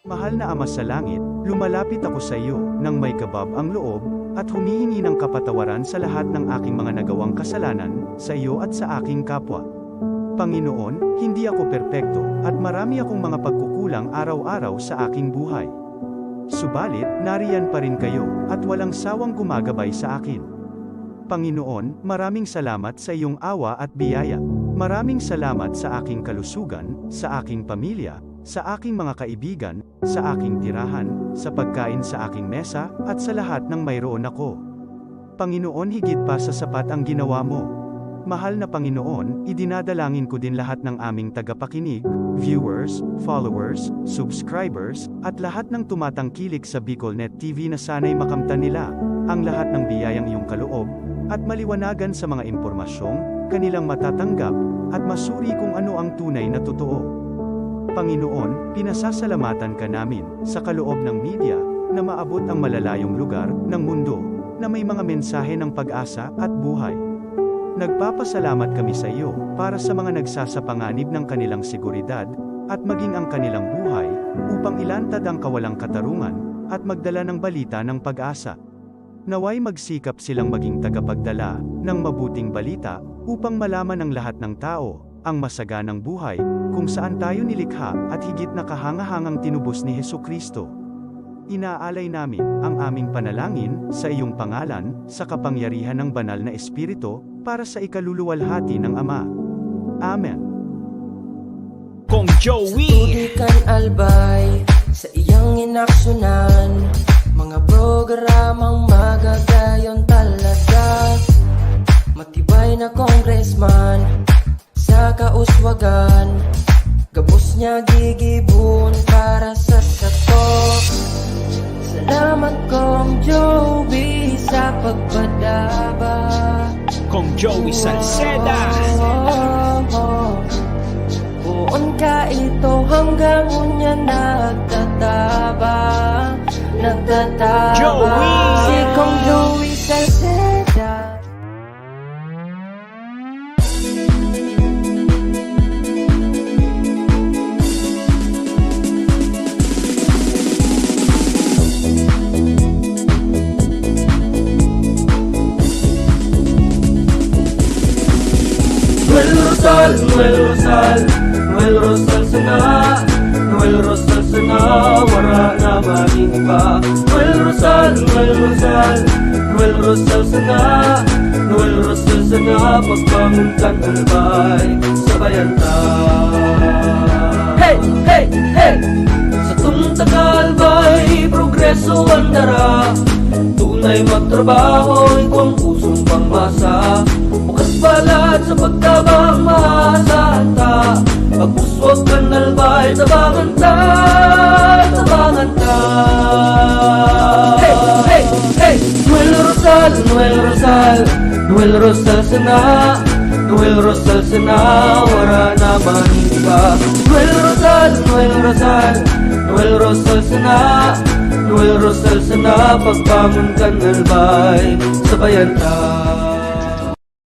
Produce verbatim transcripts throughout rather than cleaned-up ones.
Mahal na Ama sa Langit, lumalapit ako sa iyo nang may kabab ang loob at humihingi ng kapatawaran sa lahat ng aking mga nagawang kasalanan sa iyo at sa aking kapwa. Panginoon, hindi ako perpekto at marami akong mga pagkukulang araw-araw sa aking buhay. Subalit, nariyan pa rin kayo at walang sawang gumagabay sa akin. Panginoon, maraming salamat sa iyong awa at biyaya. Maraming salamat sa aking kalusugan, sa aking pamilya, sa aking mga kaibigan, sa aking tirahan, sa pagkain sa aking mesa, at sa lahat ng mayroon ako. Panginoon, higit pa sa sapat ang ginawa mo. Mahal na Panginoon, idinadalangin ko din lahat ng aming tagapakinig, viewers, followers, subscribers, at lahat ng tumatangkilik sa BicolNet T V na sana'y makamtan nila ang lahat ng biyayang iyong kaloob at maliwanagan sa mga impormasyong kanilang matatanggap at masuri kung ano ang tunay na totoo. Panginoon, pinasasalamatan ka namin sa kaloob ng media na maabot ang malalayong lugar ng mundo na may mga mensahe ng pag-asa at buhay. Nagpapasalamat kami sa iyo para sa mga nagsasapanganib ng kanilang seguridad at maging ang kanilang buhay upang ilantad ang kawalang katarungan at magdala ng balita ng pag-asa. Naway magsikap silang maging tagapagdala ng mabuting balita upang malaman ng lahat ng tao ang masaganang buhay kung saan tayo nilikha at higit na kahangahangang tinubos ni Jesu-Cristo. Inaalay namin ang aming panalangin sa iyong pangalan, sa kapangyarihan ng Banal na Espiritu, para sa ikaluluwalhati ng Ama. Amen. Kong Joey. Tubig kan Albay, sa iyang inaksyonan, mga programang magagayon talaga. Matibay na congressman, sa kauswagan, gabos niya gigibohon para sa sato. Salamat, Kong Joey, sa pagpadaba. Kong Joey Salceda. Poon ka ito hanggang unya nagtatabang, nagtatabang. Joey! Si Kong Joey Salceda. Noel Rosal, Noel Rosal, Noel Rosal sana, Noel Rosal sana, wara na maning iba. Noel Rosal, Noel Rosal, Noel Rosal sana, Noel Rosal sana, pagbangon kan Albay, sabayan ta. Hey, hey, hey! Sa tungtang Albay, progreso ang dara. Tunay magtrabaho, igwang pusong pangmasa. Bukas palad sa pagtabang, maasahan ta. Pag-uswag kan Albay, tabangan ta, tabangan ta. Hey, hey, hey! Noel Rosal, Noel Rosal, Noel Rosal sana, Noel Rosal sana, wara na maning iba. Noel Rosal, Noel Rosal, Noel Rosal sana, Noel Rosal sana, pagbangon kan Albay, sabayan ta.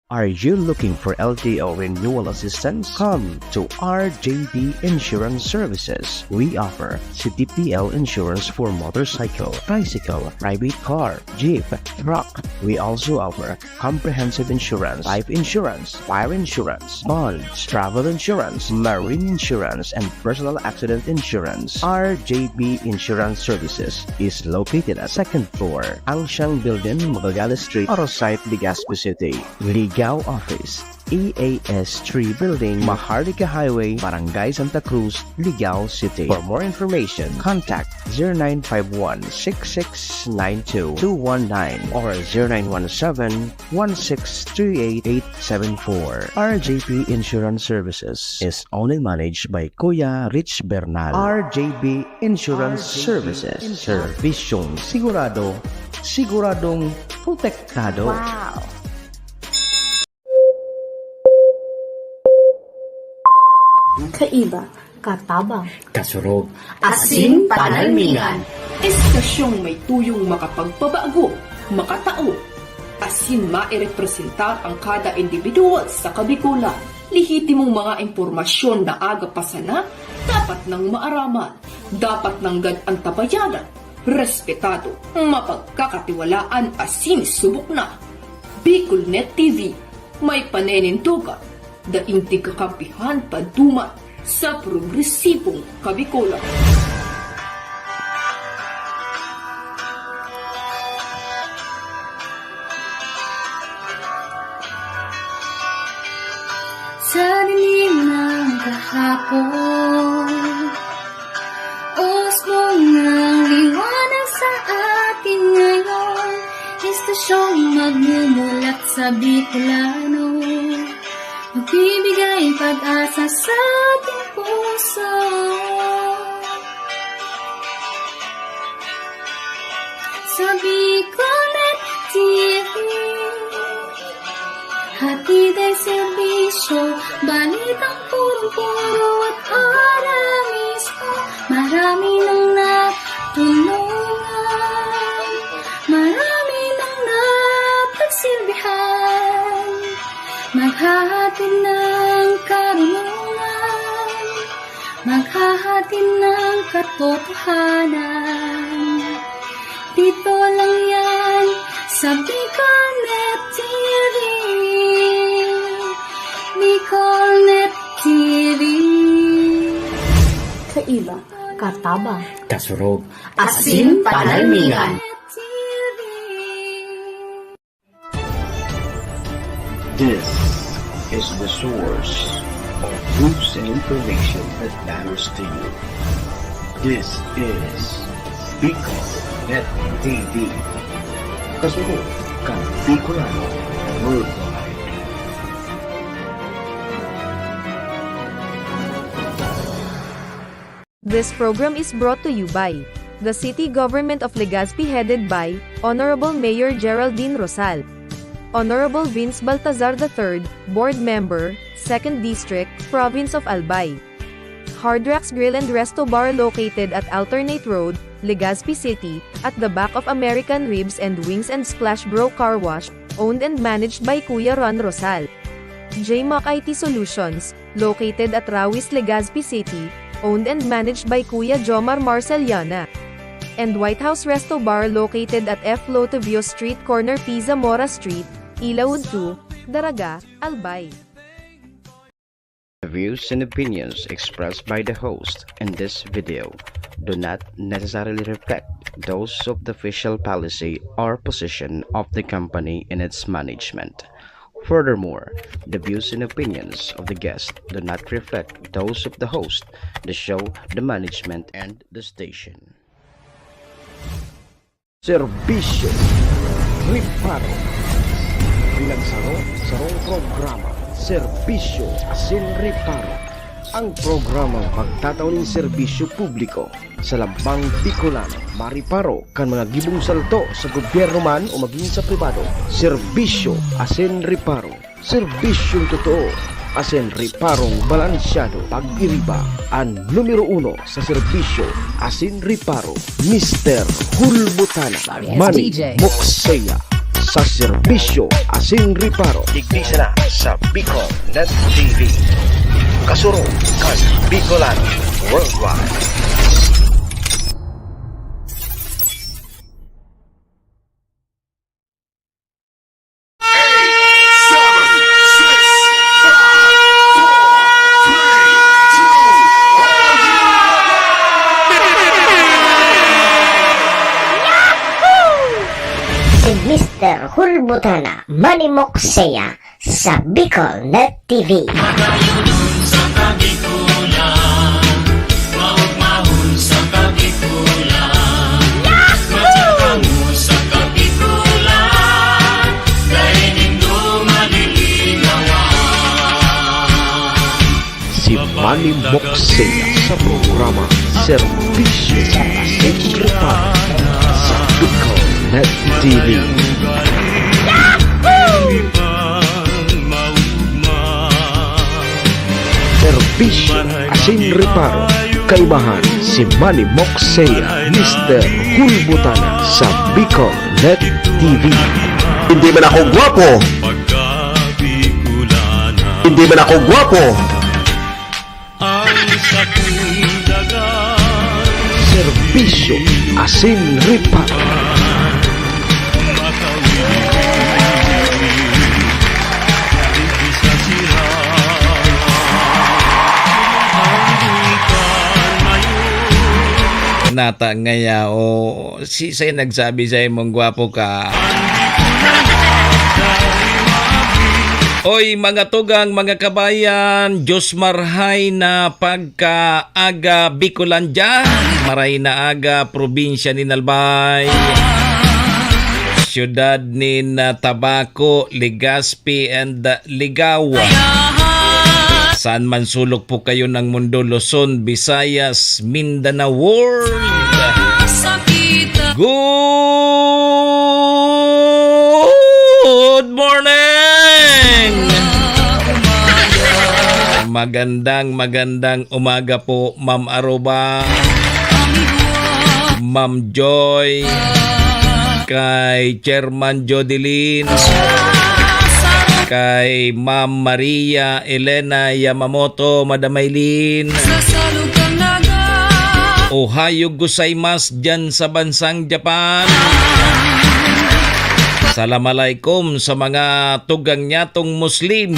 Are you looking for L T O renewal assistance? Come to R J B Insurance Services. We offer C T P L insurance for motorcycle, tricycle, private car, jeep, truck. We also offer comprehensive insurance, life insurance, fire insurance, bonds, travel insurance, marine insurance, and personal accident insurance. R J B Insurance Services is located at second floor, Angsiang Building, Magallanes Street, Arosite, Legazpi City. Ligao Office, E A S three Building, Maharlika Highway, Barangay Santa Cruz, Ligao City. For more information, contact zero nine five one, six six nine two, two one nine or zero nine one seven, one six three eight, eight seven four. R J P Insurance Services is owned and managed by Kuya Rich Bernal. R J P Insurance Services. Servisyong sigurado, siguradong protektado. Wow! Kaiba, katabang, kasurog, asin panalmingan. Estasyong may tuyong makapagpabago, makatao, asin mairepresentar ang kada individual sa Kabikolan. Lehitimong mga impormasyon na aga pa sana, dapat nang maaraman. Dapat nanggad an tabayanan, respetado, mapagkakatiwalaan asin subok na. BicolNet T V, may paninindogan, daing tigkakampihan paduman sa progresibong Kabicolan. Sa dilim ng kahapon, usbong ng liwanag sa atin ngayon, estasyong magmumulat sa Bicolano, magbibigay pag-asa sa ating puso. Sa BicolNet T V, hatid ay serbisyo, balitang purong-puro at ora mismo. Marami nang natulungan, marami nang napagsilbihan, maghahatid ng karunungan, maghahatid ng katotohanan. Dito lang yan sa BicolNet T V. BicolNet T V. Kaiba, katabang, kasurog, asin panalmingan. This is the source of news and information that matters to you. This is BicolNet T V. Kasurog kan Bicolano worldwide. This program is brought to you by the City Government of Legazpi, headed by Honorable Mayor Geraldine Rosal, Honorable Vince Baltazar the third, Board Member, Second District, Province of Albay. Hard Rocks Grill and Resto Bar, located at Alternate Road, Legazpi City, at the back of American Ribs and Wings and Splash Bro Car Wash, owned and managed by Kuya Ron Rosal. J Mac I T Solutions, located at Rawis, Legazpi City, owned and managed by Kuya Jomar Marceliana. And White House Resto Bar, located at F Lotivio Street, corner P Zamora Street, Ilaud two, Daraga, Albay. The views and opinions expressed by the host in this video do not necessarily reflect those of the official policy or position of the company and its management. Furthermore, the views and opinions of the guest do not reflect those of the host, the show, the management, and the station. Serbisyo, reparo. Bilang saro, sarong programa, serbisyo asin reparo. Ang programang magtatao nin serbisyo publiko sa lambang Bicolano, mareparo kan mga gibong salto sa gobyerno man o magin sa pribado. Serbisyo asin reparo. Serbisyong totoo asin reparong balansyado. Pag-iriba, an numero uno sa serbisyo asin reparo, Mister Hulbutana, Manny Mokseya, sa serbisyo asin reparo. Digdi sana sa BicolNet T V. Kasurog kan Bicolano Worldwide. Si Mister Hulbutana, Manny Mokseya, sa BicolNet T V. Magayunon sa Kabikulan, maugmahon sa Kabikulan, matsakamo sa Kabikulan, dai nindo malilinawan. Si Manny Mokseya sa programa Serbisyo asin Reparo sa BicolNet T V. Serbisyo asin reparo, kaibahan si Manny Mokseya, Mister Hulbutana sa BicolNet T V. Hindi man ako gwapo. Hindi man ako gwapo. Ang sakong daga, Serbisyo asin reparo. Nata ngaya, o, sisay nagsabi sa imong gwapo ka? Oy, mga tugang, mga kabayan, Diyos marhay na pagkaaga Bicolandia, maray na aga, probinsya nin Albay, siyudad nin, ah, Tabaco, Legazpi, and, ah, Ligao. Saan man sulok po kayo ng mundo, Luzon, Visayas, Mindanao World. Good morning! Magandang, magandang umaga po, Ma'am Aruba, Ma'am Joy, kay Chairman Jodeline, kay Ma'am Maria Elena Yamamoto, Madam Aileen. Ohayo gozaimasu dyan sa bansang Japan. Salam alaikum sa mga tugang nyatong Muslim.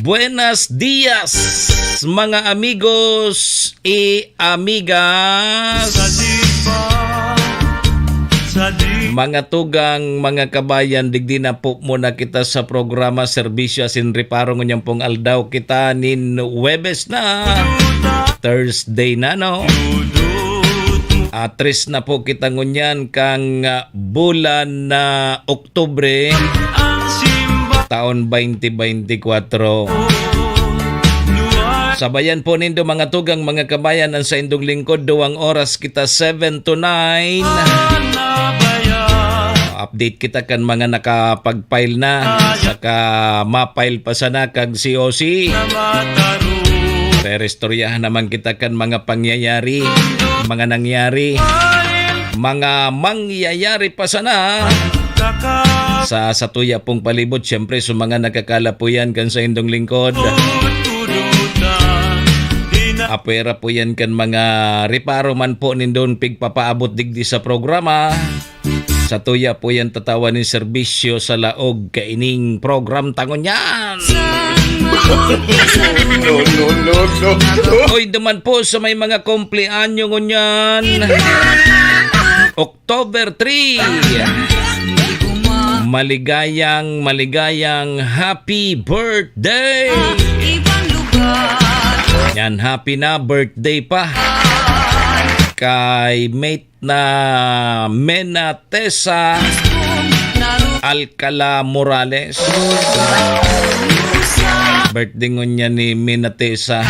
Buenas dias, mga amigos y amigas. Mga tugang, mga kabayan, digdi na po muna kita sa programa Serbisyo asin Reparo. Ngunyan pong aldaw kita nin Huwebes na, Thursday na, no? Ah, tres na po kita ngunyan kang, ah, bulan na Oktubre, taon twenty twenty-four. Sabayan po nindo, mga tugang, mga kabayan, ang saindong lingkod, duwang oras kita, seven to nine. Update kita kan mga nakapag-file na, saka ma-file pa sana kag C O C. Perestoryahan naman kita kan mga pangyayari, mga nangyari, mga mangyayari pa sana sa satuya pong palibot. Siyempre, sa mga nakakalapuyan kan saindong lingkod, apwera po yan kan mga reparo man po nindon pigpapaabot digdi sa programa. Satuya po yan tatawan nin serbisyo sa laog kaining program ta ngunyan. No, no, no, no, no. Oy, duman po sa may mga kumpleanyo ngunyan. October three. Maligayang, maligayang happy birthday. Yan, happy na birthday pa kay mate na Mena Tessa Alcala Morales. Birthday ngunyan ni Mena Tessa.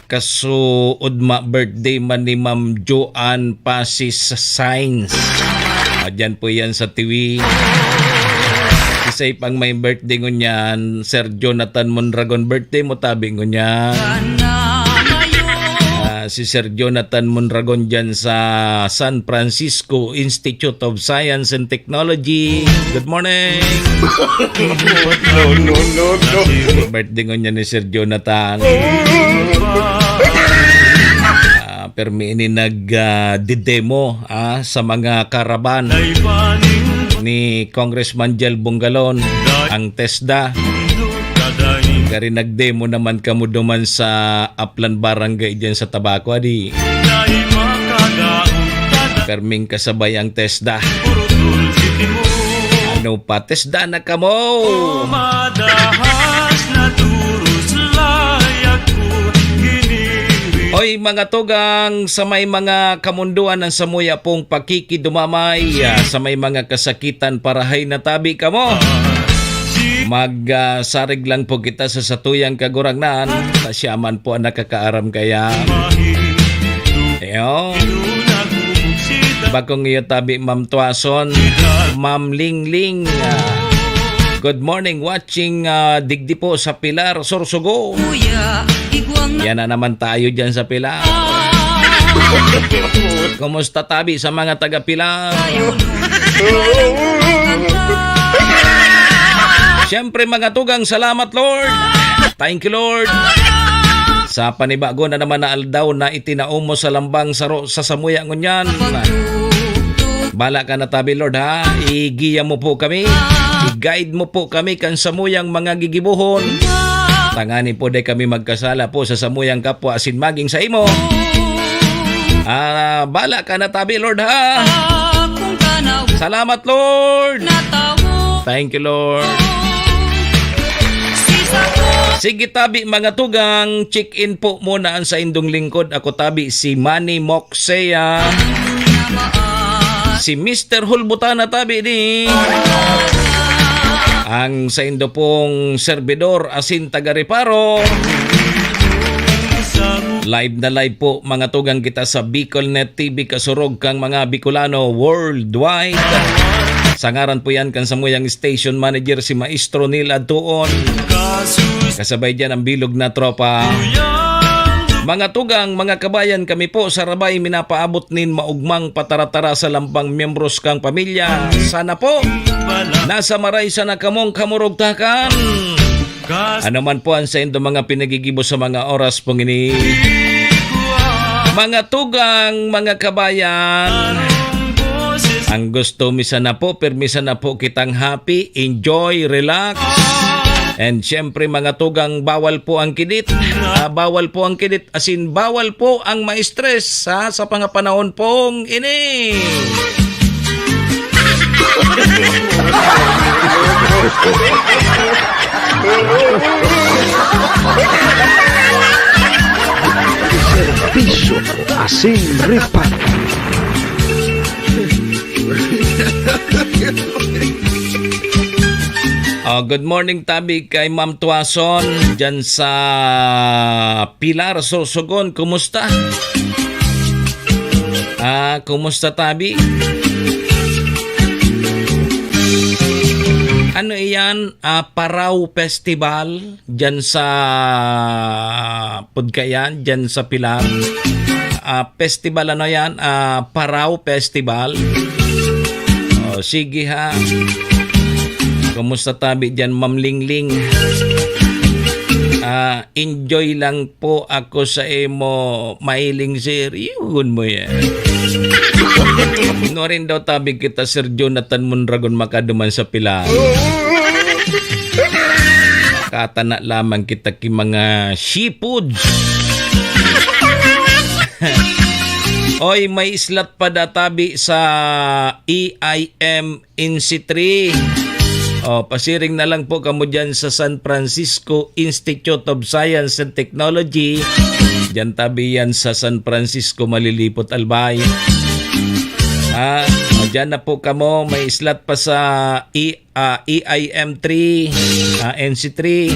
Kasuodma birthday man ni Ma'am Joanne Pasis Sainz. Ah, dyan po yan sa Tiwi. Isay pang may birthday ngunyan, Sir Jonathan Mondragon. Birthday mo tabi ngunyan. Ah, si Sir Jonathan Mondragon dyan sa San Francisco Institute of Science and Technology. Good morning. No, no, no, no. Birthday ngunyan ni Sir Jonathan. Ah, permi ini nag, ah, didemo, ah, sa mga karaban ni Congressman Jel Bongalon, ang TESDA. Kari nagdemo naman kamo duman sa Aplan Barangay diyan sa Tabaco, adi. Perming kasabay ang TESDA. Ano pa, TESDA na kamo? Oy, mga tugang, sa may mga kamundoan ng samuya pong pakikidumamay, ah, sa may mga kasakitan, parahay na tabi kamo. Mag, ah, sarig lang po kita sa satuyang Kagurangnan, ta siya man po ang nakakaaram kaya. Iyo. Bakong iyo tabi, Ma'am Tuason, Ma'am Lingling, ah, good morning, watching, ah, digdi po sa Pilar, Sorsogon. Yan na naman tayo dyan sa Pilar. Kumusta tabi sa mga taga Pilar? Siyempre, mga tugang, salamat, Lord. Thank you, Lord. Sa panibago na naman na aldaw na itinao mo sa lambang saro sa samuya ngunyan. Bala ka na tabi, Lord, ha? Igiya mo po kami. I-guide mo po kami kan samuyang mga gigibohon. Tangani po, dai kami magkasala po sa samuyang kapwa asin maging sa imo. Ah, bala ka na tabi, Lord, ha? Salamat, Lord. Thank you, Lord. Sige tabi, mga tugang, check-in po muna ang saindong lingkod. Ako tabi, si Manny Moksea. Si Mister Hulbutana tabi ni ang saindo pong servidor asin taga-reparo. Live na live po, mga tugang, kita sa Bicol Net T V, kasurog kang mga Bicolano worldwide. Sa ngaran po yan kan samuyang station manager, si Maestro Neil Adtuon. Kasabay dyan ang bilog na tropa. Mga tugang, mga kabayan, kami po sa Rabay minapaabot nin maugmang pataratara sa lambang miyembros kang pamilya. Sana po, nasa maray sana kamong kamurugtakan. Ano man po ang saindo mga pinagigibo sa mga oras pong ini. Mga tugang, mga kabayan, ang gusto mi sana po, pirmi sana po kitang happy, enjoy, relax. And syempre, mga tugang, bawal po ang kidit. Ah, bawal po ang kidit, asin bawal po ang ma-stress, ha, sa mga panahon pong ini. Serbisyo asin reparo. Oh, good morning, tabi, kay Ma'am Tuason, dyan sa Pilar, Sorsogon. Kumusta? Ah, kumusta, tabi? Ano iyan? Ah, Parao Festival dyan sa Pudkayan, dyan sa Pilar. Ah, festival, ano yan? Ah, Parao Festival. Oh, sige ha. Kumusta tabi dyan, Ma'am Lingling? Ah, enjoy lang po ako sa imo, mailing sir. Yun mo yan. Nuarin daw tabi kita, Sir Jonathan Mondragon, makaduman sa Pilar. Katana lamang kita ki mga seafood. Oy, may slot pa da tabi sa E I M N C three. Oh, pasiring na lang po kamo dyan sa San Francisco Institute of Science and Technology. Dyan tabi yan sa San Francisco, Malilipot, Albay. Ah, dyan na po kamo. May slot pa sa E ah, E I M three, ah, N C three.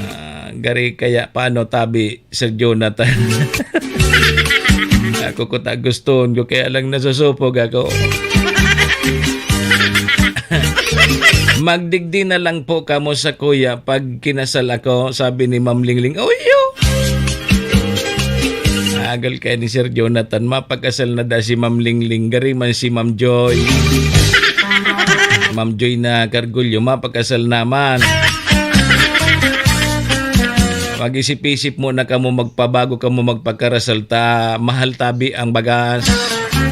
Ah, gari kaya paano tabi, Sir Jonathan? Ako ko ta guston ko, kaya lang nasusupog ako. "Magdigdi na lang po kamo sa kuya pag kinasal ako," sabi ni Ma'am Lingling. Uy, yo! Agol kaya ni Sir Jonathan, mapakasal na da si Ma'am Lingling, gari man si Ma'am Joy. Ma'am Joy na Cargullo, mapakasal naman. Mag-isip-isip muna kamo, magpabago kamo, magpakarasal ta. Mahal tabi ang bagas.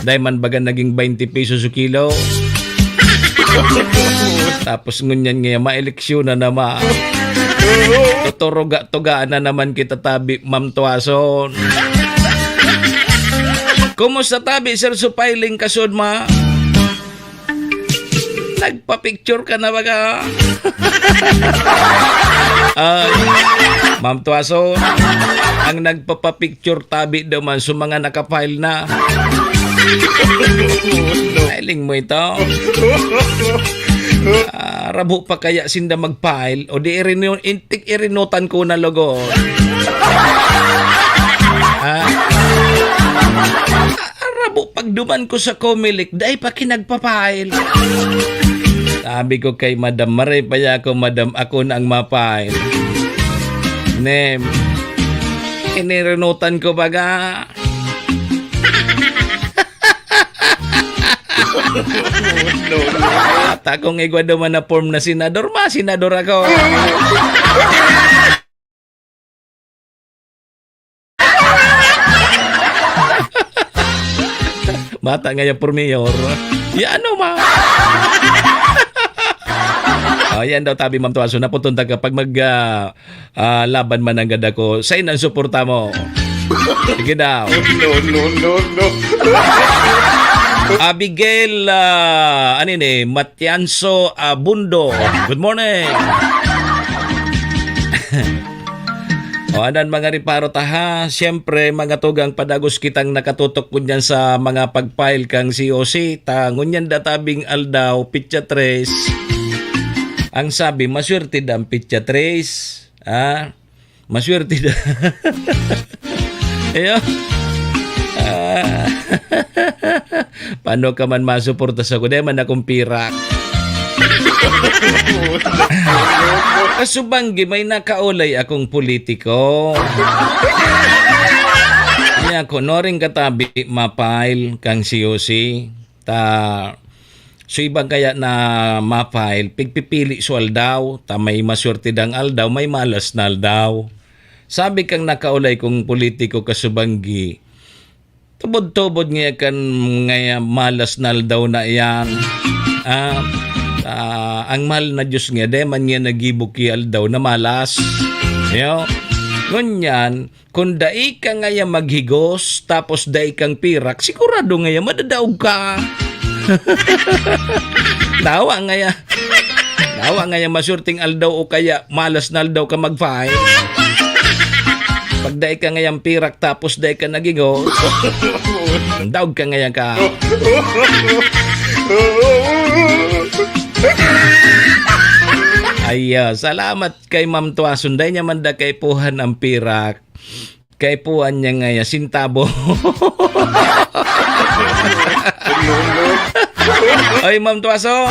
Dai man baga naging twenty pesos sa kilo. Tapos ngunyan nga, maeleksyon na naman. Tuturuga-tugaan na naman kita tabi, Ma'am Tuason. Kumusta tabi, Sir Supiling, kasod ma? Nagpa-picture ka na baga? Ay, Ma'am Tuason, ang nagpapa-picture tabi daw man sa mga naka-file na. Filing mo ito. Ah, rabo pa kaya sinda mag-file? O di irino-, intik irinutan ko na logo. Ah? Arabo, pagduman ko sa Comelec, dai pa kinagpa-file. Sabi ko kay madam, "Maray pa ya ako, madam, ako na ang ma-file." Nem, inirinutan ko baga. At akong igwa duman na form na senador, ma-senador ako. Ata ngaya por mayor. Ya, ano, ma? Oh, yan daw, tabi, Ma'am Tuaso, naputon ta kapag mag, ah, ah, laban man nanggad ako. Sain ang suporta mo? Sige daw. No, no, no, no. Abigail, ah, ano yun eh, Matianzo Abundo. Good morning. O, adan mga reparo ta, ha. Siyempre, mga tugang, padagos kitang nakatutok ngunyan sa mga pag-file kang C O C. Ta, ngunyan databing aldaw, pitsa tres. Ang sabi, maswerte da ang pitsa tres. Ah, maswerte da. Ayo. Ah. Paano ka man masuporta sa kuda man akong pirak? Kasubanggi, may nakaulay akong politiko. Niya, kunoring katabi, ma-file kang C O C. Ta, so iba kaya na ma-file, pigpipili so aldaw, ta may maswerte dang aldaw, may malas na aldaw. Sabi kang nakaulay kong politiko, kasubanggi, tubod-tubod ngaya kan ngaya malas na aldaw na iyan. Ah, ah, ang mahal na Diyos nga, di man niya nagibo ki aldaw na malas. Yo? Ngunyan, kung dai ka ngaya maghigos, tapos dai kang pirak, sigurado ngaya madadaog ka. Dawa ngaya. Dawa ngaya masurting aldaw o kaya malas na aldaw ka mag-file. Pag dai ka ngayang pirak tapos dai ka naghigos, daog ka ngaya ka. Ay, ah, salamat kay Ma'am Tuason. Dai niya man da kaipuhan ang pirak. Kaipuhan niya ngaya, sintabo. Ay, Ma'am Tuason.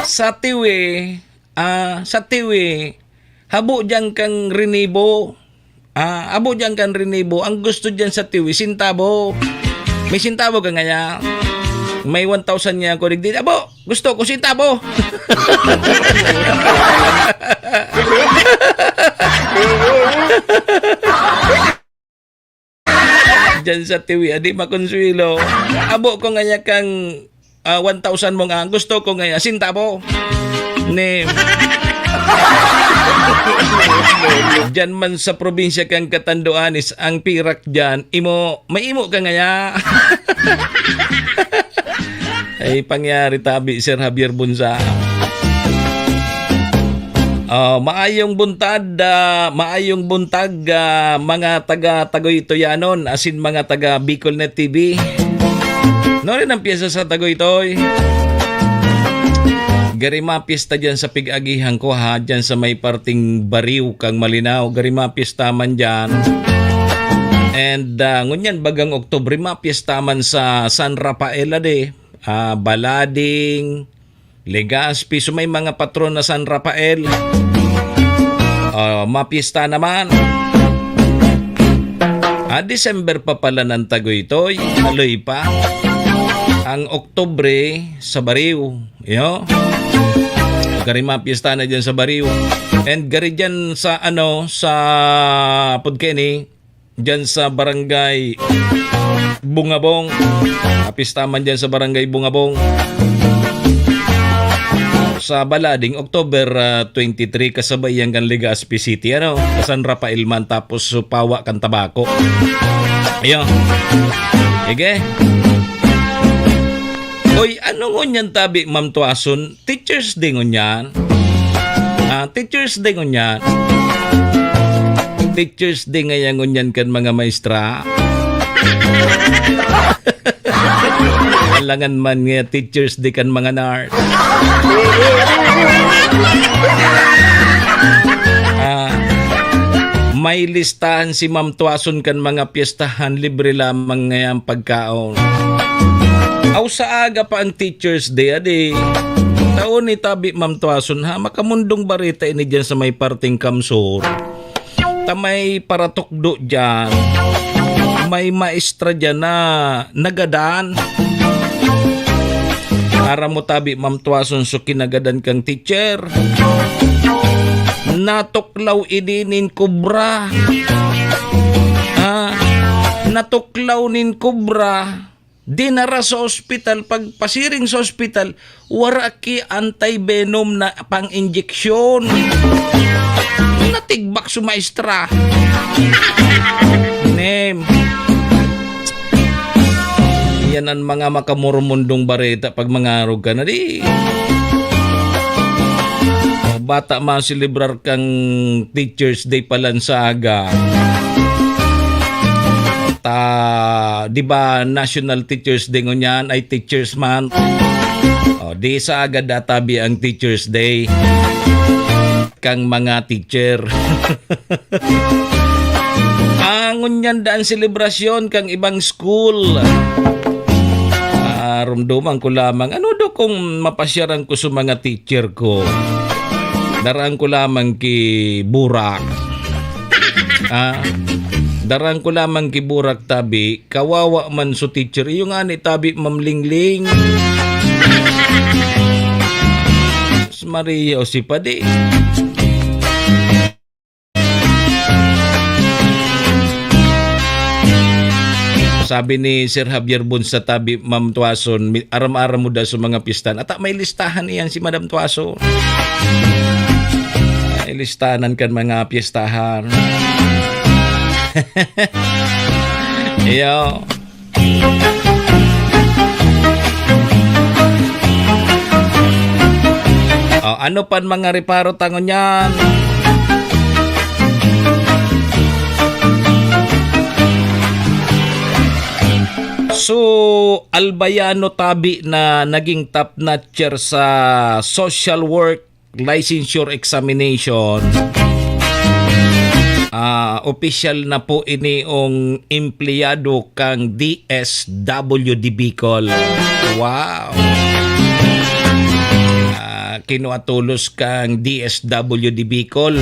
Sa tiwi, ah, sa tiwi, habo diyan kang rinibo. Ah, habo diyan kang rinibo. Ang gusto diyan sa tiwi, sintabo. May sintabo ka ngaya. May one thousand niya ako digdi. Abo, gusto ko sintabo. Diyan sa tiwi, adi makonsuelo. Abo ko ngaya kang, ah, one thousand mo nga. Gusto ko ngaya, sintabo. Ni, diyan man sa probinsya kang Catanduanes, ang pirak diyan, imo, may imo ka ngaya. Ay, pangyari tabi, Sir Javier Bunza. Ah, maayong buntad, ah, maayong buntag, ah, mga taga Tagoytoyanon, asin mga taga Bicol Net T V. Nori ang pyesa sa Tagoytoy. Gari mapyesta diyan sa pig-agihan ko, ha, diyan sa may parting Bariw kang Malinao. Gari mapyesta man diyan. And, ah, ngunyan bagang Oktubre, mapyesta man sa San Rafael, ade. Ah, Balading, Legazpi. So, may mga patron na San Rafael. Ah, mapyesta naman. Ah, December pa pala ng Tagoytoy. Haloy pa. Ang Oktubre sa Bariw. Yo. Gari mapyesta na dyan sa Bariw. And gari dyan sa, ano, sa Pudkeni, dyan sa Barangay Bungabong. Mapyesta man dyan sa Barangay Bungabong. Sa Balading, October, ah, twenty-three, kasabay yan kan Legazpi City, ano? Sa San Rafael man, tapos Supawa kan Tabaco. Ayun. Sige. Oy, ano ngunyan tabi, Ma'am Tuason? Teachers Day ngunyan? Ah, Teachers Day ngunyan? Teachers Day ngaya ngunyan kan mga maestra? Alangan man nga Teachers Day kan mga nurse. Ah, may listahan si Ma'am Tuason kan mga pyestahan, libre lamang ngayang pagkaon. Aw, sa aga pa ang Teachers Day, adi. Taon ni tabi, Ma'am Tuason, ha? Makamundong bareta ini dyan sa may parting Kamsur. Ta may paratukdo diyan. May maestra diyan na nagadan. Aram mo tabi, Ma'am Tuason, so kinagadan kang teacher. Natuklaw ini nin kobra. Ah, natuklaw nin kobra. Dinara sa ospital, pagpasiring sa ospital, wara ki anti-venom na pang-injeksyon. Natigbak su maestra. Name. Yan ang mga makamurmundong bareta pag mangarog ka na di. O, bata, maselebrar kang Teachers Day palan sa aga. Ta, di ba, National Teachers Day ngunyan ay Teachers Month? O, di sa aga databi ang Teachers Day kang mga teacher. Ah, ngunyan daan selebrasyon kang ibang school. Ah, rumduman ko lamang, ano daw kung mapasyaran ko sa mga teacher ko? Daraan ko lamang ki Burak. Ah, daraan ko lamang ki Burak tabi, kawawa man so teacher. Iyo nga ni tabi, Ma'am Lingling. Maria o si Padi. Sabi ni Sir Javier Bon sa tabi, Ma'am Tuason, mi-, aram-aram mo daw sa mga pista. Ata may listahan iyan si Madam Tuason. May listahan kan mga piestahan. Iyo. O, ano pan mga reparo ta ngunyan? So, Albayano tabi na naging top notcher sa social work licensure examination. Ah, opisyal na po ini ang empleyado kang D S W D Bicol. Wow! Ah, kinua tolos kang D S W D Bicol.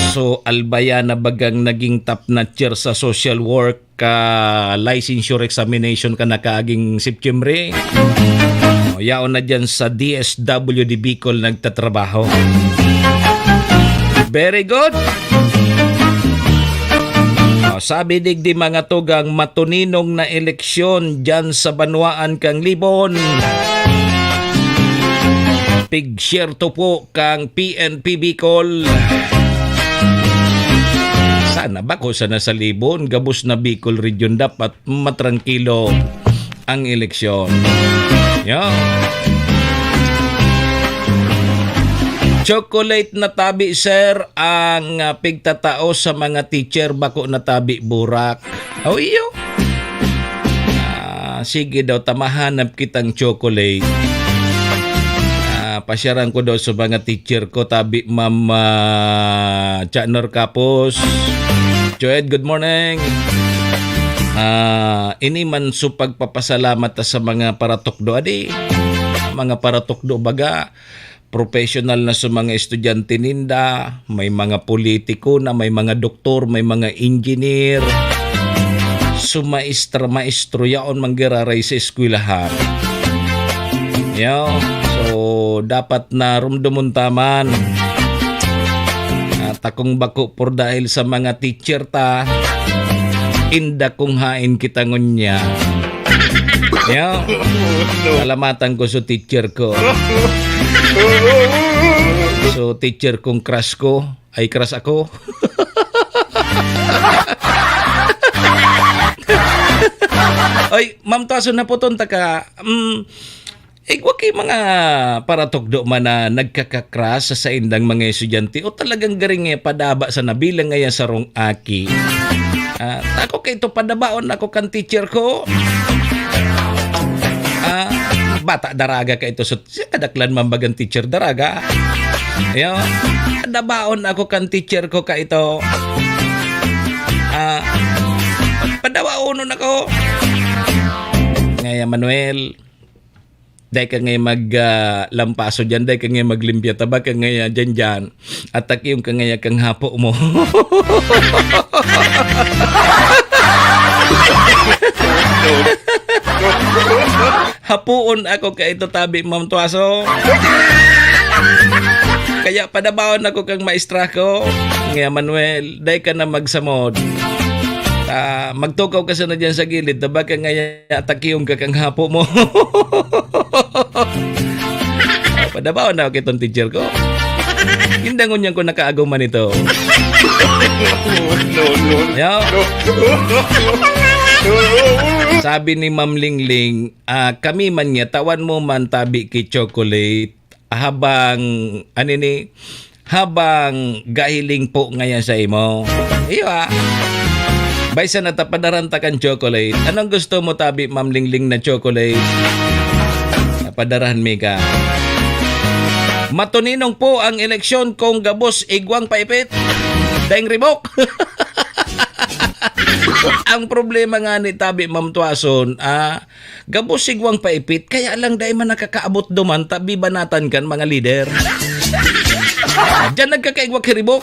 So, Albayano na bagang naging top notcher sa social work ka licensure examination ka nakaaging September. O, yaon na dyan sa D S W D Bicol nagtatrabaho. Very good. O, sabi digdi mga tugang, matuninong na eleksyon dyan sa banwaan kang Libon. Pig-share to po kang P N P Bicol. Sana bako sana sa Libon, gabos na Bicol Region, dapat matrangkilo ang eleksyon. Yo. Chocolate na tabi, sir, ang, ah, pigtatao sa mga teacher, bako na tabi, Burak. O, iyo. Ah, sige daw, ta mahanap kitang chocolate. Ah, pasyaran ko daw sa mga teacher ko, tabi, Ma'am, ah, Chanor Kapos. Joed, good morning. Ah, ini man so pagpapasalamat ta sa mga paratukdo, adi. Mga paratukdo baga, professional na sa mga estudyante ninda, may mga politiko na, may mga doktor, may mga engineer. So, maestra, maestro, yaon manggiraray sa eskwelahan. Yo, so, dapat na rumdomon ta man. At akong bako por dahil sa mga teacher ta, inda kung hain kita ngunyan. Yo, salamatan ko sa teacher ko. So, teacher kong crush ko, ay crush ako. Ay, Ma'am Tuason, naputon ta ka. Mm, igwa kay mga paratukdo man na nagkakakras sa saindang mga estudyante o talagang garing, eh, padaba sa nabilang ngaya sarong aki. Ah, ako kay ito, padabaon ako kan teacher ko. Ah, bata daraga ka ito, so, siya kadaklan mambagang teacher daraga. Yo, padabaon ako kan teacher ko ka ito. Ah, padabaonon ako. Ngaya, Manuel, dai ka ngay mag, ah, lampaso diyan, dai ka ngay maglimpya, taba ka ngay, ah, diyan, diyan. At takiyon ka ngay kang hapo mo. Hapoon ako ka ito tabi, Ma'am Tuaso. Kaya padabaon ako kang maestra ko. Ngaya, Manuel, dai ka na magsamod. Ah, magtukaw ka sana diyan sa gilid, ta baka ngaya atakiyon ka kan hapo mo. Padabaon na kitong teacher ko. Hindi ngunyan ko nakaaguman ito. No, no, Yo. Sabi ni Ma'am Lingling, ah, kami man niya, tawan mo man tabi ki chocolate. Habang, ano ni, habang gahiling po ngayon sa imo. Iyo, ah. Baysa na ta padaran ta kan chocolate. Anong gusto mo, tabi, Ma'am Lingling, na chocolate? Padarahan mi ka. Matuninong po ang eleksyon kung gabos igwang paipit. Daing ribok. Ang problema nga ni tabi, Ma'am Tuason, ah, gabos igwang paipit, kaya lang dai man nakakaabot duman ta bibanatan kan mga lider. Diyan nagkakaigwa kiribok.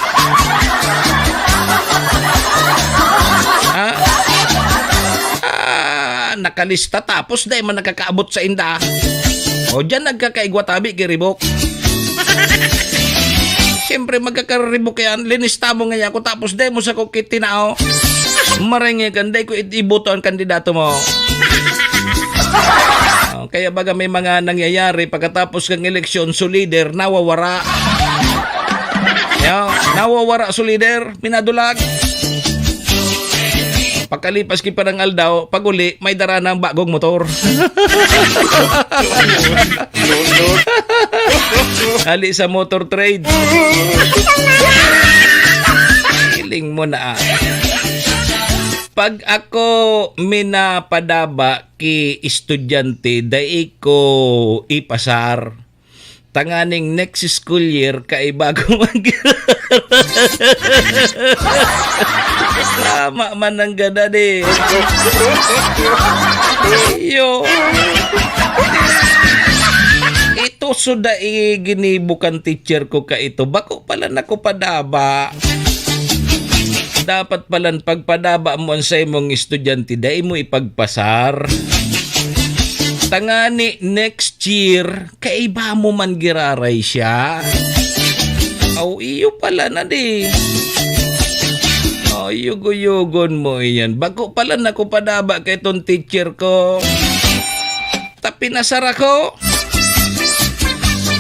Ha? Ah, nakalista tapos dai man nakakaabot sa inda. O, diyan nagkakaigwa tabi kiribok. Siyempre, magkakaribok yan. Linista mo nga ako tapos dai mo sa kukit tinao. Marengekan, dai ko it-, iboto ang kandidato mo. Oh, kaya baga may mga nangyayari pagkatapos ng eleksyon, su leader, nawawara. Yo, nawawara su leader, minadulag. Pagkalipas ki parang aldaw, pag-uli, may dara ng bagong motor. Ali sa motor trade. Hiling mo na, ah. Pag ako minapadaba ki estudyante, dai ko ipasar. Tanganing next school year, kaiba ko mag-, Tama man ang gada, di. Iyo. Ito suda, eh, ginibo kan teacher ko ka ito. Bako pala nako padaba. Dapat palan pagpadaba mo an saimong estudyante, dai mo ipagpasar. Tangani next year, kaiba mo man giraray siya. Aw, iyo pala na di. Oh, yugo-yugon mo iyan. Bako pala nako padaba kay ton teacher ko. Ta pinasar ako.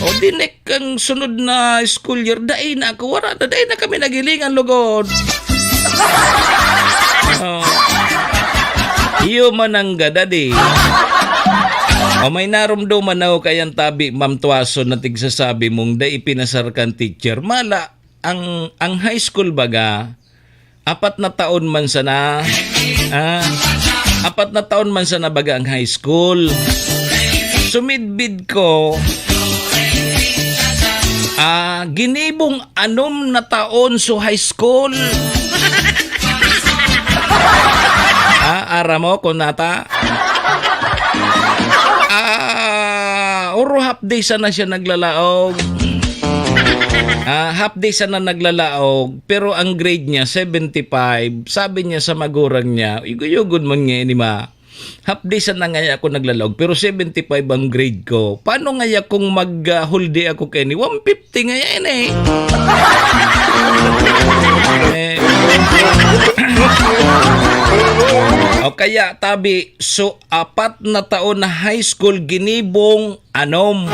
O, dinek kang sunod na school year, dai na ako, wara na, dai na kami naghilingan lugod. Oh. Iyo man ang gada, di. O, may narumduman ako kayang tabi, Ma'am Tuason, na tigsasabi mong dai pinasar kan teacher. Mala, ang, ang high school baga, apat na taon man sana, ah, apat na taon man sana baga ang high school. Sumidbid ko, ah, ginibong anom na taon so high school. Ah, aram mo kung nata? Ah, oro half day sana siya naglalaog. Ah, half day sana naglalaog, pero ang grade niya, seventy-five. Sabi niya sa magurang niya, "Iguyugon man nga ini, ma. Half day sana ngaya ako naglalaog, pero seventy-five ang grade ko. Paano ngaya kung mag, ah, whole day ako kay ni one fifty ngaya ini?" Eh. O kaya, tabi, so, apat na taon na high school, ginibong anom.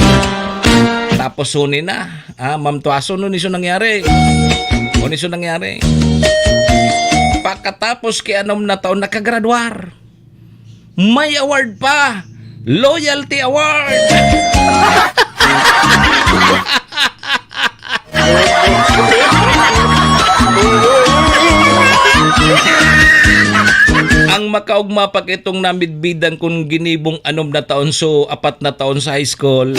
Tapos huni na, ah, Ma'am Tuason, huni so nangyari. Huni so nangyari. Pagkatapos ki anom na taon, nakagraduar. May award pa. Loyalty Award. Ang makaugma pa kitong namidbidan kun ginibong anom na taon, so apat na taon sa high school,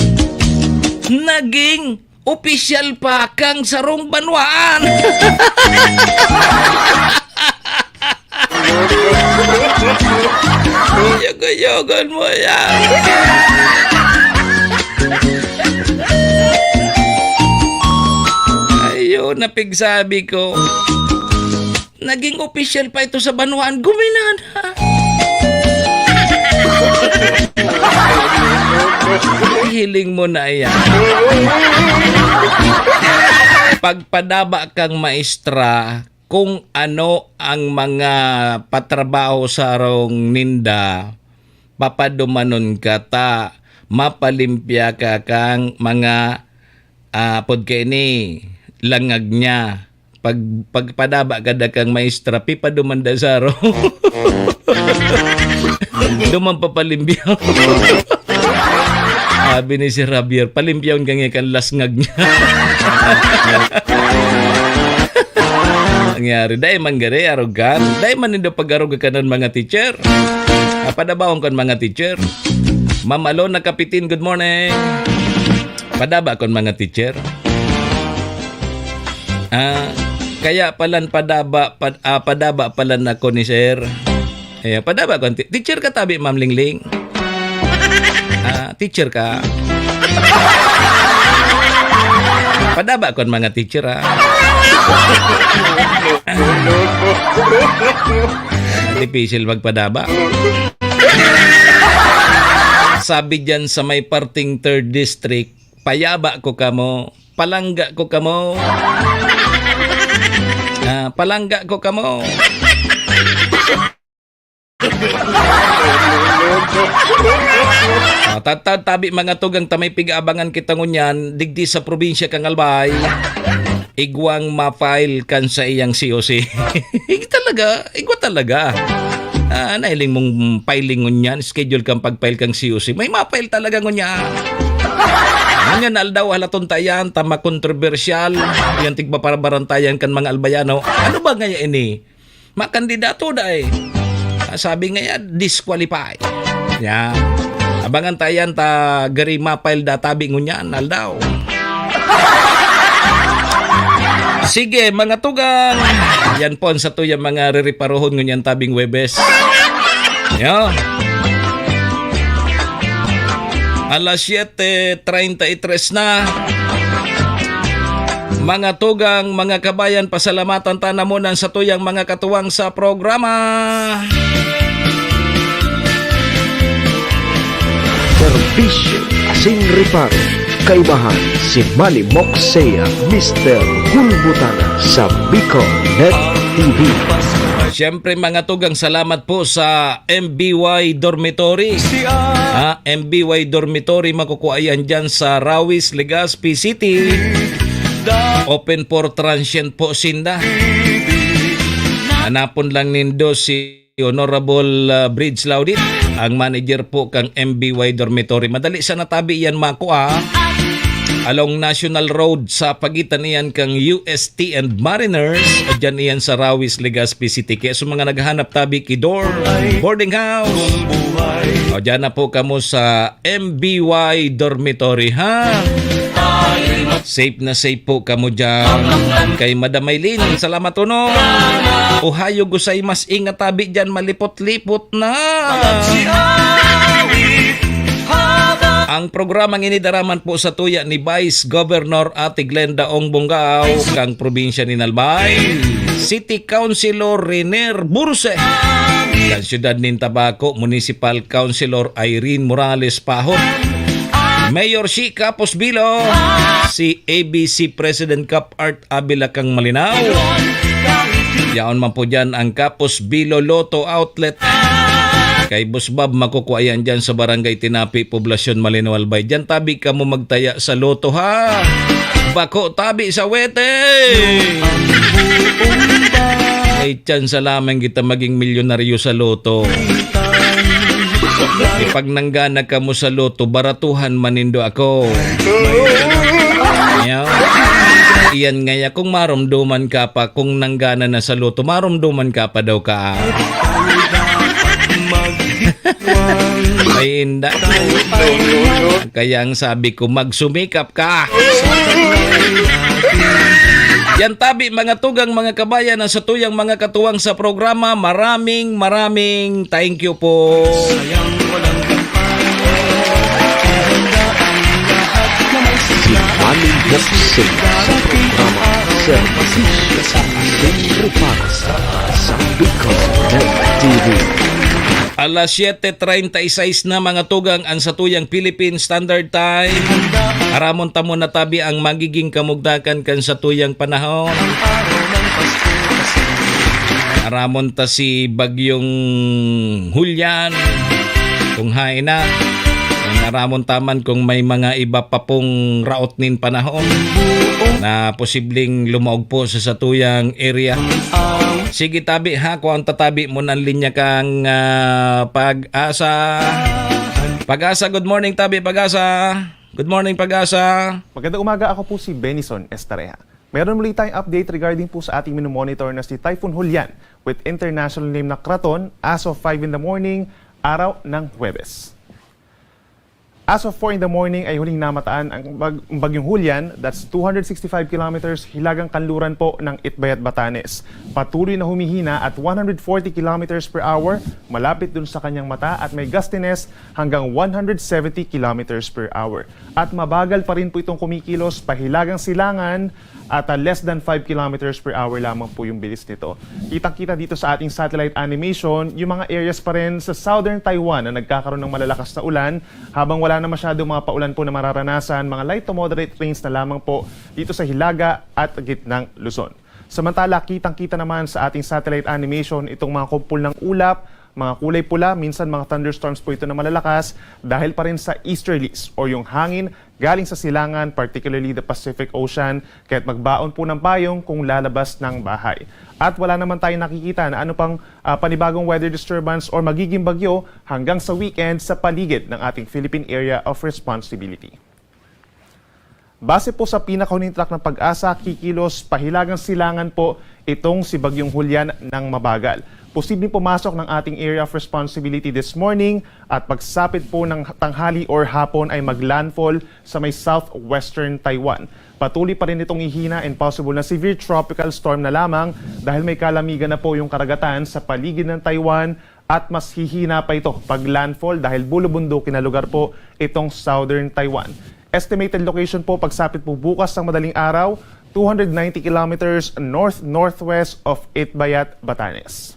naging opisyal pa kang sarong banwaan. Yugo-yugon mo yan. Ayun, napigsabi ko. Naging opisyal pa ito sa banwaan. Guminana. Hiling mo na yan. Pagpadaba kang maestra, kung ano ang mga patrabaho sa harong ninda, papadumanon ka ta mapalimpya ka kang mga, ah, pod kaini, langag niya. Pag, pagpadaba ka dakang maestra, pipaduman da sa harong. Duman papalimpyaw. Sabi ni Sir Javier, "Palimpyawon ka nga kan lasngag niya." Nangyari, dai man gari, arogan. Dai man nindo pag-aroga kanon, mga teacher. Ah, padabawon kon mga teacher. Ma'am Alona Kapitin, good morning. Padaba kon mga teacher. Ah, kaya palan padaba, pad-, ah, padaba palan ako ni sir. Eh, padaba kon ti-, teacher ka tabi, Ma'am Lingling. Ah, teacher ka. Padaba kon mga teacher, ah. Dipisil magpadaba. Sabi diyan sa may parting third district, "Payaba ko kamo, palangga ko kamo." Ah, palangga ko kamo. Ah, tadtad tabi mga tugang ta may pig-aabangan kita ngunyan, digdi sa probinsya kan Albay. Igwang ma-file kan saiyang C O C. Talaga, igwa talaga. Ah, nahiling mong filing ngunyan, schedule kang pag-file kang C O C. May ma-file talaga ngunyan. Ngunyan aldaw halaton ta yan, ta makontrobersyal, yan tigpaparabarantayan kan mga Albayano. Ano ba ngaya ini? Makandidato dai. Ah, sabi ngaya, disqualify. Yan. Abangan ta yan ta gari ma-file da tabi ngunyan, aldaw. Sige, mga tugang. Yan po ang satuyang mga rereparohon ngunyan tabing Huwebes. Yan. Alas siyete treinta y tres na. Mga tugang, mga kabayan, pasalamatan ta na muna ang satuyang mga katuwang sa programa. Serbisyo asin reparo. Kaibahan si Manny Moxea, Mister Gulbutana sa Bicol Net T V. Siyempre, mga tugang, salamat po sa M B Y Dormitory. Ah, M B Y Dormitory, makukua yan dyan sa Rawis, Legazpi City. Open for transient po sinda. Hanapon lang nindo si Honorable, ah, Bridge Laudit, ang manager po kang M B Y Dormitory. Madali sana tabi yan makua. Along National Road sa pagitan niyan kang U S T and Mariners. Diyan iyan sa Rawis, Legazpi City. Kaya sa mga naghahanap tabi ki dorm, boarding house, o, diyan na po kamo sa M B Y Dormitory, ha? Safe na safe po kamo diyan. Kay Madam Maylin, salamat, Uno. Ohayo gozaimasu, ingat tabi diyan, malipot-lipot na. Ang programang ini daraman po sa tuya ni Vice Governor Ate Glenda Ong Bongao, kang probinsya ni Albay, City Councilor Renier Burse, kan syudad nin Tabaco, Municipal Councilor Irene Morales Pahot, Mayor Shi Capos Bilo, si A B C President Cap Art Avila kang Malinao. Yaon man po dyan ang Capos Bilo Lotto Outlet. Kay Boss Bob, makukua yan dyan sa Barangay Tinapi, Poblacion Malinao, Albay. Dyan tabi kamo magtaya sa lotto, ha? Bako tabi sa wete! May tsansa lamang kita maging milyonaryo sa lotto. Ipag nanggana kamo sa lotto, baratuhan man nindo ako. Yaw. Iyan ngaya, kung maromdoman ka pa, kung nanggana na sa lotto, maromdoman ka pa daw ka. Ay, inda. Kaya ang sabi ko, magsumikap ka. Yan tabi, mga tugang, mga kabayan, ang satuyang mga katuwang sa programa. Maraming, maraming thank you po. Si Manny Boxing sa programa Serbisyo sa Ating Reparo sa Bicol Net T V. Alas siyete treinta y seis na, mga tugang, ang satuyang Philippine Standard Time. Aramon ta muna tabi ang magiging kamugdakan kan satuyang panahon. Aramon ta si Bagyong Julian, kung hain na. Aramon ta man kung may mga iba pa pong raot nin panahon na posibleng lumaog po sa satuyang area. Sige, tabi ha, kuwang tatabi mo ng linya kang, ah, Pag-asa. Pag-asa, good morning, tabi, Pag-asa. Good morning, Pag-asa. Magandang umaga, ako po si Benison Estareha. Meron muli tayong update regarding po sa ating minomonitor na si Typhoon Julian with international name na Kraton as of five in the morning, araw ng Huwebes. As of four in the morning ay huling namataan ang bag- Bagyong Julian, that's two hundred sixty-five kilometers hilagang kanluran po ng Itbayat, Batanes. Patuloy na humihina at one hundred forty kilometers per hour, malapit dun sa kanyang mata at may gustiness hanggang one hundred seventy kilometers per hour. At mabagal pa rin po itong kumikilos pahilagang silangan at ah, less than five kilometers per hour lamang po yung bilis nito. Kitang-kita dito sa ating satellite animation yung mga areas pa rin sa southern Taiwan na nagkakaroon ng malalakas na ulan, habang wala na masyadong mga paulan po na mararanasan, mga light to moderate rains na lamang po dito sa Hilaga at Gitnang Luzon. Samantala, kitang-kita naman sa ating satellite animation itong mga kumpol ng ulap, mga kulay pula, minsan mga thunderstorms po ito na malalakas dahil pa rin sa easterlies o yung hangin galing sa silangan, particularly the Pacific Ocean, kaya't magbaon po ng payong kung lalabas ng bahay. At wala naman tayong nakikita na ano pang ah, panibagong weather disturbance or magiging bagyo hanggang sa weekend sa paligid ng ating Philippine Area of Responsibility. Base po sa pinakahuling track ng Pag-asa, kikilos pahilagang silangan po itong si Bagyong Julian ng mabagal. Posibleng pumasok ng ating area of responsibility this morning at pagsapit po ng tanghali or hapon ay maglandfall sa may southwestern Taiwan. Patuloy pa rin itong hihina and possible na severe tropical storm na lamang dahil may kalamigan na po yung karagatan sa paligid ng Taiwan at mas hihina pa ito pag landfall dahil bulubundukin na lugar po itong southern Taiwan. Estimated location po, pagsapit po bukas ng madaling araw, two hundred ninety kilometers north-northwest of Itbayat, Batanes.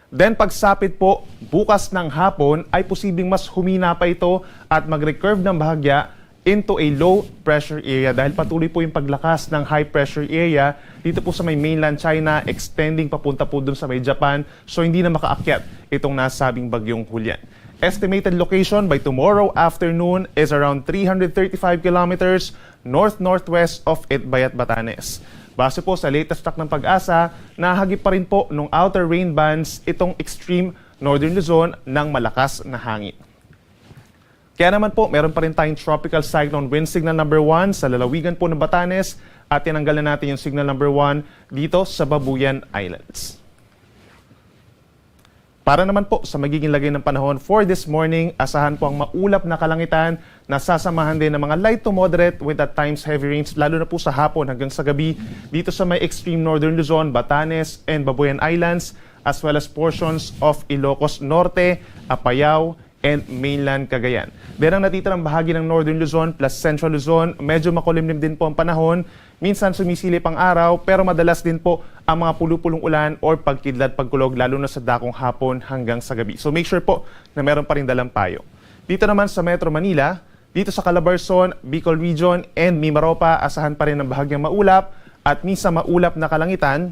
Then pagsapit po, bukas ng hapon ay posibleng mas humina pa ito at mag-recurve ng bahagya into a low pressure area dahil patuloy po yung paglakas ng high pressure area dito po sa may mainland China, extending papunta po dun sa may Japan. So hindi na makaakyat itong nasabing bagyong Julian. Estimated location by tomorrow afternoon is around three hundred thirty-five kilometers north-northwest of Itbayat, Batanes. Base po sa latest track ng Pag-asa, nahagip pa rin po nung outer rain bands itong extreme northern Luzon ng malakas na hangin. Kaya naman po, meron pa rin tayong Tropical Cyclone Wind Signal number one sa lalawigan po ng Batanes at tinanggal na natin yung Signal number one dito sa Babuyan Islands. Para naman po sa magiging lagay ng panahon for this morning, asahan po ang maulap na kalangitan na sasamahan din ng mga light to moderate with at times heavy rains, lalo na po sa hapon hanggang sa gabi dito sa may extreme northern Luzon, Batanes, and Babuyan Islands, as well as portions of Ilocos Norte, Apayao, and mainland Cagayan. Then ang natitirang bahagi ng Northern Luzon plus Central Luzon, medyo makulimlim din po ang panahon. Minsan sumisilip ang araw, pero madalas din po ang mga pulu-pulong ulan or pagkidlat pagkulog, lalo na sa dakong hapon hanggang sa gabi. So make sure po na meron pa rin dalang payong. Dito naman sa Metro Manila, dito sa Calabarzon, Bicol Region, and Mimaropa, asahan pa rin ang bahagyang maulap at minsan maulap na kalangitan.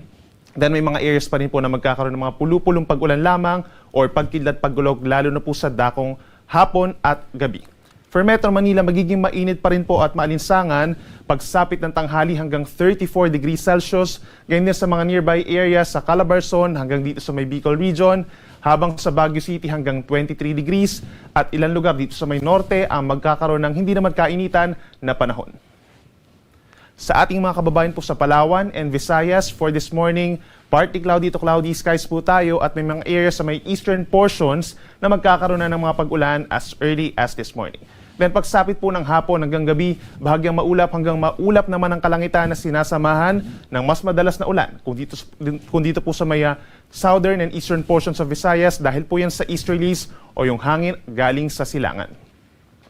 Then may mga areas pa rin po na magkakaroon ng mga pulu-pulong pag-ulan lamang or pagkidlat pagkulog, lalo na po sa dakong hapon at gabi. For Metro Manila, magiging mainit pa rin po at maalinsangan pagsapit ng tanghali hanggang thirty-four degrees Celsius. Ganyan din sa mga nearby areas sa Calabarzon hanggang dito sa may Bicol Region, habang sa Baguio City hanggang twenty-three degrees at ilang lugar dito sa may norte ang magkakaroon ng hindi naman kainitan na panahon. Sa ating mga kababayan po sa Palawan and Visayas, for this morning, partly cloudy to cloudy skies po tayo at may mga areas sa may eastern portions na magkakaroon na ng mga pag-ulan as early as this morning. Then pagsapit po ng hapon hanggang gabi, bahagyang maulap hanggang maulap naman ang kalangitan na sinasamahan ng mas madalas na ulan kung dito, kung dito po sa may ah, southern and eastern portions of Visayas dahil po yan sa easterlies o yung hangin galing sa silangan.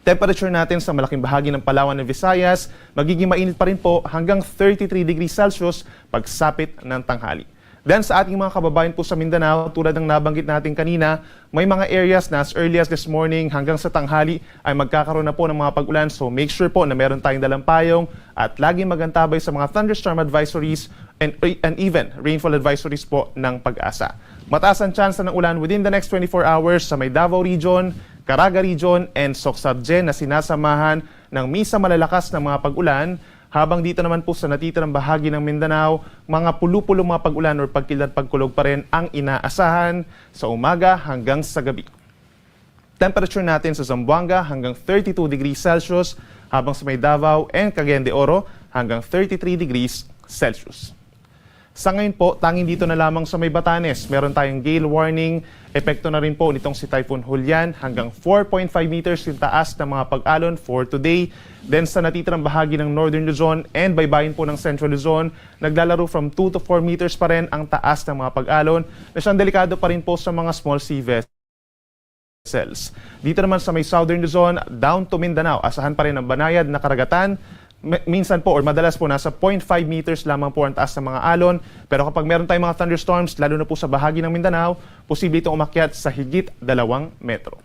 Temperature natin sa malaking bahagi ng Palawan and Visayas, magiging mainit pa rin po hanggang thirty-three degrees Celsius pagsapit ng tanghali. Then sa ating mga kababayan po sa Mindanao, tulad ng nabanggit natin kanina, may mga areas na as early as this morning hanggang sa tanghali ay magkakaroon na po ng mga pag-ulan. So make sure po na meron tayong dalang payong at laging magantabay sa mga thunderstorm advisories and, and even rainfall advisories po ng PAGASA. Mataas ang tsansa ng ulan within the next twenty-four hours sa may Davao Region, Caraga Region, and Soccsksargen na sinasamahan ng minsan malalakas na mga pag-ulan, habang dito naman po sa natitirang bahagi ng Mindanao, mga pulo-pulo mga pag-ulan or pagkidlat pagkulog pa rin ang inaasahan sa umaga hanggang sa gabi. Temperature natin sa Zamboanga hanggang thirty-two degrees Celsius, habang sa may Davao and Cagayan de Oro hanggang thirty-three degrees Celsius. Sa ngayon po, tanging dito na lamang sa may Batanes, meron tayong gale warning. Epekto na rin po nitong si Typhoon Julian, hanggang four point five meters yung taas ng mga pag-alon for today. Then sa natitirang bahagi ng Northern Luzon and baybayin po ng Central Luzon, naglalaro from two to four meters pa rin ang taas ng mga pag-alon, na siyang delikado pa rin po sa mga small sea vessels. Dito naman sa may Southern Luzon, down to Mindanao, asahan pa rin ang banayad na karagatan. Mi-, minsan po or madalas po, nasa point five meters lamang po ang taas ng mga alon. Pero kapag meron tayong mga thunderstorms, lalo na po sa bahagi ng Mindanao, posible itong umakyat sa higit dalawang metro.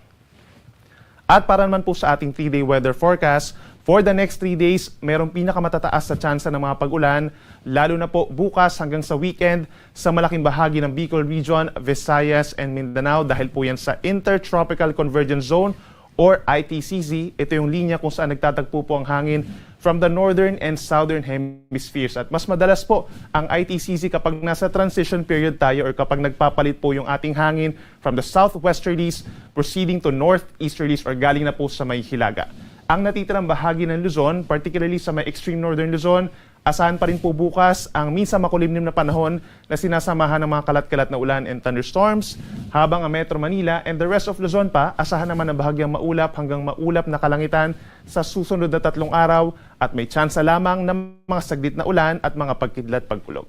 At para naman po sa ating three-day weather forecast, for the next three days, merong pinakamatataas sa tsansa ng mga pag-ulan, lalo na po bukas hanggang sa weekend, sa malaking bahagi ng Bicol Region, Visayas, and Mindanao, dahil po yan sa Intertropical Convergence Zone or I T C Z. Ito yung linya kung saan nagtatagpo po ang hangin from the northern and southern hemispheres. At mas madalas po ang I T C Z kapag nasa transition period tayo or kapag nagpapalit po yung ating hangin from the southwesterlies proceeding to northeasterlies or galing na po sa may hilaga. Ang natitirang bahagi ng Luzon, particularly sa may extreme northern Luzon, asahan pa rin po bukas ang minsan makulimlim na panahon na sinasamahan ng mga kalat-kalat na ulan and thunderstorms, habang ang Metro Manila and the rest of Luzon pa, asahan naman ang bahagyang maulap hanggang maulap na kalangitan sa susunod na tatlong araw at may tsansa lamang ng mga saglit na ulan at mga pagkidlat pagkulog.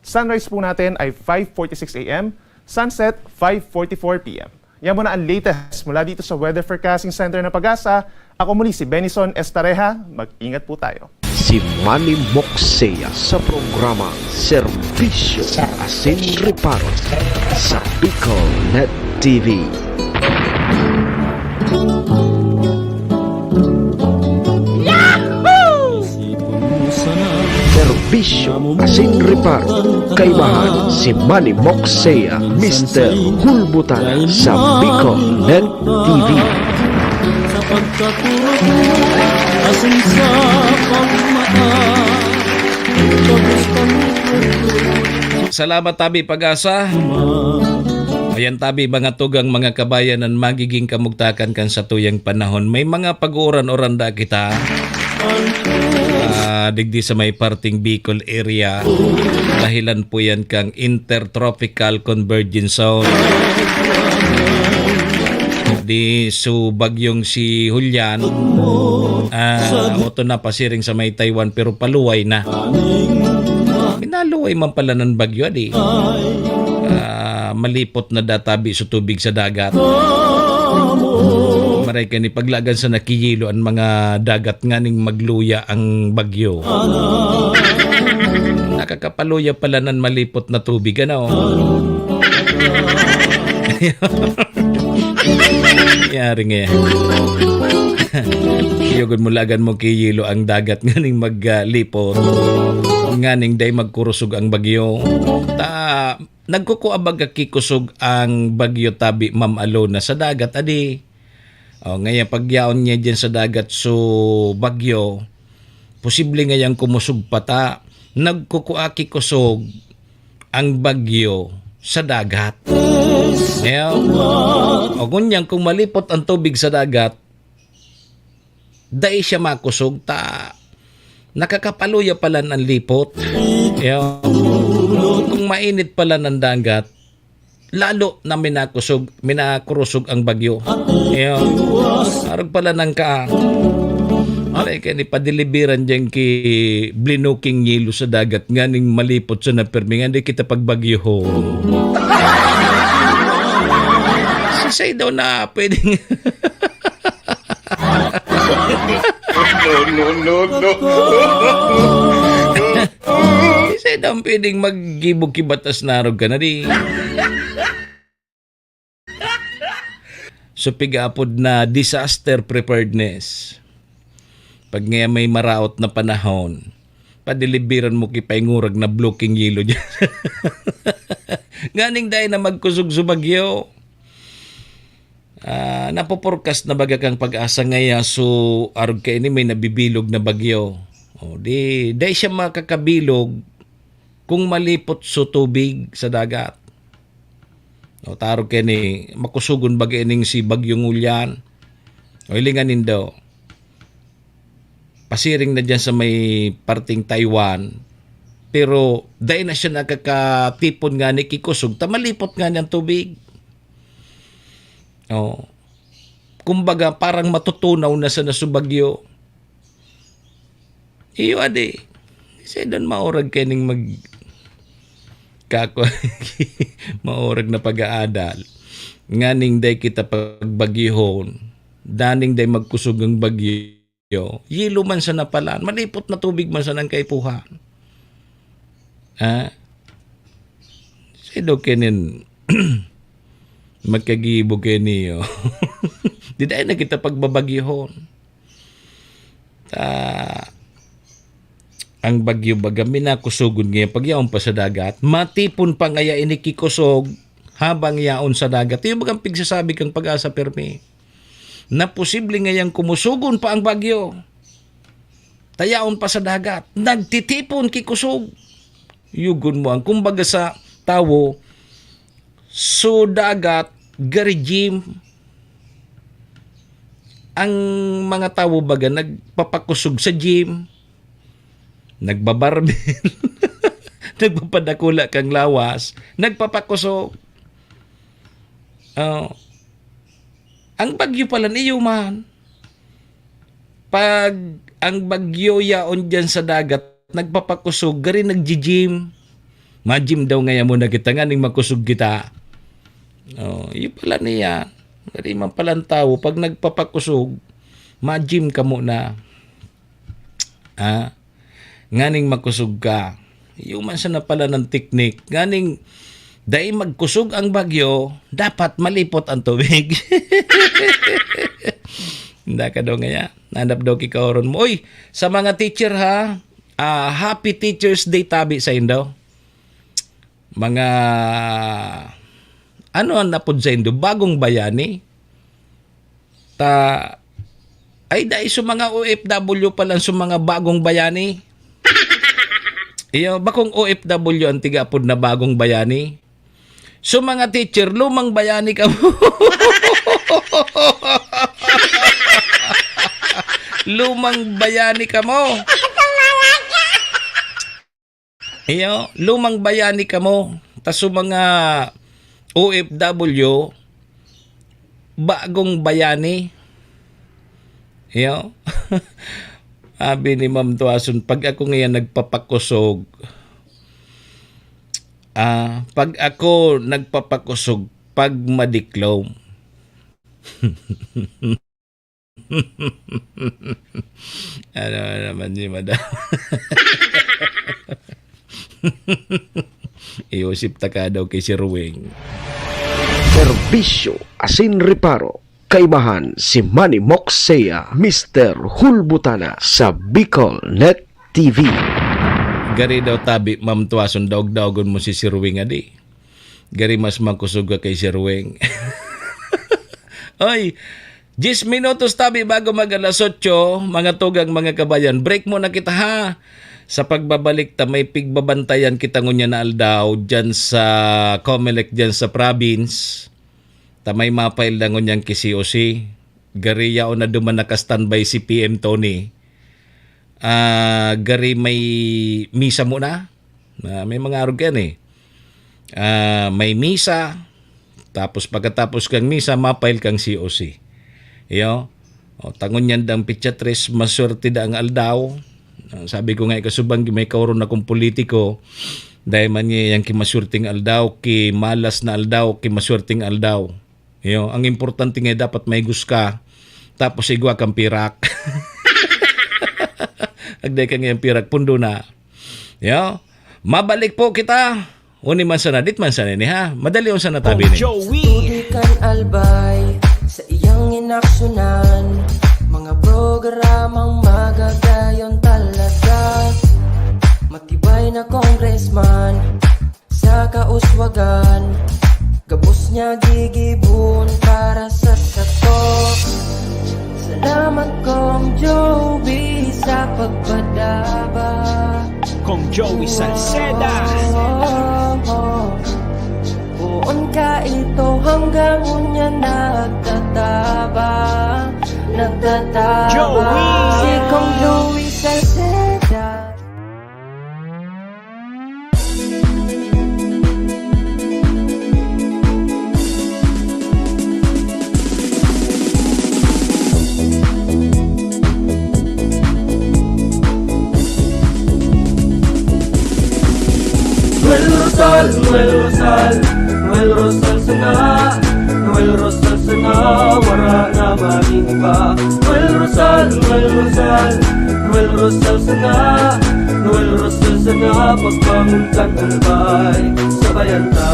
Sunrise po natin ay five forty-six A M, sunset five forty-four P M. Yan muna ang latest mula dito sa Weather Forecasting Center ng PAGASA. Ako muli si Benison Estareja. Mag-ingat po tayo. Si Manny Moxea sa programa Serbisyo Asin Reparo sa Bicol Net T V. Serbisyo asin reparo. Kaibahan si Manny Moxea, Mister Hulbutan sa Bicol Net T V. Sa pagkakurog mo, asin sa pagmata, tapos kami Salamat tabi, PAGASA. Ayan tabi, mga tugang, mga kabayan, an magiging kamugtakan kan satuyang panahon. May mga pag-uuran-uran da kita. Ah, digdi sa may parting Bicol area. Dahilan po yan kang Intertropical Convergence Zone. Di su bagyong si Julian, ah, oto na pasiring sa may Taiwan, pero paluway na. Minaluway man pala nan bagyo, adi. Ah, malipot na databi sa tubig sa dagat. Maray ka ni paglagan sa nakiyilo an mga dagat nganing magluya ang bagyo. Nakakapaluya pala nan malipot na tubig, ano? Yari nga yan. Yugod mo lagan mo kiyilo ang dagat nganing maglipot, nganing day magkurusog ang bagyo. Ta, nagkukua baga ki kusog ang bagyo tabi, Ma'am Alona, sa dagat, adi. O, ngaya pagyaon niya dyan sa dagat, so bagyo, posible ngayang kumusog pa ta. Nagkukua ki kusog ang bagyo sa dagat. Ngayon, o ngunyan, kung malipot ang tubig sa dagat, dai siya makusog ta nakakapaluya pala an lipot. Yo. Kung mainit pala an dagat, lalo na minakusog, minakurusog ang bagyo. Yo. Arog pala nang ka. Aray ka ni padilibiran dyan ki blinuking yelo sa dagat nganing malipot sa napirmi nga di kita pagbagyohon. Sisay daw na pwedeng No, no, no, no. Sisay Dai pwedeng maggibog ki batas na arog ka na di. So, piga-apod na disaster preparedness. Pag ngaya may maraot na panahon, padilibiran mo ki paingurag na bloking yelo diyan. Nganing dai na magkusog sa bagyo. Ah, napoporkas na baga kang Pag-asa ngaya, so arog kaini may nabibilog na bagyo. O, di, dai siya makakabilog kung malipot so tubig sa dagat. O, tarog kaini, makusogon baga ining si Bagyong Ulian. O, hilingan nindo. Pasiring na diyan sa may parteng Taiwan. Pero dai na siya nakakatipon ngani ki kusog, ta malipot ngani ang tubig. O. Kumbaga, parang matutunaw na sana so bagyo. Iyo, adi. Sa idan maorag kaning mag-, kako-, maorag na pag-aadal. Nganing dai kita pagbagyuhon, daning dai magkusog ang bagyo, yelo man sana palan, malipot na tubig man sana ang kaipuhan. Ha? Sa ido kinin, magkagibo kayo niyo. Di dai na kita pagbabagyuhon. Ta, ang bagyo baga minakusogon ngaya pag yaon pa sa dagat, matipon pa ngaya ini ki kusog habang yaon sa dagat. Iyo bagang pigsasabi kang Pag-asa permi, na posible ngayang kumusogon pa ang bagyo. Ta yaon pa sa dagat, nagtitipon ki kusog. Yugon mo ang, kumbaga sa tawo, so dagat, gari gym. Ang mga tawo baga nagpapakusog sa gym, nagbabarbell, nagpapadakula kang lawas, nagpapakusog. Oh. Ang bagyo pala niyo man. Pag ang bagyo yaon diyan sa dagat, nagpapakusog, gari nagji-gym. Ma-gym daw ngaya muna kita, nganing makusog kita. Oh, yun pala niya. Gari man palang tawo, pag nagpapakusog, ma-gym ka muna. Ah, nganing makusog ka. Iyo man sana pala ng teknik. Nganing dai magkusog ang bagyo, dapat malipot ang tubig. Hindi ka daw ngaya. Nanap daw kikaoron mo. Uy, sa mga teacher ha, ah, happy Teacher's Day tabi sa indo. Mga, ano ang napod sa indo? Bagong bayani? Ta, ay, dai sa mga O F W pa lang sa mga bagong bayani. Iyo, bakong O F W ang tigapod na bagong bayani. So, mga teacher, lumang bayani kamo. Lumang bayani kamo. Iyo, lumang bayani kamo. Ta sa mga O F W, bagong bayani. Iyo. Sabi ni Ma'am Tuason, "Pag ako ngayon nagpapakusog, ah, pag ako nagpapakusog, pag madiklom." Ano naman ni madam? Iusip ta ka daw ki Sir Weng. Serbisyo asin reparo. Kaibahan si Manny Moxea, Mister Hulbutana sa Bicol Net T V. Gari daw tabi, Ma'am Tuason, daog-daogon mo si Sir Weng, adi. Gari mas makusog ka kay Sir Weng. Oy, diyes minutos tabi bago mag alas otso, mga tugang, mga kabayan. Break muna kita, ha. Sa pagbabalik ta, may pigbabantayan kita ngunyan na aldaw dyan sa Comelec, dyan sa province. Ta may mapail na ngunyan ki C O C. Gari yaon na duman naka-standby si P M Tony. Ah, gari may misa muna. Ah, may mga arog yan eh. Ah, may misa, tapos pagkatapos kang misa, mapail kang C O C. Iyo. O, tangon yan dang pitsa tres, maswerte da ang aldaw. Ah, sabi ko nga, ikasubang may kaoron akong politiko, dahil man niya yang kimaswerteng aldaw, kimalas na aldaw, kimaswerteng aldaw. Iyo, ang importante nga dapat may gus ka, tapos igwa kang pirak. Agday ka ngayang pirak, pundo na. Iyo, Mabalik po kita. Uni man sana, dit man sana ini, ha? Madali on sana tabi ni. Joey. Tubig kan Albay, sa iyang inaksyonan. Mga programang magagayon talaga. Matibay na congressman, sa kauswagan. Gabos niya gigibon para sa sato. Salamat, Kong Joey, sa pagpadaba. Kong Joey Salceda. Poon ka ito hanggang unya nagtatabang, nagtatabang. Joey. Si Kong Joey Salceda. Noel Rosal, Noel Rosal, Noel Rosal sana, Noel Rosal sana, wara na magin iba. Noel Rosal, Noel Rosal, Noel Rosal sana, Noel Rosal sana, pagbangon kan Albay, sabayan ta.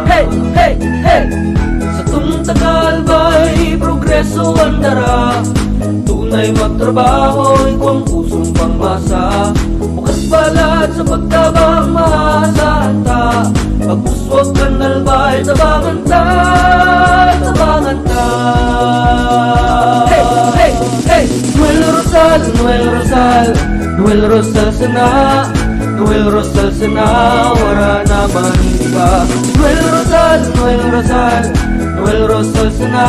Hey, hey, hey! Sa tungtag Albay, progreso ang dara. Tunay magtrabaho, igwang pusong pangmasa. Bukas palad sa pagtabang, maasahan ta. Pag-uswag kan Albay, tabangan ta, tabangan ta. Hey, hey, hey! Noel Rosal, Noel Rosal, Noel Rosal sana, Noel Rosal sana, wara na man iba. Noel Rosal, Noel Rosal, Noel Rosal sana,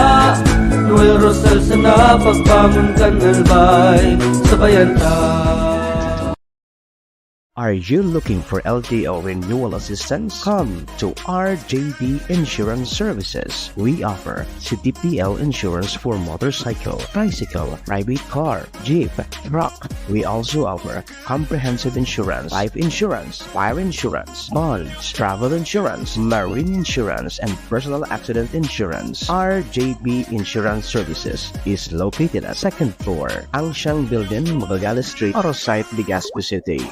Noel Rosal sana, pagbangon kan Albay, sabayan ta. Are you looking for L T O renewal assistance? Come to R J B Insurance Services. We offer C T P L insurance for motorcycle, tricycle, private car, jeep, truck. We also offer comprehensive insurance, life insurance, fire insurance, bonds, travel insurance, marine insurance, and personal accident insurance. R J B Insurance Services is located at second floor, Ancien Building, Magallanes Street, Oro Site, Legazpi City.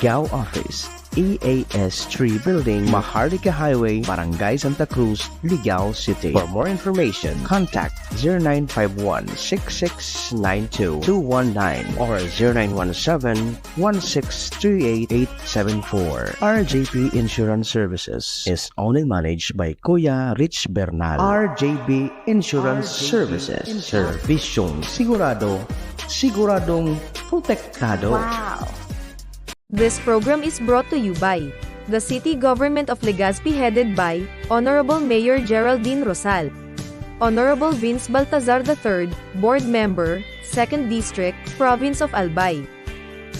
Ligao Office, E A S three Building, Maharlika Highway, Barangay Santa Cruz, Ligao City. For more information, contact zero nine five one, six six nine two, two one nine or zero nine one seven, one six three eight, eight seven four. R J P Insurance Services is owned and managed by Kuya Rich Bernal. R J B Insurance Services. Serbisyong sigurado, siguradong protektado. Wow! This program is brought to you by the City Government of Legazpi, headed by Honorable Mayor Geraldine Rosal, Honorable Vince Baltazar the third, Board Member, Second District, Province of Albay.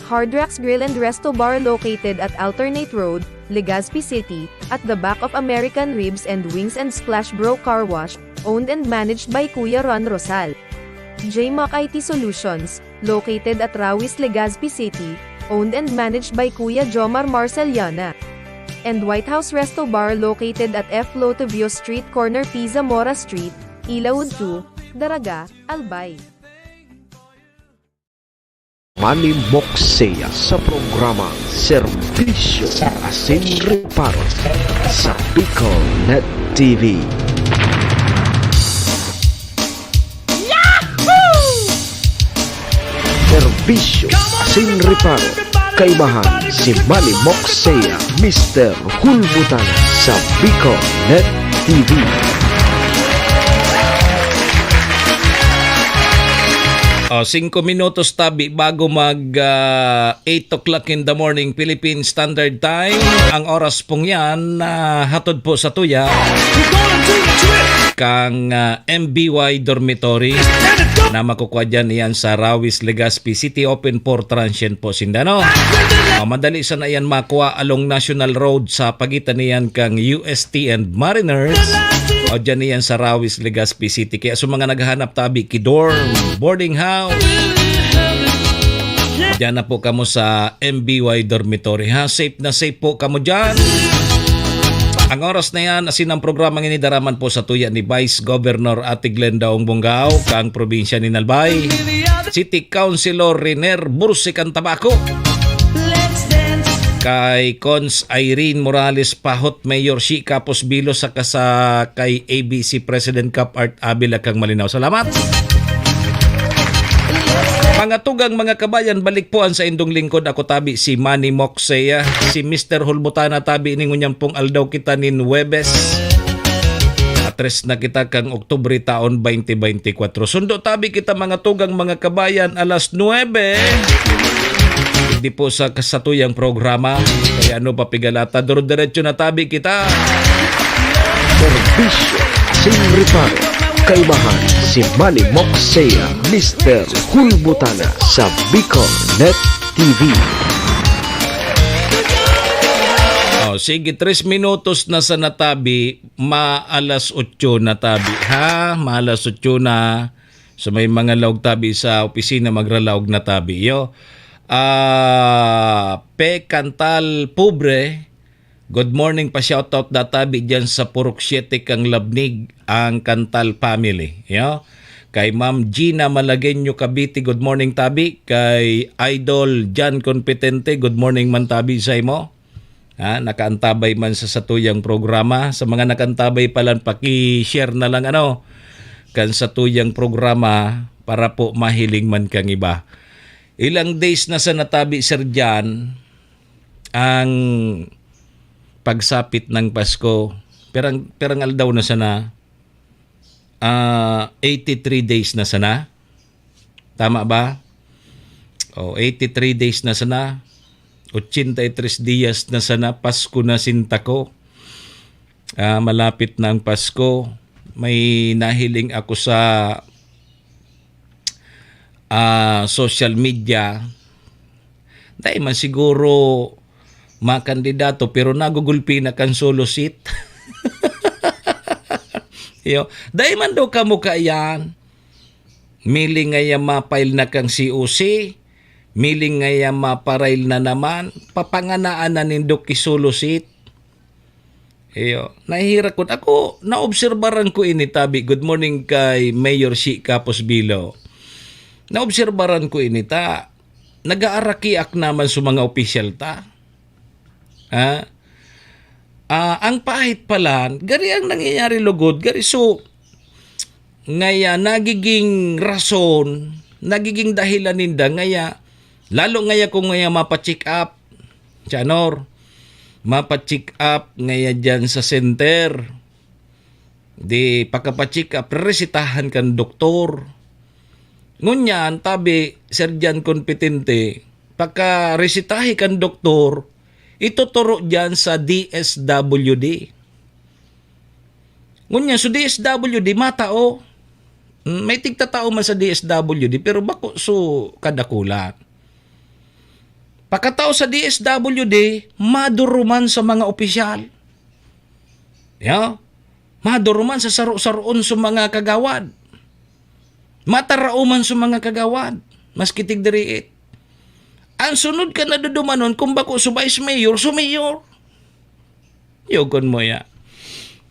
Hard Rocks Grill and Resto Bar, located at Alternate Road, Legazpi City, at the back of American Ribs and Wings and Splash Bro Car Wash, owned and managed by Kuya Ron Rosal. J Mac I T Solutions, located at Rawis, Legazpi City, owned and managed by Kuya Jomar Marceliana. And White House Resto Bar, located at F Lotovio Street, corner P Zamora Street, Ilaud two, Daraga, Albay. Manimokseya sa programang Serbisyo Asin Reparo sa Bicol Net T V. Serbisyo Asin Reparo, kaibahan si Manimokseya, Mister Hulbutan sa Bicol Net T V. O, singko minutos tabi bago mag, ah, eight o'clock in the morning, Philippine Standard Time. Ang oras pong yan, ah, hatod po sa tuya kang, ah, M B Y Dormitory na makukuha dyan iyan sa Rawis, Legazpi City, open for transient po sinda, no? O, madali sana yan makuha along National Road sa pagitan niyan kang U S T and Mariners. O, dyan iyan sa Rawis, Legazpi City. Kaya sa mga naghahanap tabi ki dorm, boarding house, dyan na po kamo sa M B Y Dormitory, ha? Safe na safe po kamo dyan. Ang oras na yan, asin ang programa ini daraman po sa tuya ni Vice Governor Ate Glenda Ong Bongao, kang probinsya ni Albay, City Councilor Riner Bursican Tabaco. Let's dance, kay Cons Irene Morales Pahot, Mayor Shi Capos Bilo, saka sa kay A B C President Cap Art Abila kang Malinao. Salamat! Mga tugang, mga kabayan, balik po an saindong lingkod. Ako tabi si Manny Moxea, si Mister Hulbutana tabi ning unyang pong aldaw kita nin Huwebes. Atres na kita kang Oktubre taon twenty twenty-four. Sundo tabi kita, mga tugang, mga kabayan, alas nuebe. Di po sa kasatuyang programa. Kaya ano pa pigalata, duro-diretso na tabi kita. Serbisyo sing reparo. Kaibahan si Manny Moxea, Mister Hulbutana sa Bicol Net T V. Oh, sige, tres minutos na sa natabi, maalas otso na tabi, ha? Maalas otso na. So, may mga laog tabi sa opisina, magralaog na tabi, yo. Ah, Pe Cantal Pobre, good morning, pa-shoutout da tabi diyan sa Purok Siete kang Labnig, ang Cantal family, yo. Kay Ma'am Gina Malagueño Cavite, good morning tabi. Kay Idol John Competente, good morning man tabi sa imo. Ha, nakaantabay man sa satuyang programa. Sa mga nakaantabay pa lang, paki-share na lang, ano, kan satuyang programa para po mahiling man kang iba. Ilang days na sa natabi, Sir Jan, ang pagsapit ng Pasko. Pirang, pirang aldaw na sana? Ah, eighty-three days na sana. Tama ba? O, eighty-three days na sana. Ochenta y tres días na sana. Pasko na, sinta ko. Ah, malapit na ang Pasko. May nahiling ako sa, ah, social media. Dai man siguro makandidato, pero nagugulpi na kan solo seat. Yo, dai man daw kamo kaiyan. Miling ngaya ma-file na kang C O C, miling ngaya ma-file na naman, papanganaan na nindo ki solo seat. Iyo, nahihirak ko. Ako, naobserbaran ko ini, tabi. Good morning kay Mayor Shi Capos Bilo. Naobserbaran ko ini, ta nag-aarakiak naman sa mga opisyal ta. Ha? Ah, ang pahit palan, gari ang nangyayari lugod, gari so, ngaya nagiging rason, nagiging dahilan ninda, ngaya, lalo ngaya kung ngaya mapa-check up, Chanor, mapa-check up ngaya dyan sa center. Di, pagkapa-check up, resetahan kan doktor. Ngunyan, tabi, Sir Jan Competente, pagkaresetahi kan doktor, ituturo dyan sa D S W D. Ngunyan, so D S W D, matao. Mm, may tigtatao man sa D S W D, pero bako so kadakulan. Pagkatao sa D S W D, maduruman sa mga opisyal. Ya? Maduruman sa saro-saroon sa mga kagawad. Matarauman sa mga kagawad. Maski tigdiriit. Ang sunod ka nadudumanon, kung bako sa vice mayor, sa mayor. Yogon mo ya.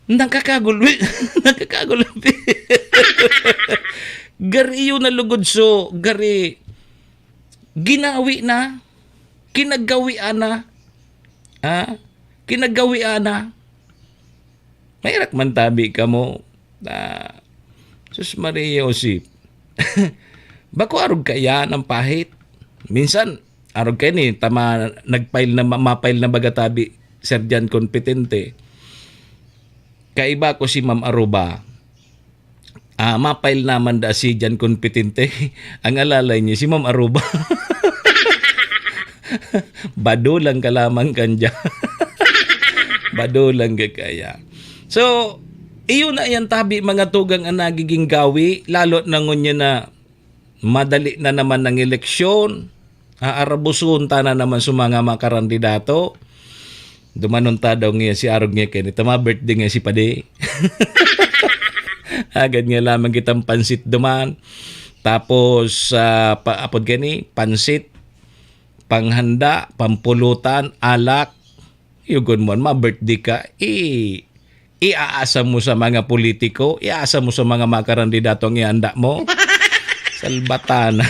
Nakakagulpi. Nakakagulpi. Gari yun na lugod so, gari ginawi na, kinagawian na, ha? Kinagawian na. Maherak man tabi kamo. Ah, sus Maria Josep. Bako arog kaiyan ang pahit. Minsan, arog kaini, tama, nag-file na, ma-, ma-file na baga tabi, Sir Jan Competente. Kaiba ko si Ma'am Aruba. Ah, ma-file naman da si Jan Competente. Ang alalay niya, si Ma'am Aruba. Bado lang ka lamang kan dyan. Bado lang ka kaya. So, iyon na yan tabi, mga tugang, ang nagiging gawi, lalo na ngunyan na madali na naman ang eleksyon. Aarabuson ta na naman sa mga makarandidato. Dumanon ta daw ngayon si arog ngayon kaini. Tama, birthday ngayon si Padi. Agad nga lamang kitang pansit duman. Tapos, ah, pa, apod gani, pansit, panghanda, pampulutan, alak. Yugon mo, ma-birthday ka, i-, iaasa mo sa mga politiko, iaasa mo sa mga makarandidato ang ihanda mo. Salbatan.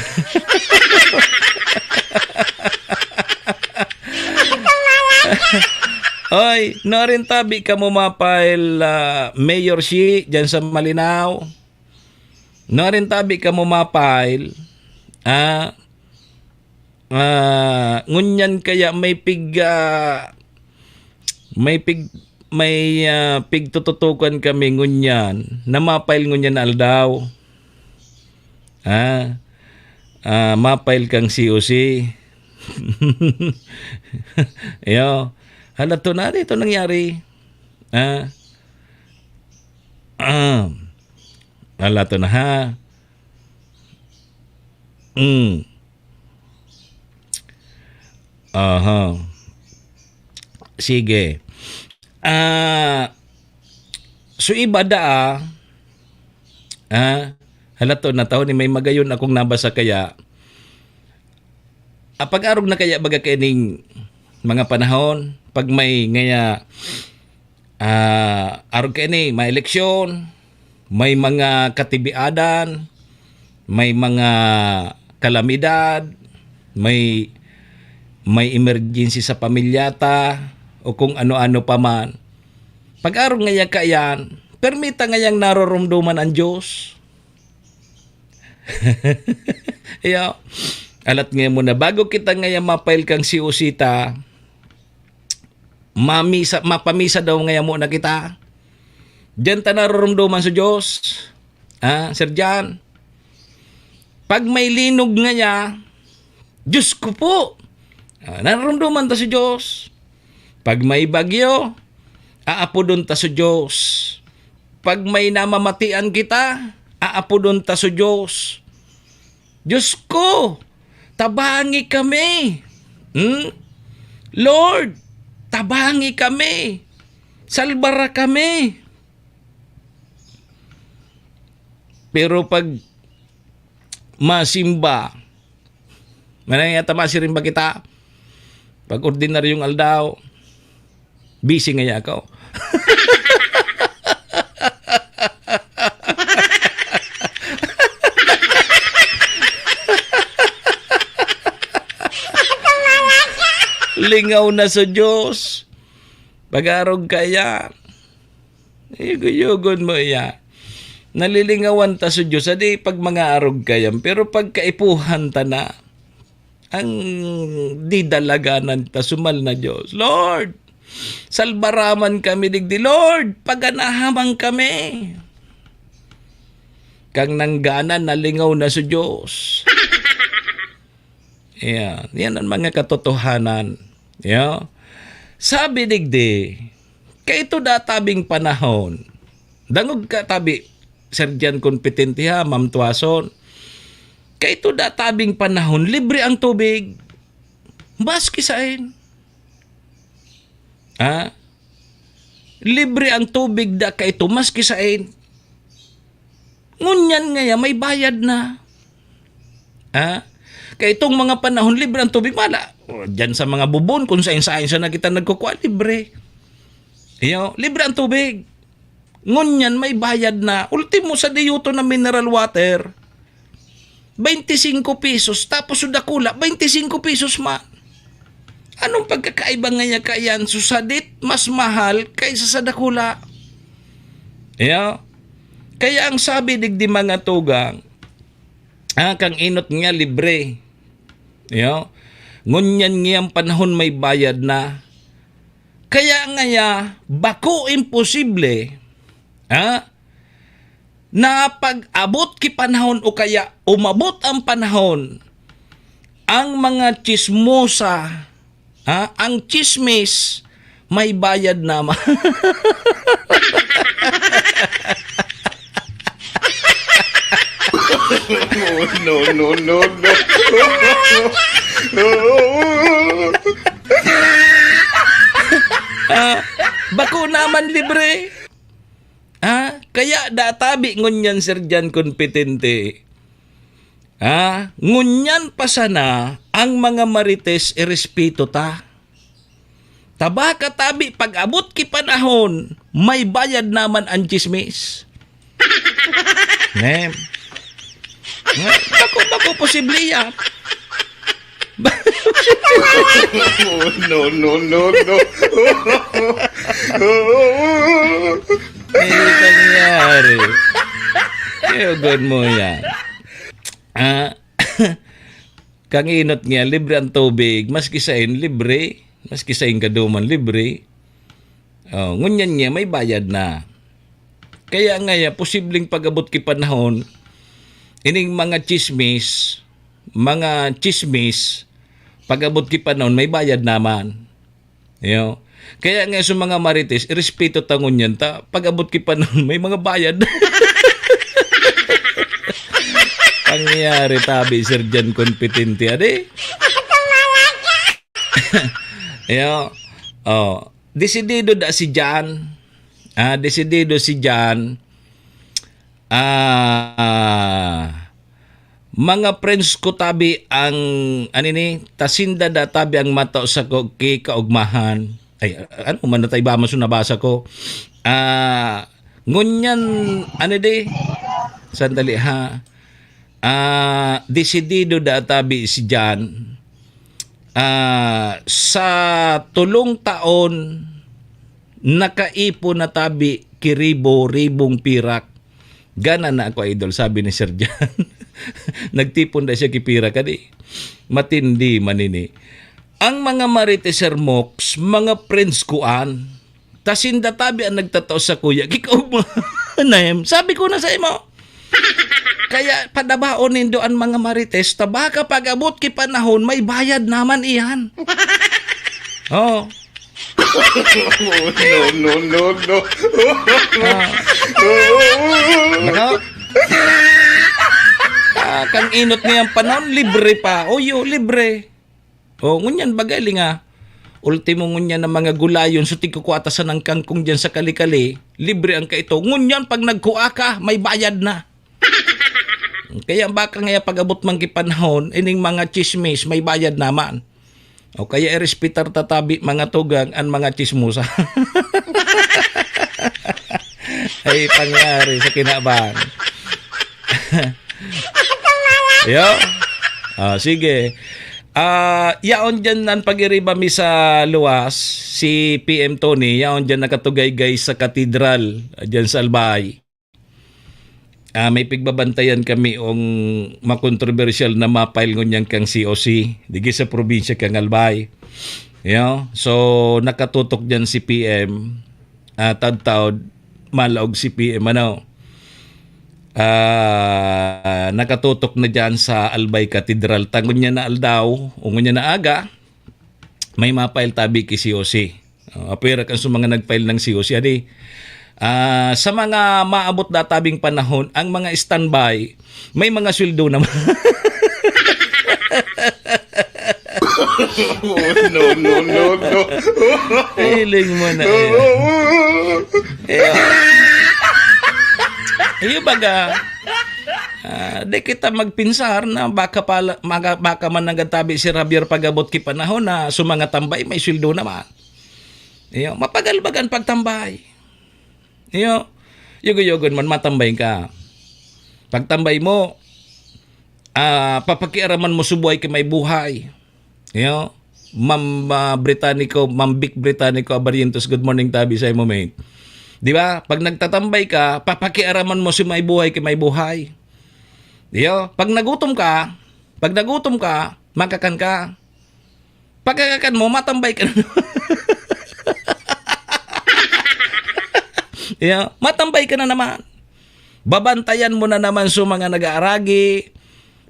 Oy, nuarin tabi kamo ma-file, ah, Mayor Shi, dyan sa Malinao. Nuarin tabi kamo ma-file, ah, ah, ngunyan kaya may pig-, ah, may pig-, may, ah, pigtututukan kami ngunyan na ma-file ngunyan na aldaw. Ah, ah, ma-file kang C O C. Iyo. Hala, to na, ito nangyari. Ah. Ah. Hala, to na, ha? Mm. Aha. Sige. Ah, so iba daa, ah, hala to, nataw ni may magayon akong nabasa kaya, ah, pag-arog na kaya baga kaining mga panahon, pag may ngaya, ah, arog kaini, may eleksyon, may mga katibiadan, may mga kalamidad, may, may emergency sa pamilya ta, o kung ano-ano pa man. Pag-arog ngaya kaiyan, permi ta ngayang naroromdoman an Diyos. Iyo. Alat ngayon mo na, bago kita ngayon ma-file kang C O C ta, mamisa, mapamisa daw ngaya mo na kita. Diyan ta naroromdoman sa Diyos. Ah, Sir John. Pag may linog ngaya, Diyos ko po. Ah, naroromdoman ta sa Diyos. Pag may bagyo, aapodon ta sa Diyos. Pag may namamatian kita, aapodon ta sa Diyos. Diyos ko, tabangi kami. Hmm? Lord, tabangi kami. Salbara kami. Pero pag masimba, manay nga tama siring ba kita? Pag ordinaryong aldaw, busy ngaya ako. Lingaw na sa Diyos. Pag-arog kaya, yugo-yugon mo iya. Nalilingawan ta sa Diyos, adi pag mga arog kayan. Pero pag kaipuhan ta na, ang didalaganan ta, sumal na Diyos. Lord, salbaraman kami digdi. Lord, paganahaman kami. Kang nangganan, nalingaw na sa Diyos. Yan. Yan ang mga katotohanan. Yeah. Sabi digdi, kaito databing panahon, dangog ka tabi, Sir Jan Competente ha, Ma'am Tuason, kaito databing panahon, libre ang tubig. Maski sain. Ha? Libre ang tubig da kaito, maski sain. Ngunyan ngaya, may bayad na. Ha? Kaya itong mga panahon, libre ang tubig. Wala. O, dyan sa mga bubon, kung sain-sain siya na kita nagkukwa, libre. Iyo, libre ang tubig. Ngunyan, may bayad na. Ultimo sa diyoto na mineral water, twenty-five pesos, tapos sa dakula, twenty-five pesos man. Anong pagkakaiba ngaya kaiyan? So, sadit, mas mahal kaysa sa dakula. Iyo. Kaya ang sabi digdi mga tugang, ah, kang inot nga libre. Iyo. Ngunyan ngayang panahon may bayad na. Kaya ngaya, bako imposible, ha? Na pag-abot ki panahon o kaya umabot ang panahon, ang mga tsismosa, ha? Ang tsismis, may bayad naman. No, no, no, no. Ah, bako naman libre. Ah, kaya databi ngunyan, Sir Jan Competente. Ah, ngunyan pa sana ang mga marites irespeto ta. Taba ka tabi, pag-abot ki panahon, may bayad naman ang tsismis. Ne? Nga, bako, bako posible yan. Oh, no, no, no, no. Ano nangyari? Ewan mo yan. Ah, kang inot niya, libre ang tubig. Maski sain, libre. Maski sain ka duman, libre. Oh, ngunyan niya, may bayad na. Kaya nga ya, posibleng pag-abot ki panahon, ining mga chismis, mga chismis, pag-abot ki panahon, may bayad naman. Yo. Kaya nga sa mga marites, irespeto ta ngunyan ta, pag-abot ki panahon, may mga bayad. Pangyari, tabi, Sir Jan, kompetente, adi? Yo. Oh, desidido da si Jan. Ah, desidido si Jan. Ah, mga friends ko tabi ang, ano ni, tasinda da tabi ang mata sa ko, ki kaugmahan. Ay, ano man na tayo ba, maso nabasa ko? Ah, ngunyan, ano di? Sandali ha. Ah, desidido da tabi si Jan. Ah, sa tulong taon, nakaipon na tabi ki ribo-ribong pirak. Gana na ako, idol, sabi ni Sir Jan. Nagtipon na siya ki pirak, kadi. Matindi man ini. Ang mga Marites, Sir Mox, mga friends kuan, ta sinda tabi ang nagtatao sa kuya. Kikaw mo, Naem. Sabi ko na sa imo. Kaya padabaon nindo ang mga Marites, ta baka pag-abot ki panahon, may bayad naman iyan. Oh. No, no, no, no. Ah. Nako. Ah, kang inot niyang panahon, libre pa. O, yo, libre. O, ngunyan bagay, linga. Ultimo ngunyan ng mga gulayon, so tigkukwata sa nang kangkong dyan sa kali-kali, libre ang kaito. Ngunyan, pag nagkua ka, may bayad na. Kaya baka nga pag-abot man ki panahon, ining mga chismis, may bayad naman. O kaya irespetar tatabi, mga tugang, ang mga chismosa. Ay, pangyari sa kinabang. Yo? Ah, sige. Ah, yaon dyan ang pag-iriba mi sa luwas, si P M Tony, yaon dyan nakatugaygay sa katedral, ah, dyan sa Albay. Ah, may pigbabantayan kami ong makontrobersyal na ma-file ngunyan kang C O C, digi sa probinsya kang Albay. Yo? So, nakatutok dyan si P M, ah, tadtaod, malaog si P M, ano, ah, nakatutok na dyan sa Albay Cathedral. Ta ngunyan na aldaw, o ngunyan na aga, may ma-file tabi ki C O C. Oh, apwera kan sa mga nag-file ng C O C, adi. Ah, sa mga maabot na tabing panahon, ang mga standby, may mga sweldo naman. Oh, no, no, no, no. Feeling mo na yan. Eh, yung baga, ah, di kita magpinsar na baka pala, maga-, baka man nagatabi si Javier pag-abot ki panahon na sa mga tambay, may sweldo naman. Iyo, mapagalbagan pagtambay. Iyo, yugo-yugon man, matambay ka. Pagtambay mo, ah, papakiaraman mo sa buhay ki may buhay. Iyo, Ma'am, ah, Britannico, Ma'am Vic Britannico Abarientos, good morning, tabi sa imo, mate. Di ba? Pag nagtatambay ka, papakiaraman mo si may buhay ki may buhay. Iyo, pag nagutom ka, pag nagutom ka, makakan ka. Pagkakakan mo, matambay ka na naman. Yeah, matambay ka na naman. Babantayan mo na naman sa mga nag-aaragi,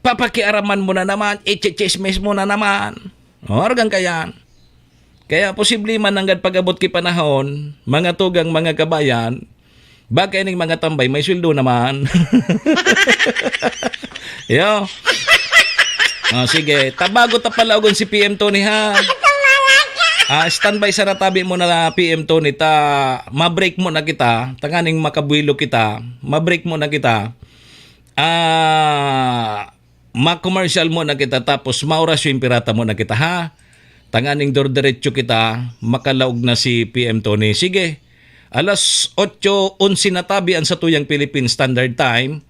papakiaraman mo na naman, ichichismis mo na naman. O, argan ka yan. Kaya posible man nanggad pag-abot ki panahon, mga tugang, mga kabayan, baka ining mga tambay, may sweldo naman. Yo. Oh, sige. Tabago ta palaogon si P M Tony, ha? Ah, standby sana tabi mo na, P M Tony. Ta, ma-break mo na kita. Tanganing makabuelo kita. Ma-break mo na kita. Ah, ma-commercial mo na kita, tapos maorasyon pirata mo na kita, ha? Tanganing dor-diretso kita, makalaog na si P M Tony. Sige, alas otso onse na tabi ang satuyang Philippine Standard Time.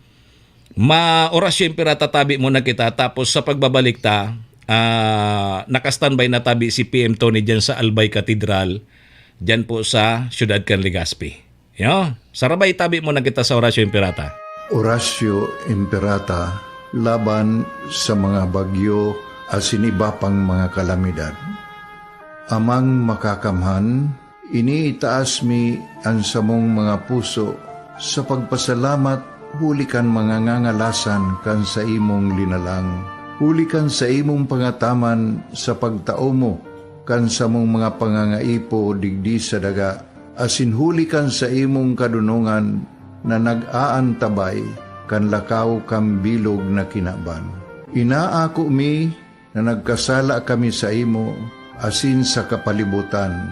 Maorasyon pirata tabi mo na kita, tapos sa pagbabalik ta, Ah, naka-standby na tabi si P M Tony diyan sa Albay Cathedral, diyan po sa siyudad kan Legazpi. Yo, sarabay tabi mo na kita sa Orasyo Imperata. Orasyo Imperata laban sa mga bagyo asin iba pang mga kalamidad. Amang Makakamhan, iniitaas mi an samong mga puso sa pagpasalamat huli kan mga ngangalasan kan saimong linalang, huli kan saimong pangataman sa pagtao mo kan samong mga pangangaipo digdi sa daga, asin huli kan saimong kadonongan na nag-aantabay kan lakaw kan bilog na kinaban. Inaako mi na nagkasala kami saimo asin sa kapalibotan.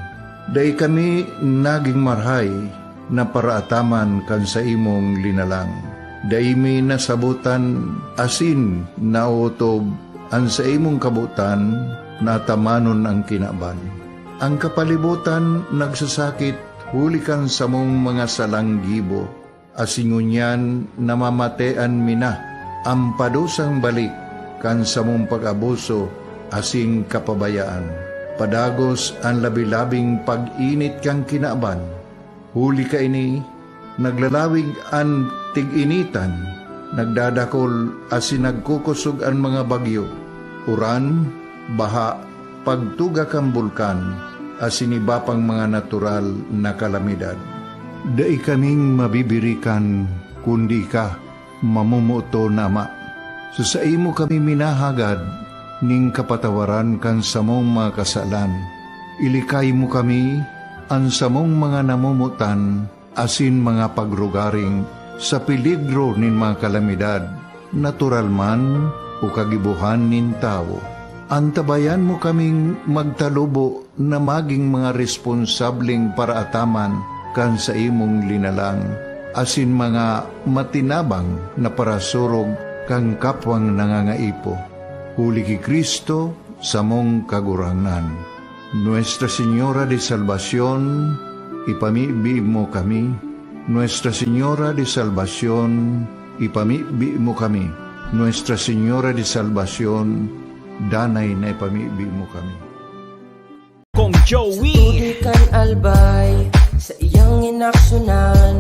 Dai kami nagin marahay na paraataman kan saimong linalang. Dai mi nasabotan asin naotob an saimong kabotan na atamanon an kinaban. An kapalibotan nagsasakit huli kan samong mga salang gibo, asin ngunyan namamatean mi na an padusang balik kan samong pag-abuso asin kapabayaan. Padagos an labi-labing pag-init kan kinaban. Huli kaini, naglalawig an tig-initan, nagdadakol asin nagkukosog an mga bagyo, uran, baha, pagtuga kan bulkan, asin iba pang mga natural na kalamidad. Dai kaming mabibirikan kundi ika, mamomoton na Ama. Sa saimo kami minahagad nin kapatawaran kan samong mga kasalan. Ilikay mo kami, an samong mga namomotan, asin mga pagrugaring sa peligro nin mga kalamidad, natural man o kagibohan nin tawo. Antabayan mo kaming magtalubo na magin mga responsableng paraataman kan saimong linalang, asin mga matinabang na parasurog kan kapwang nangangaipo. Huli ki Cristo, samong Kagurangnan. Nuestra Señora de Salvacion, ipamibi mo kami. Nuestra Señora de Salvacion, ipamibi mo kami. Nuestra Señora de Salvacion, danay na ipamibi mo kami. Kong Joey. Sa tubig kan Albay, sa iyang inaksunan,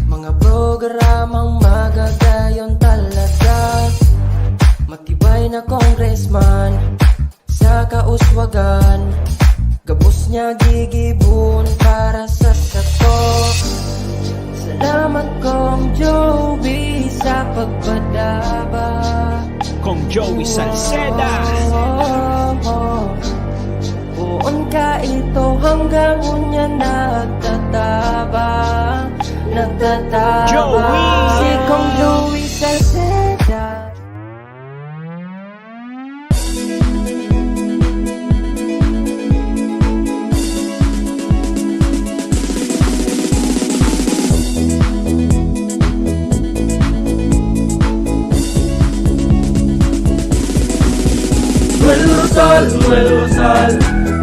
mga programang magagayon talaga. Matibay na congressman, sa kauswagan, gabos niya gigibon para sa sato. Salamat, Kong Joey, sa pagpadaba. Kong Joey Salceda. Poon ka ito hanggang unya nagtatabang, nagtatabang. Joey. Si Kong Joey Salceda. Noel Rosal, Noel Rosal,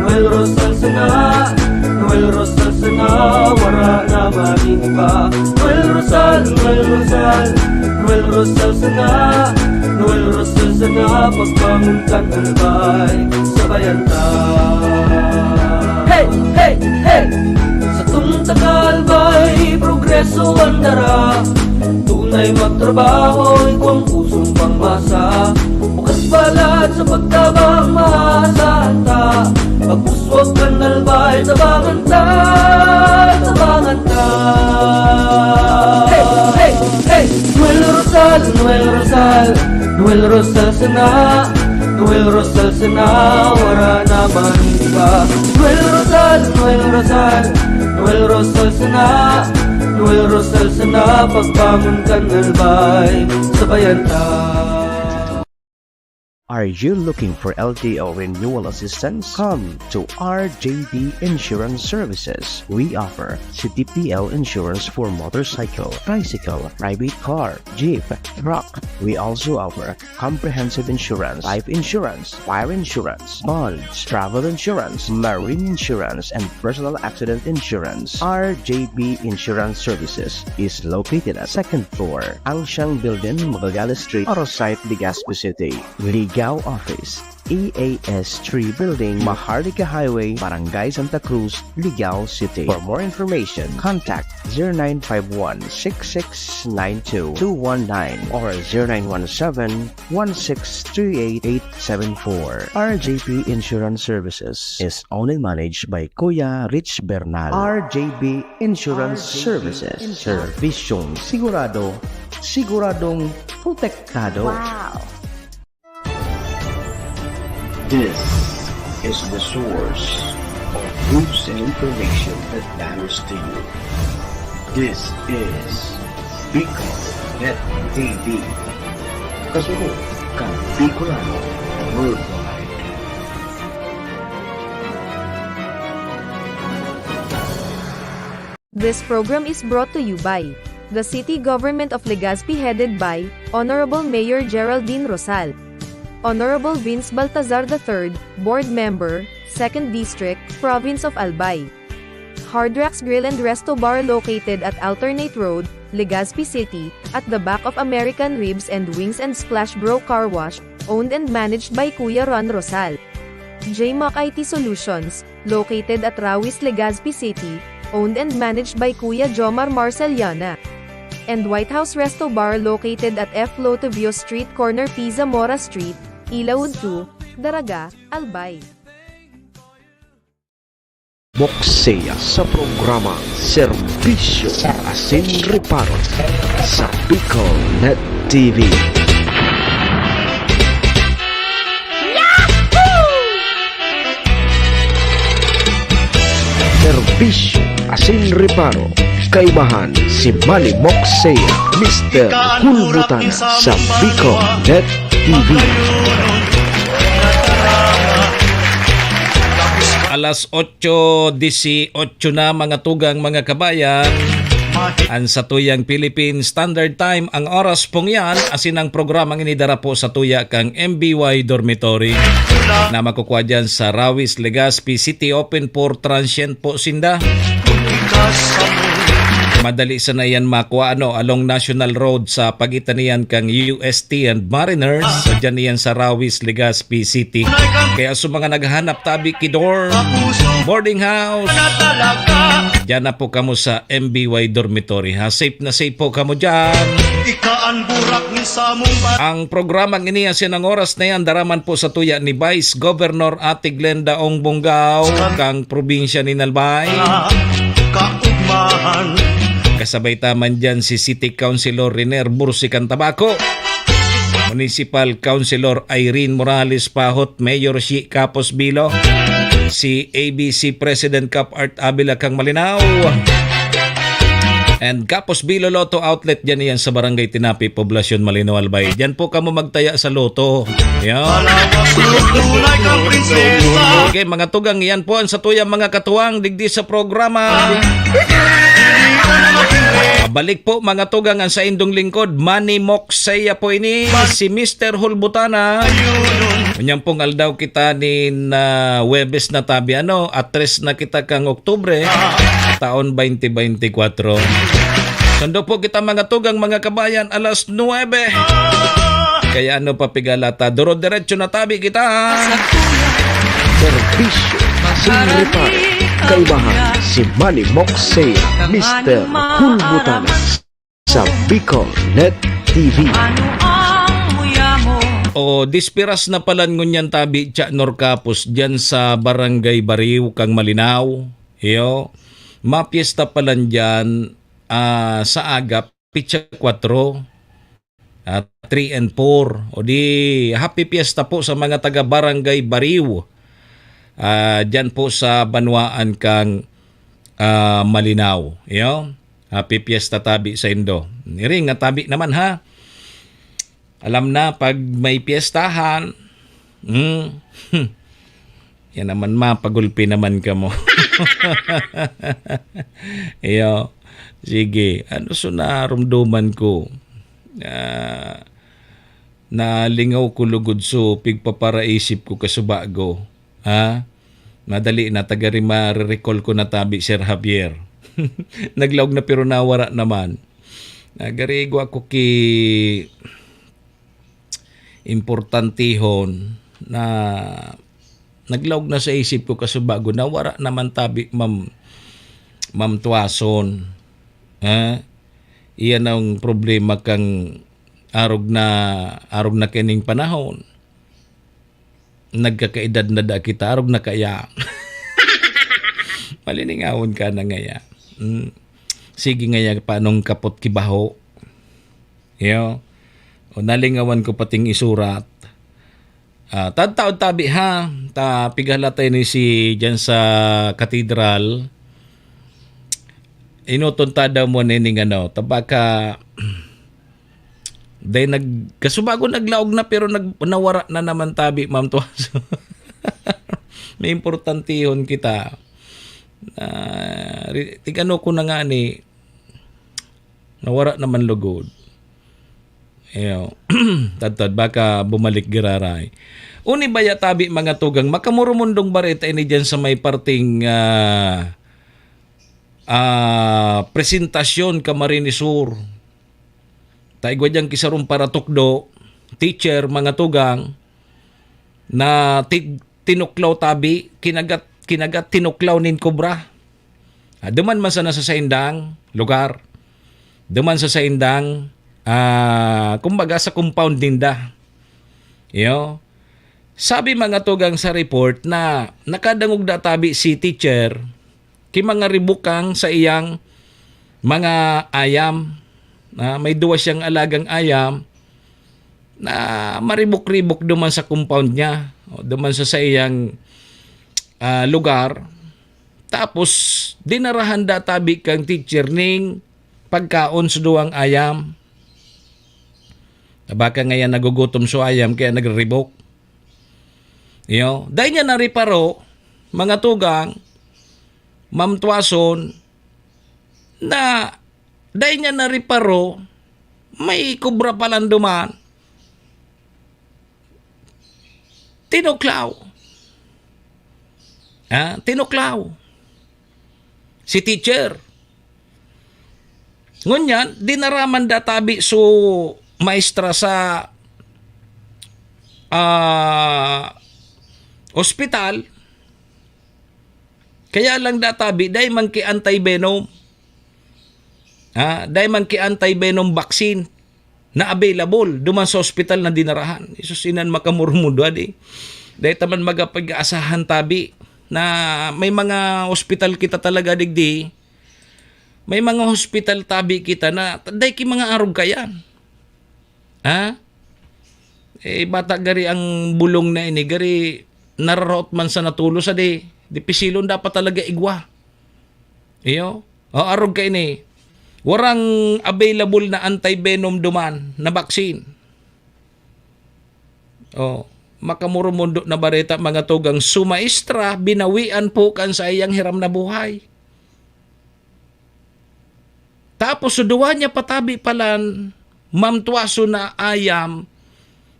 Noel Rosal sana, Noel Rosal sana, wara na magin iba. Noel Rosal, Noel Rosal, Noel Rosal sana, Noel Rosal sana, pagbangon kan Albay, sabayan ta. Hey, hey, hey! Satong taga Albay, progreso an dara. Tunay magtrabaho, igwang pusong pangmasa. Bukas palad sa pagtabang, maasahan ta. Pag-uswag kan Albay, tabangan ta, tabangan ta. Hey, hey, hey! Noel Rosal, Noel Rosal, Noel Rosal sana, Noel Rosal sana, wara na man iba. Noel Rosal, Noel Rosal, Noel Rosal sana, Noel Rosal sana, pagbangon kan Albay, sabayan ta. Are you looking for L T O renewal assistance? Come to R J B Insurance Services. We offer C T P L insurance for motorcycle, tricycle, private car, jeep, truck. We also offer comprehensive insurance, life insurance, fire insurance, bonds, travel insurance, marine insurance, and personal accident insurance. R J B Insurance Services is located at second floor, Angshang Building, Magallanes Street, Arosite, Legazpi City. Ligao Office, E A S three Building, Maharlika Highway, Barangay Santa Cruz, Ligao City. For more information, contact zero nine five one six six nine two two one nine or zero nine one seven one six three eight eight seven four. R J P Insurance Services is owned and managed by Kuya Rich Bernal. R J B Insurance Services. Servisyong sigurado, siguradong protektado. Wow! This is the source of news and information that matters to you. This is Bicol Net T V. Kasunod kan Bicolano Worldwide. This program is brought to you by the City Government of Legazpi, headed by Honorable Mayor Geraldine Rosal, Honorable Vince Baltazar the third, Board Member, Second District, Province of Albay. Hard Rocks Grill and Resto Bar, located at Alternate Road, Legazpi City, at the back of American Ribs and Wings and Splash Bro Car Wash, owned and managed by Kuya Ron Rosal. J Mac I T Solutions, located at Rawis, Legazpi City, owned and managed by Kuya Jomar Marceliana. And White House Resto Bar, located at F Lotovio Street, corner P Zamora Street, Ilaud two, Daraga, Albay. Mokseya sa programa Serbisyo Asin Reparo sa Bicol Net T V. Serbisyo Asin Reparo, kaibahan si Manny Mokseya, Mister Hulbutana sa Bicol Net T V. Alas otso disiotso na, mga tugang, mga kabayan. An satuyang Philippine Standard Time, ang oras pong yan, asin ang programang ini dara po sa tuya kang M B Y Dormitory na makukuha dyan sa Rawis, Legazpi City. Open for transient po sinda. Madali sana yan makua, ano, along National Road sa pagitan niyan kang U S T and Mariners. Diyan iyan sa Rawis, Legazpi City. Kaya sa mga naghahanap tabi ki dorm, boarding house, diyan na po kamo sa M B Y Dormitory, ha. Safe na safe po kamo diyan. Ika an burak ni samong ba- Ang programang ini asin ang oras na yan, daraman po sa tuya ni Vice Governor Ate Glenda Ong Bongao, kang probinsya ni Albay. Kaugmahan. Kasabay ta man dyan si City Councilor Riner Bursican Tabaco, Municipal Councilor Irene Morales Pahot, Mayor Shi Capos Bilo, si A B C President Cap Art Avila kang Malinao, and Capos Bilo Lotto Outlet dyan iyan sa Barangay Tinapi, Poblacion Malinao, Albay. Dyan po kamo magtaya sa Lotto. Yan. Malawak, tunay kang prinsesa. Okay, mga tugang, yan po ang satuyang mga katuwang digdi sa programa. Balik po, mga tugang, ang saindong lingkod, Manny Mokseya po ini, si Mister Hulbutana. Unyang pong aldaw kita nin, ah, Huwebes na tabi, ano, at tres na kita kang Oktubre, taon twenty twenty-four. Sundo po kita, mga tugang, mga kabayan, alas nuebe. Kaya ano pa pigalata, duro-diretso na tabi kita. Serbisyo sin reparo, kaibahan si Manny Mokseya, Mister Hulbutana sa Bicol Net T V. O, dispiras na palan ngunyan tabi, Cha Norcapos, dyan sa Barangay Bariw kang Malinao. Iyo, mapiesta palan dyan, ah, sa aga, pitsa kwatro, ah, three and four. O di, happy fiesta po sa mga taga Barangay Bariw. Ah, dyan po sa banwaan kang, ah, Malinao. Iyo? Happy fiesta tabi sa indo. Niring nga tabi naman, ha? Alam na, pag may piyestahan, hmm, yan naman, mapagulpi naman kamo. Iyo. Sige, ano so narumduman ko? Ah, nalingaw ko lugod so pigpaparaisip ko kasubago. Ha? Madali na, taga ri-, ma-recall ko na tabi, Sir Javier. Naglaog na pero nawara naman. Nagarigo ako ki importantihon. na naglaog na sa isip ko kasubago na wara naman tabi, Ma'am, Ma'am Tuason. Ha? Iyan ang problema kang arog na, arog na kining panahon. Nagkakaedad na da kita, arog na kaya. Maliningawon ka na ngaya. Mm. Sige ngaya, paanong kapot kibaho? Yo. O, nalingawan ko pating isurat. Ah, tadtaod tabi ha, ta pigahalatay ni si diyan sa katedral. Inuton ta daw mo nining ano, tabaka day nag kasubago naglaog na pero nag nawara na naman tabi, Ma'am Tuaso. May importantihon kita. Ah, ri- tigano ko na nga ni nawara naman lugod. Iyo. Tadtad, baka bumalik giraray. Uni baya tabi, mga tugang, makamurumundong bareta ini diyan sa may parting, ah, ah, presentasyon, Camarines Sur. Ta igwa diyan kisarong paratukdo, teacher, mga tugang, na tig-, tinuklaw tabi, kinagat, kinagat, tinuklaw nin kobra. Ah, duman man sana sa saindang lugar. Duman sa saindang, ah, kumbaga sa compound ninda. Iyo. Sabi, mga tugang, sa report na nakadangog da tabi si teacher ki mga ribukang sa iyang mga ayam. Ah, may duwa siyang alagang ayam na maribok-ribok duman sa compound niya, o duman sa saiyang, ah, lugar. Tapos, dinarahan da tabi kang teacher ning pagkaon sa duwang ayam. Baka ngayan nagugutom so ayam kaya nagribok. Iyo, dai niya nariparo, mga tugang, Ma'am Tuason, na dai niya nariparo, may kobra palan duman. Tinuklaw. Ha? Tinuklaw. Si teacher. Ngunyan, dinaraman da tabi so maestra sa, ah, ospital. Kaya lang da tabi, dai man ki anti-venom. Ha? Dai man ki anti-venom vaccine na available duman sa ospital na dinarahan. Jesus, inan makamurmudwa di. Dai ta man magapag-aasahan tabi na may mga ospital kita talaga digdi. May mga hospital tabi kita na dai ki mga arog kayan. Ha? Eh, bata gari ang bulong na ini, gari nararaot man sa natulo sa di, di pisilon dapat talaga igwa. Iyo? O, arog ka ini. Warang available na anti-venom duman na vaccine. O, makamurumundo na bareta, mga tugang, sumaestra, binawian po kan sa iyang hiram na buhay. Tapos, suduwa niya patabi palan, Ma'am Tuaso, na ayam,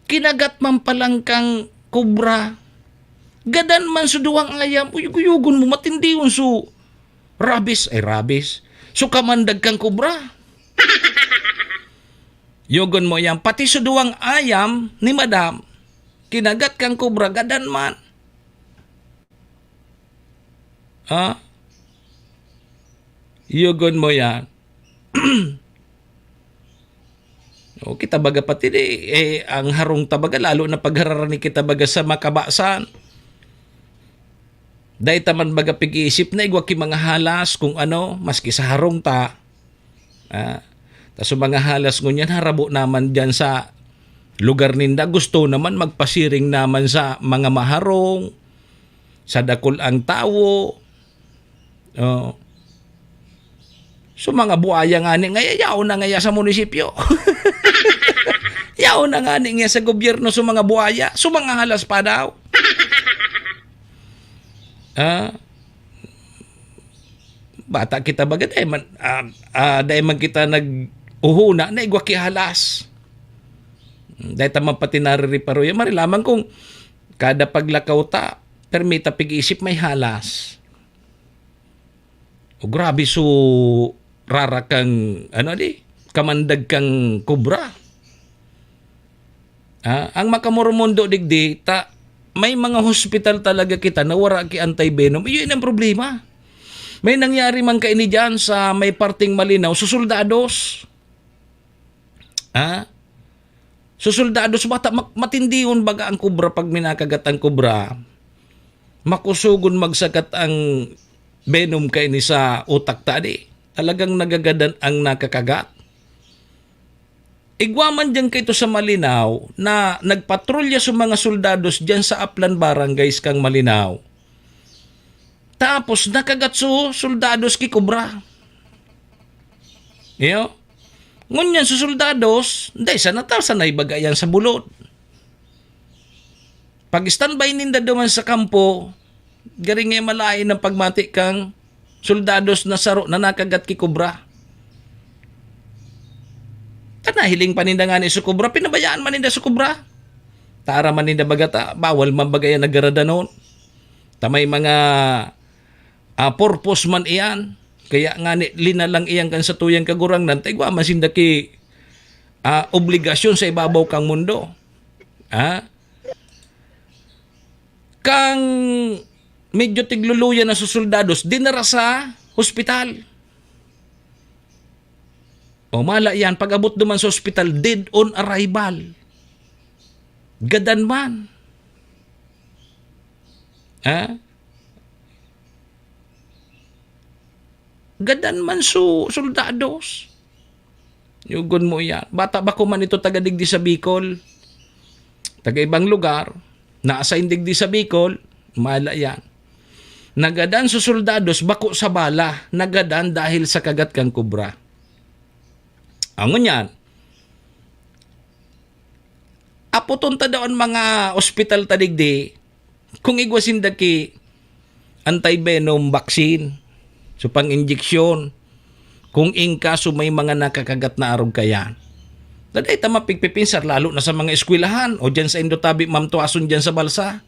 kinagat man palan kang kobra. Gadan man suduwang ayam, uyog-uyogon mo, matindihon su rabies, ay rabies, su kamandag kang kobra. Yogon mo yan, pati suduwang ayam ni madam, kinagat kang kobra, gadan man. Ha? Yogon mo yan. O, kita baga pati di, eh, ang harong ta baga, lalo na paghararani kita baga sa makabasan. Dai ta man baga pig-iisip na igwa ki mga halas kung ano, maski sa harong ta. Ah, ta sa mga halas ngunyan, harabo naman diyan sa lugar ninda, gusto naman magpasiring naman sa mga maharong, sa dakul ang tawo. Oh. So, mga buaya ngani ngaya, yaon na ngaya sa munisipyo. Yaon na ngani ngaya sa gobyerno, so mga buaya, so mga halas pa daw. Ah, bata kita baga, dai man, ah, ah, dai man kita nag-uhuna na igwa ki halas. Dai ta man pati naririparo yan. Mari lamang kung kada paglakaw ta, permi ta pig-isip may halas. O grabe, so rara kang, ano di, kamandag kang kobra. Ah, ang makamurumundo digdi, ta, may mga hospital talaga kita na wara ki anti-venom. Iyon ang problema. May nangyari man kaini diyan sa may parteng Malinao, susoldados. Ha? Susoldados, bata, mak-, matindihon baga ang kobra pag minakagat ang kobra. Makusogon magsakat ang venom kaini sa utak ta, di. Talagang nagagadan ang nakakagat. Igwa man diyan kaito sa Malinao na nagpatrolya sa mga soldados diyan sa Aplan Barangays kang Malinao. Tapos nakagat su soldados ki kobra. Iyo. Ngunyan su soldados, dai sa natal sa naibaga yan sa bulod. Pag-standby ninda duman sa kampo, garing nga malain ang pagmati kang soldados na saro na nakagat ki kobra. Ta nahiling pa ninda ngani su kobra, pinabayaan man ninda su kobra. Tara man ninda baga ta, bawal man baga yan nagaradanon. Ta may mga, ah, purpose man iyan. Kaya ngani linalang iyan kan satuyang Kagurangnan, ta igwa man sinda ki, ah, obligasyon sa ibabaw kang mundo. Ha? Kang medyo tigluluya na su soldados, dinara sa hospital. O, mala yan, pag-abot duman sa ospital, dead on arrival. Gadan man. Ha? Gadan man su soldados. Yugon mo yan. Bata, bako man ito taga digdi sa Bicol. Taga ibang lugar, na-assign digdi sa Bicol, mala yan. Nagadan su soldados, bako sa bala, nagadan dahil sa kagat kang kobra. Ang ngunyan, apoton ta daw an mga ospital ta digdi, kung igwa sinda ki anti-venom vaccine, so pang-injeksyon, kung in case may mga nakakagat na arog kayan. Daday ta mapigpipinsar, lalo na sa mga eskwelahan o dyan sa Indotabi, Ma'am Tuason, dyan sa Balsa.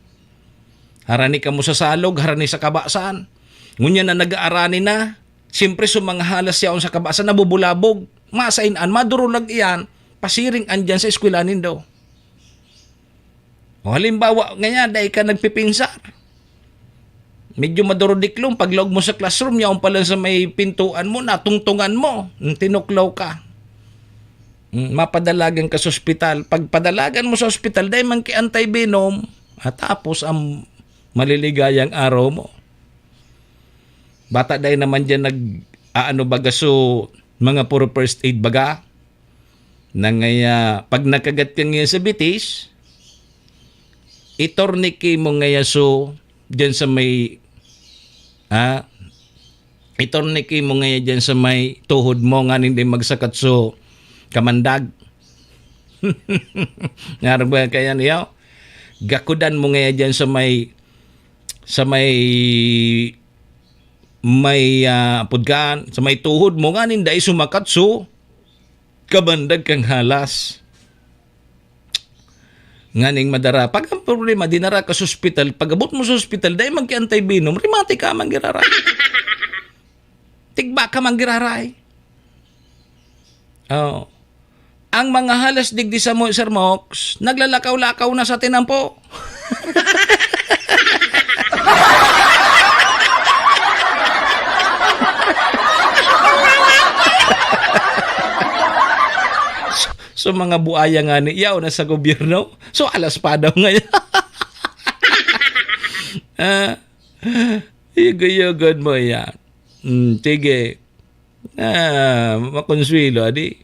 Harani kamo sa Salog, harani sa Kabasan. Ngunyan na nag-aarani na, siyempre, so mga halas yaon sa Kabasan, nabubulabog. Masain-an, madurulag iyan, pasiring an dyan sa eskwela nindo. O halimbawa, ngaya, dai ka nagpipinsar. Medyo madurodiklong, paglaog mo sa classroom, yaon pa lang sa may pintuan mo, natungtungan mo, mm, tinuklaw ka. Mm, mapadalagan ka sa ospital. Pagpadalagan mo sa ospital, dai man ki anti-venom, at tapos ang maliligayang araw mo. Bata dai naman diyan nag-aano baga, so, mga puro first aid baga. Nangaya, pag nakagat ka ngayon sa bitis, i-tourniquet mo ngaya so, dyan sa may, ha? I-tourniquet mo ngaya dyan sa may tuhod mo, nganing di magsakat so kamandag. Ngarag ba kaya niyo? Gakudan mo ngaya dyan sa may, sa may, may, ah, pudgan, sa may tuhod mo, nganing dai sumakat so kabandag kang halas. Nganing madara. Pag ang problema, dinara ka sa ospital, pag-abot mo sa ospital, dai man ki anti-venom, rheumatic ka man giraray. Tigba ka man giraray. Oh. Ang mga halas digdi sa mo, Sir Mox, naglalakaw-lakaw na sa tinampo. So, mga buaya ngani, yaon na sa gobyerno. So, alas pa daw ngayon. Ah, yugo-yugon mo yan. Hmm, sige. Ah, makonsuelo, adi.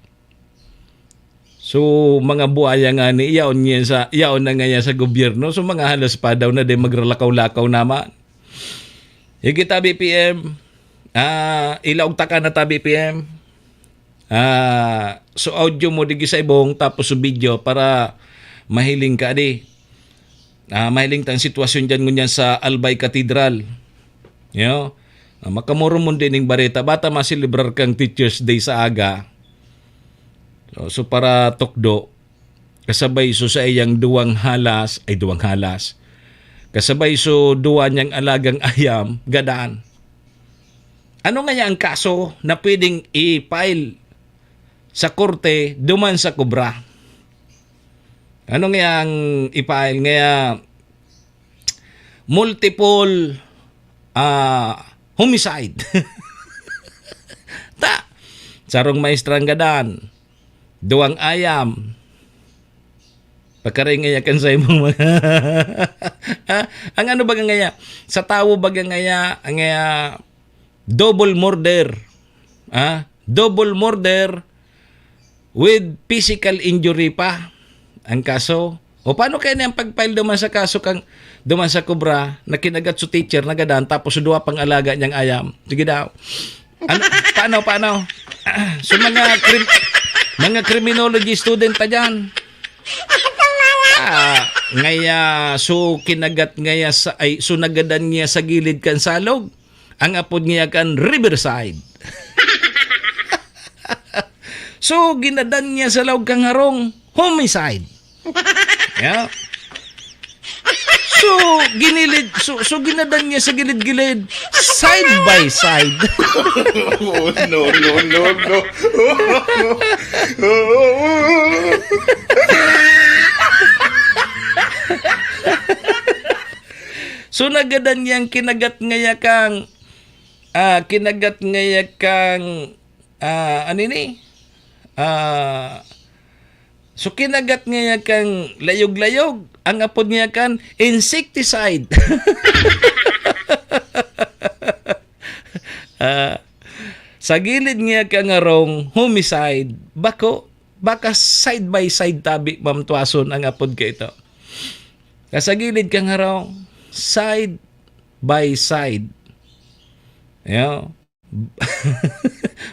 So, mga buaya ngani, yaon niya sa, yaon na ngaya sa gobyerno. So, mga halas pa daw na din magralakaw-lakaw naman. Higit ta, B P M. Ah, ilaog ta ka na ta, B P M. Ah, so audio mo digi sa ibong, tapos so video para mahiling ka, di. Ah, mahiling ta ang sitwasyon diyan ngunyan sa Albay Cathedral. Yo? Ah, makamurumon din ning bareta. Bata maselebrar kang Teachers Day sa aga. So, so para tukdo, kasabay so sa iyang duwang halas, ay, duwang halas. Kasabay so duwa niyang alagang ayam, gadan. Ano ngaya ang kaso na pwedeng i-file sa korte duman sa kobra? Ano ngaya ang i-file? Ngaya, multiple, ah, homicide. Ta, sarong maestra ang gadan, duwang ayam. Pagkaringaya kan sa imong mga Ah, ang ano ba ngaya? Sa tawo ba ngaya, ngaya double murder? Ah, double murder with physical injury pa ang kaso. O paano kaya niyang pag-file duman sa kaso kang duman sa Cobra na kinagat su teacher na gadan tapos su duwa pang alaga niyang ayam? Sige daw. Ano, paano, paano? So mga krim-, mga criminology student ta diyan. Ah, ngaya, so kinagat ngaya sa, ay, so nagadan niya sa gilid kan salog. Ang apod niya kan Riverside. So, ginadan niya sa laog kang harong, homicide. Yeah. So, ginilid, so, so ginadan niya sa gilid-gilid, side by side. Oh, no, no, no, no. So, nagadan niyang kinagat ngaya kang, ah, kinagat ngaya kang, ah, ano ini? Ah, so, kinagat ngaya kang layog-layog, ang apod niya kan insecticide. Ah, sa gilid niya kang harong, homicide, bako, baka side by side tabi mamtuason ang apod ka ito. Sa gilid kang harong, side by side. Yo.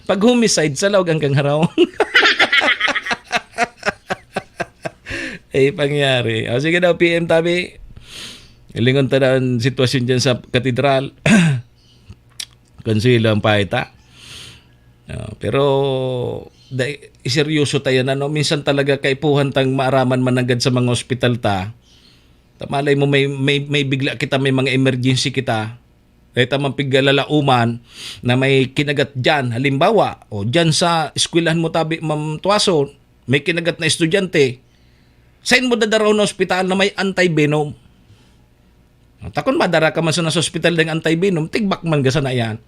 Pag homicide, sa laog ang kang harong. Eh, pangyari. O, sige daw, P M tabi. Lingon ta na ang sitwasyon dyan sa katedral. Kung sila ang pahita. Ah, pero, dai, seryoso tayo na, no? Minsan talaga kaipuhan tang maaraman mananggad sa mga ospital ta. Ta malay mo, may, may, may bigla kita, may mga emergency kita. Dai ta man piglalauman na may kinagat dyan. Halimbawa, o dyan sa eskwelahan mo tabi, Ma'am Tuason, may kinagat na estudyante. Sain mo dadarahon na ospital na may anti-venom? Takon madara ka man sa nasa ospital ding anti-venom, tigbak man ga sana yan.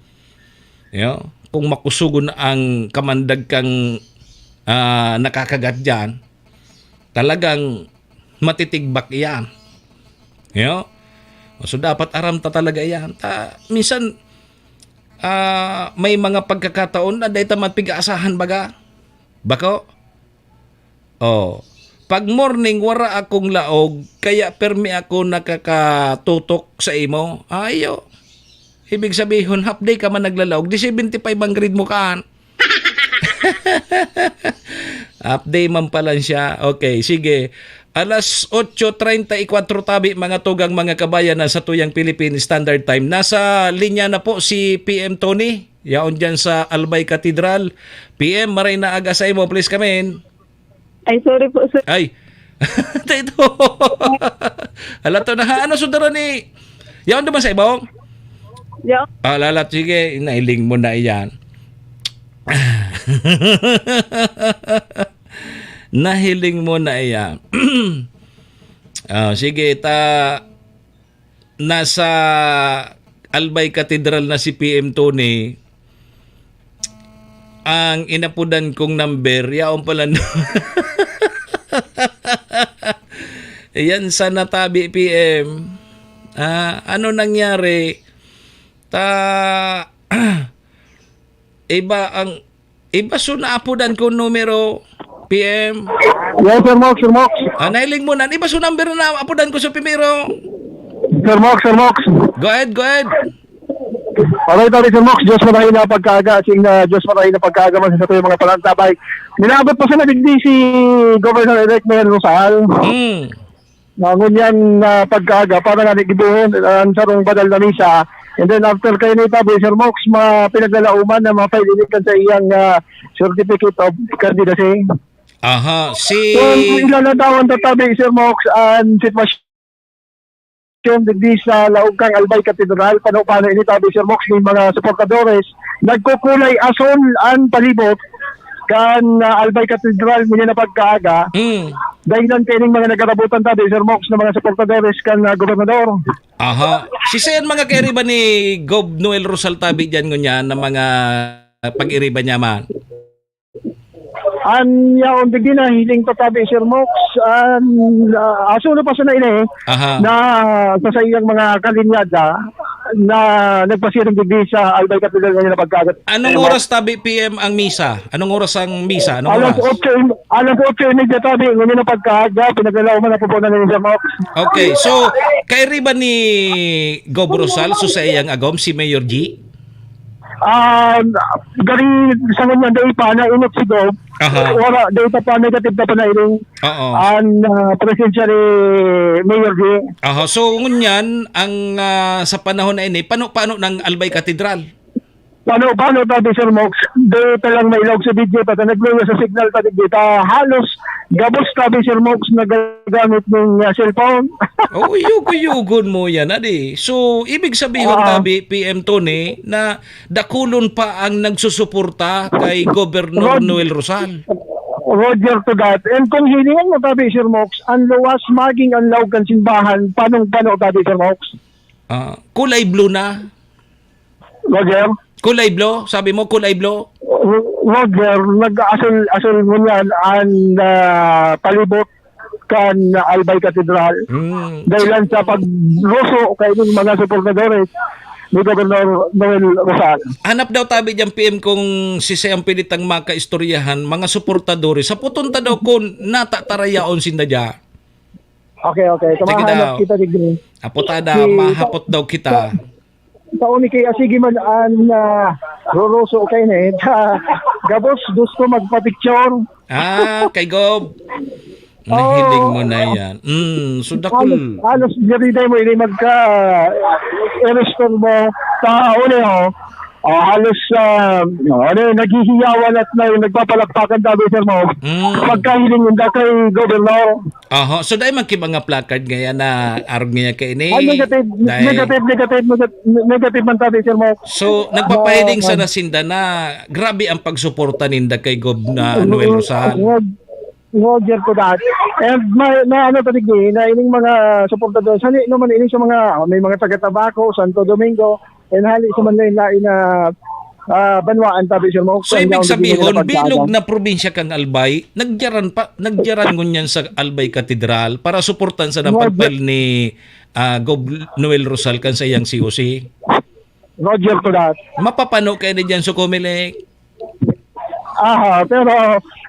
Yo, kung makusugon ang kamandag kang, ah, nakakagat dyan, talagang matitigbak iyan. Yo? So, dapat aram ta talaga iyan. Ta, minsan, ah, may mga pagkakataon na dai ta man pig-aasahan baga. Bako? Oh. Pag morning, wara akong laog, kaya permi ako nakakatutok sa imo. Ayo. Ibig sabihon, half day ka man naglalaog, di seventy-five ang grade mo kaan. Half day man pala siya. Okay, sige. Alas otso treinta y cuatro tabi, mga tugang, mga kabayan, na sa tuyang Philippine Standard Time. Nasa linya na po si P M Tony. Yaon dyan sa Albay Cathedral. P M, maray na aga sa imo. Please come in. Ay, sorry po, sir. Ay. Ito. Hala to na ha. Ano sudara ni? Yaon naman sa ibaw? Yo, Ah, lalat, sige. Nailing mo na iyan. Nahiling mo na iyan. Ah, sige, ta nasa Albay Cathedral na si P M Tony. Ang inapudan kong number, yaon pala no. Yan sa natabi, P M. Ah, ano nangyari? Ta iba ang iba so naapudan ko numero, P M. Yes, Sir Mox, Sir Mox. Ah, nailing mo na. Iba so number na naapudan ko sa primero. Sir Mox, Sir Mox. Go ahead, go ahead. Alright, alright, Sir Mox. Diyos marahay na pagkaaga. Sing uh, Diyos marahay na pagkaaga man sa tuyang mga panantabay. Minaabot pa sa nabigdi si Governor-elect Mayor Rosal. Hmm. Na ngunyan na pagkaaga, para nga gibuhon ang sarong banal na misa. And then after kayo na itabi, Sir Mox, ma pinaglalauman na mapailikan sa iyang ah, certificate of candidacy. Aha, si Kung ilalatawan tatabi, Sir Mox, ang sitwasyon digdi sa laog kang Albay Cathedral, pano-pano ini tabi, Sir Mox, may mga suportadores nagkukulay asul ang palibot kan ah, Albay Cathedral ngunyan na pagkaaga. Hmm. dahilan kaining mga nagarabutan tabi, Sir Mox, na mga suportadores kan, ah, gobernador. Aha. Sisay an mga kairiba ni Gob Noel Rosal tabi diyan ngunyan na mga pag-iriba niya man? An yaon digdi na hiling pa tabi, Sir Mox, an, ah, asulo pa sana ini, Aha. na sa saiyang mga kalinyada na nagpasiring digdi sa Albay Cathedral ngayon na pagkagat. Anong Sir Mox. oras tabi P M ang misa? Anong oras ang misa? Anong Alas oras? otso, alas otso y media tabi, ngayon na pagkaaga, pinaglalaoman na po po na ninyo, Sir Mox. Okay, so, kairiba ni Gob Rosal, so sa iyang agom, si Mayor G? Ah, gari sa ngunyan, dai pa, nainot si Gob. Aha. Wala, dai pa pa, negative na pa na ining Oo. an, ah, presensya ni Mayor G. Aha, so ngunyan, ang, ah, sa panahon na ini, pano-pano ng Albay Cathedral? Pano-pano tabi, Sir Mox? Dai ta lang mailaog sa video, ta nagluya sa signal ta digdi. Ta halos gabos tabi, Sir Mox, nagagamit ning, ah, cellphone. Oo, yugo-yugon mo yan, adi. So, ibig sabihin, Ah. tabi, P M Tony, na dakulon pa ang nagsusuporta kay Governor Rod- Noel Rosal. Roger to that. And kung hilingan mo tabi, Sir Mox, ang luwas maging ang laog kan simbahan, panong-pano tabi, Sir Mox? Ah, kulay blue na. Roger? Kulay blue? Sabi mo, kulay blue? Ro-, Roger, nag-asol-asol ngunyan an, ah, palibot kan Albay Cathedral. Hmm. Dahilan sa pagruso kaining mga suportadores ni Gobernador Noel Rosal. Hanap daw tabi diyan, P M, kung sisay ang pwede tang makaistoryahan, mga suportadores. Hapoton ta daw kung natatarayaon sinda diya. Okay, okay. Sige Tumahanap daw. kita digdi. Hapotada, Si mahapot daw kita. Sa uni kay asigi man an, ah, ruruso kay ni. Gabos, gusto magpa-picture. Ah, kay Gob. Nahiling mo na yan. Mm, so dakul. Halos, halos diri mo, ini magka, eh, restore mo. Sa uni, oh. Oh, halos, ah, ano, naghihiyawan at na, nagpapalakpakan tabi, sir mo. Mm. Pagkahiling ninda kay Governor. Aha, so dai man ki mga placard ngaya na arog ngaya kay ini? Ah, negative, Dai. negative, negative, negative, negative man tabi, sir mo. So, nagpapahiling Ah, sana sinda na grabe ang pagsuporta ninda kay Gob na Noel Rosal. Rog-, Roger ko dati. And may, may ano pa digdi, na ining mga suportador, sali naman ining sa mga, may mga taga Tabaco, Santo Domingo, and hali sa man lain-lain na, ah, banwaan tabi, sir mo. So, Kaya ibig ang digdi sabihon, na pagdaan. bilog na probinsya kang Albay, nagyaran pa, nagyaran ngunyan sa Albay Katedral para suportan sa Roger. napagpil ni, ah, Gob Noel Rosal kan sa iyang C O C. Roger ko dati. Mapapano kayo na dyan sa Comelec? Aha, pero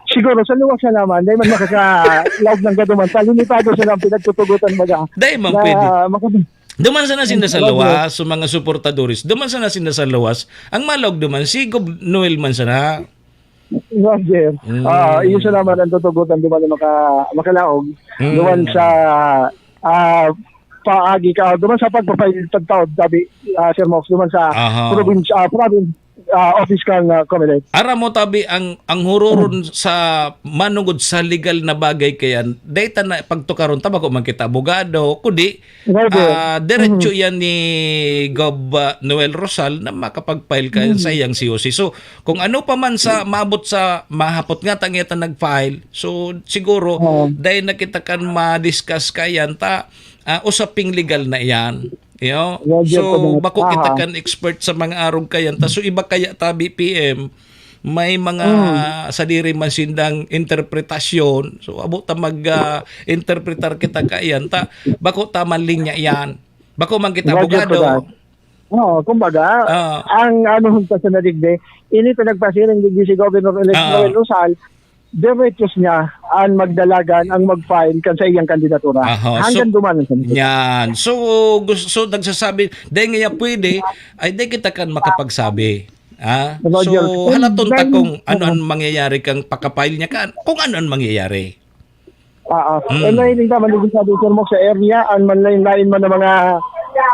siguro sa luwas na naman, dahil man makakalaog ng gaduman, sa limitado silang pinagtutugutan baga. Dahil man Na pwede. makab- Duman sana sinda sa Roger. luwas, sa mga suportadores. Duman sana sinda sa luwas. Ang malaog duman, si Gob Noel man sana. Roger. Mm. Ah, iyo sa naman ang tutugutan duman na maka-, makalaog. Mm. Duman sa, ah, paagi ka, duman sa pagpapahiltad taon, sabi, ah, Sir Mox, duman sa Aha. province, ah, province, ah, office kan, ah, Comelec. Aram mo, tabi, ang, ang huroron Hmm. sa manungod sa legal na bagay kayan, data na pagtukaron, ta bako man kita abogado, kundi, Right, sir. ah, diretso Hmm. yan ni Gob, ah, Noel Rosal na makapag-file ka Hmm. sa iyang C O C. So, kung ano pa man sa maabot sa mahapot nga, ta ngeta nag-file, so, siguro, Oo. dahil na kita kan ma-discuss kayan, ta, ah, usaping legal na iyan. Yo? Roger So, po, bako kita Aha. kan expert sa mga arog kayan. Ta, so, iba kaya tabi, P M, may mga Mm. sadiri man sindang interpretasyon. So, abo ta mag, ah, interpretar kita kayan. Ta, bako ta man linya iyan. Bako man kita Roger abogado. po, Dad. Oo, kumbaga, Ah. ang ano hon pa sa nadigdi, ini pa nagpasiring digdi si Governor Elect Ah. Noel Rosal, diretsos niya ang magdalagan, ang mag-file kan sa iyang kandidatura. Aha, so, Hanggang duman ang kandidatura. Yan. So, gusto, so, nagsasabi, dahil nga pwede, ay di kita kan makapagsabi. Ah? Roger. So, And halaton ta then, kung ano oo. ang mangyayari kang pakapile niya kan, kung ano ang mangyayari. Oo. Mm. And nahiling ka, manigurado, Sir Mox, sa area, ang manlain-lain man ng mga,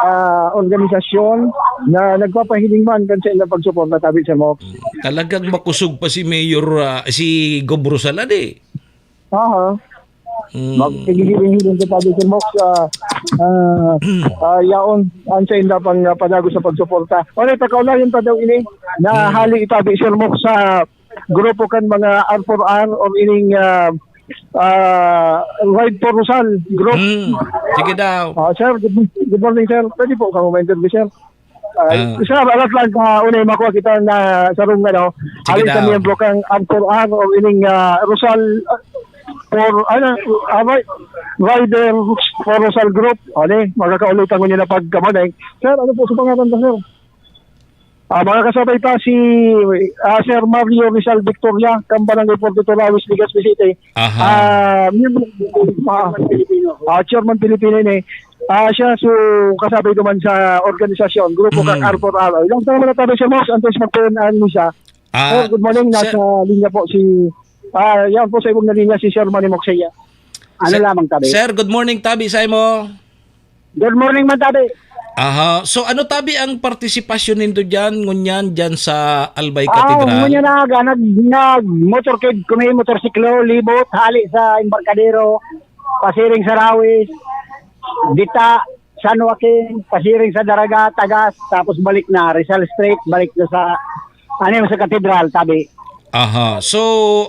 ah, organisasyon na nagpapahiling man kan sa ilang pagsuporta, tabi, Sir Mox. Mm. Talagang makusog pa si Mayor, ah, si Gob Rosal, adi. Aha. Mm. Maghihiling-hiling ka, tabi, Sir Mox, ah, ah, ah, yaon, ang sa inda pang, ah, padago sa pagsuporta. Wala, pagkaulayan pa daw ini, na Mm. hali itabi, Sir Mox, sa grupo kan mga R four R or ining, ah, ah, Ride for Rosal group. Hmm. Sige daw. Ah, sir, good, good morning, sir. Pwede po kamo ma-interview, sir? Ah, Ah. Sir, alat lang ka, unay makuha kita na sarong, ano, Sige alin sa daw. Miyembro kang R four R o ining, ah, Rosal, ah, for, ano, ah, ri-, Rider for Rosal Group. Ano, magkakaulit ang unyo na pagkamanay. Sir, ano po sa pangalan na, sir? Ah, mga kasabay pa si, ah, Sir Mario Rizal Victoria, kang Barangay forty-two Lawis, Legazpi City. Aha. Ah, miyembro, ah, ah, Chairman Pilipino ini. Ah, siya, so, kasabay naman sa organisasyon, grupo Mhm. kang R four R. Ilang taon na tayo siya, Mox? Antes magpunan ang misa. Ah, Sir, good morning. Sir Nasa linya po si, ah, yan po sa ibong na linya, si Sir Manny Moxeya. Ano Sir, lamang, tabi? Sir, good morning, tabi sa imo. Good morning, man, tabi. Aha. So, ano, tabi, ang partisipasyon nindo diyan, ngunyan, diyan sa Albay Ah, Cathedral? Ngunyan na aga, nag, nag motorcade kami, motorsiklo, libot, hali sa Embarcadero, pasiring sa Rawis, Dita, San Joaquin, pasiring sa Daraga, Tagas, tapos balik na, Rizal Street, balik na sa, ano yun, sa Cathedral, tabi. Aha. So,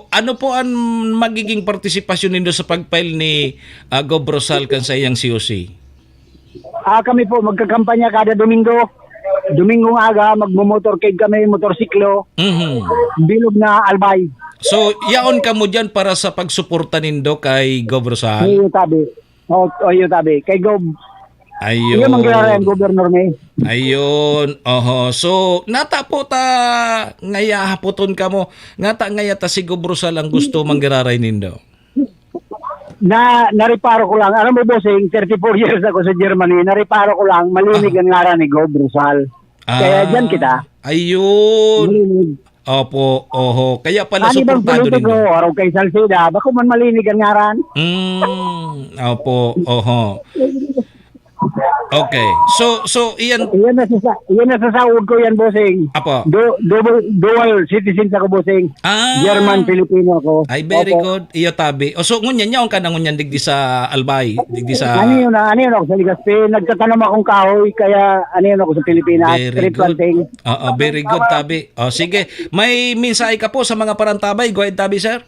ano po ang magiging partisipasyon nindo sa pag-file ni, ah, Gov Rosal kan sa iyang C O C? Ah, kami po, magkakampanya kada Domingo. Domingong aga, magmo-motorcade kami, motorsiklo. Mhm. Bilog na Albay. So, yaon kamo diyan para sa pagsuporta nindo kay Gov Rosal? Iyo, tabi. O, o, iyo, tabi. Kay Gov. Ayun. Iyo, manggiraray ang gobernador, may. Ayun. Oho. So, nata po ta ngaya hapoton kamo. Ngata ngaya ta si Gov Rosal ang gusto manggiraray nindo. Na, nareparo ko lang. Alam mo, bossing, thirty-four years ako sa Germany. Nareparo ko lang, malinig Ah. ang ngaran ni Gov Rosal. Kaya Ah, diyan kita. Ayun. Malinig. Opo, oho. Kaya pala Ang ibang suportado politiko, nindo. Araw kay Salceda, bako man malinig ang ngaran. Mm, opo, oho. Okay. So, so, iyan Iyan na sa, iyan na sa sahod ko yan, bossing. Apo. Du-, double, dual citizen ako, bossing. Ah. German, Filipino ako. Ay, very Opo. good. Iyo tabi. O, so, ngunyan, yaon ka na ngunyan digdi sa Albay, digdi sa Ano yun, ah, ano yun, ako sa Legazpi, nagtatanong akong kahoy, kaya ano yun, ako sa Pilipinas, Very tree good. planting. Oo, very good, tabi. O, sige. May mensahe ka po sa mga parantabay. Go ahead, tabi, sir.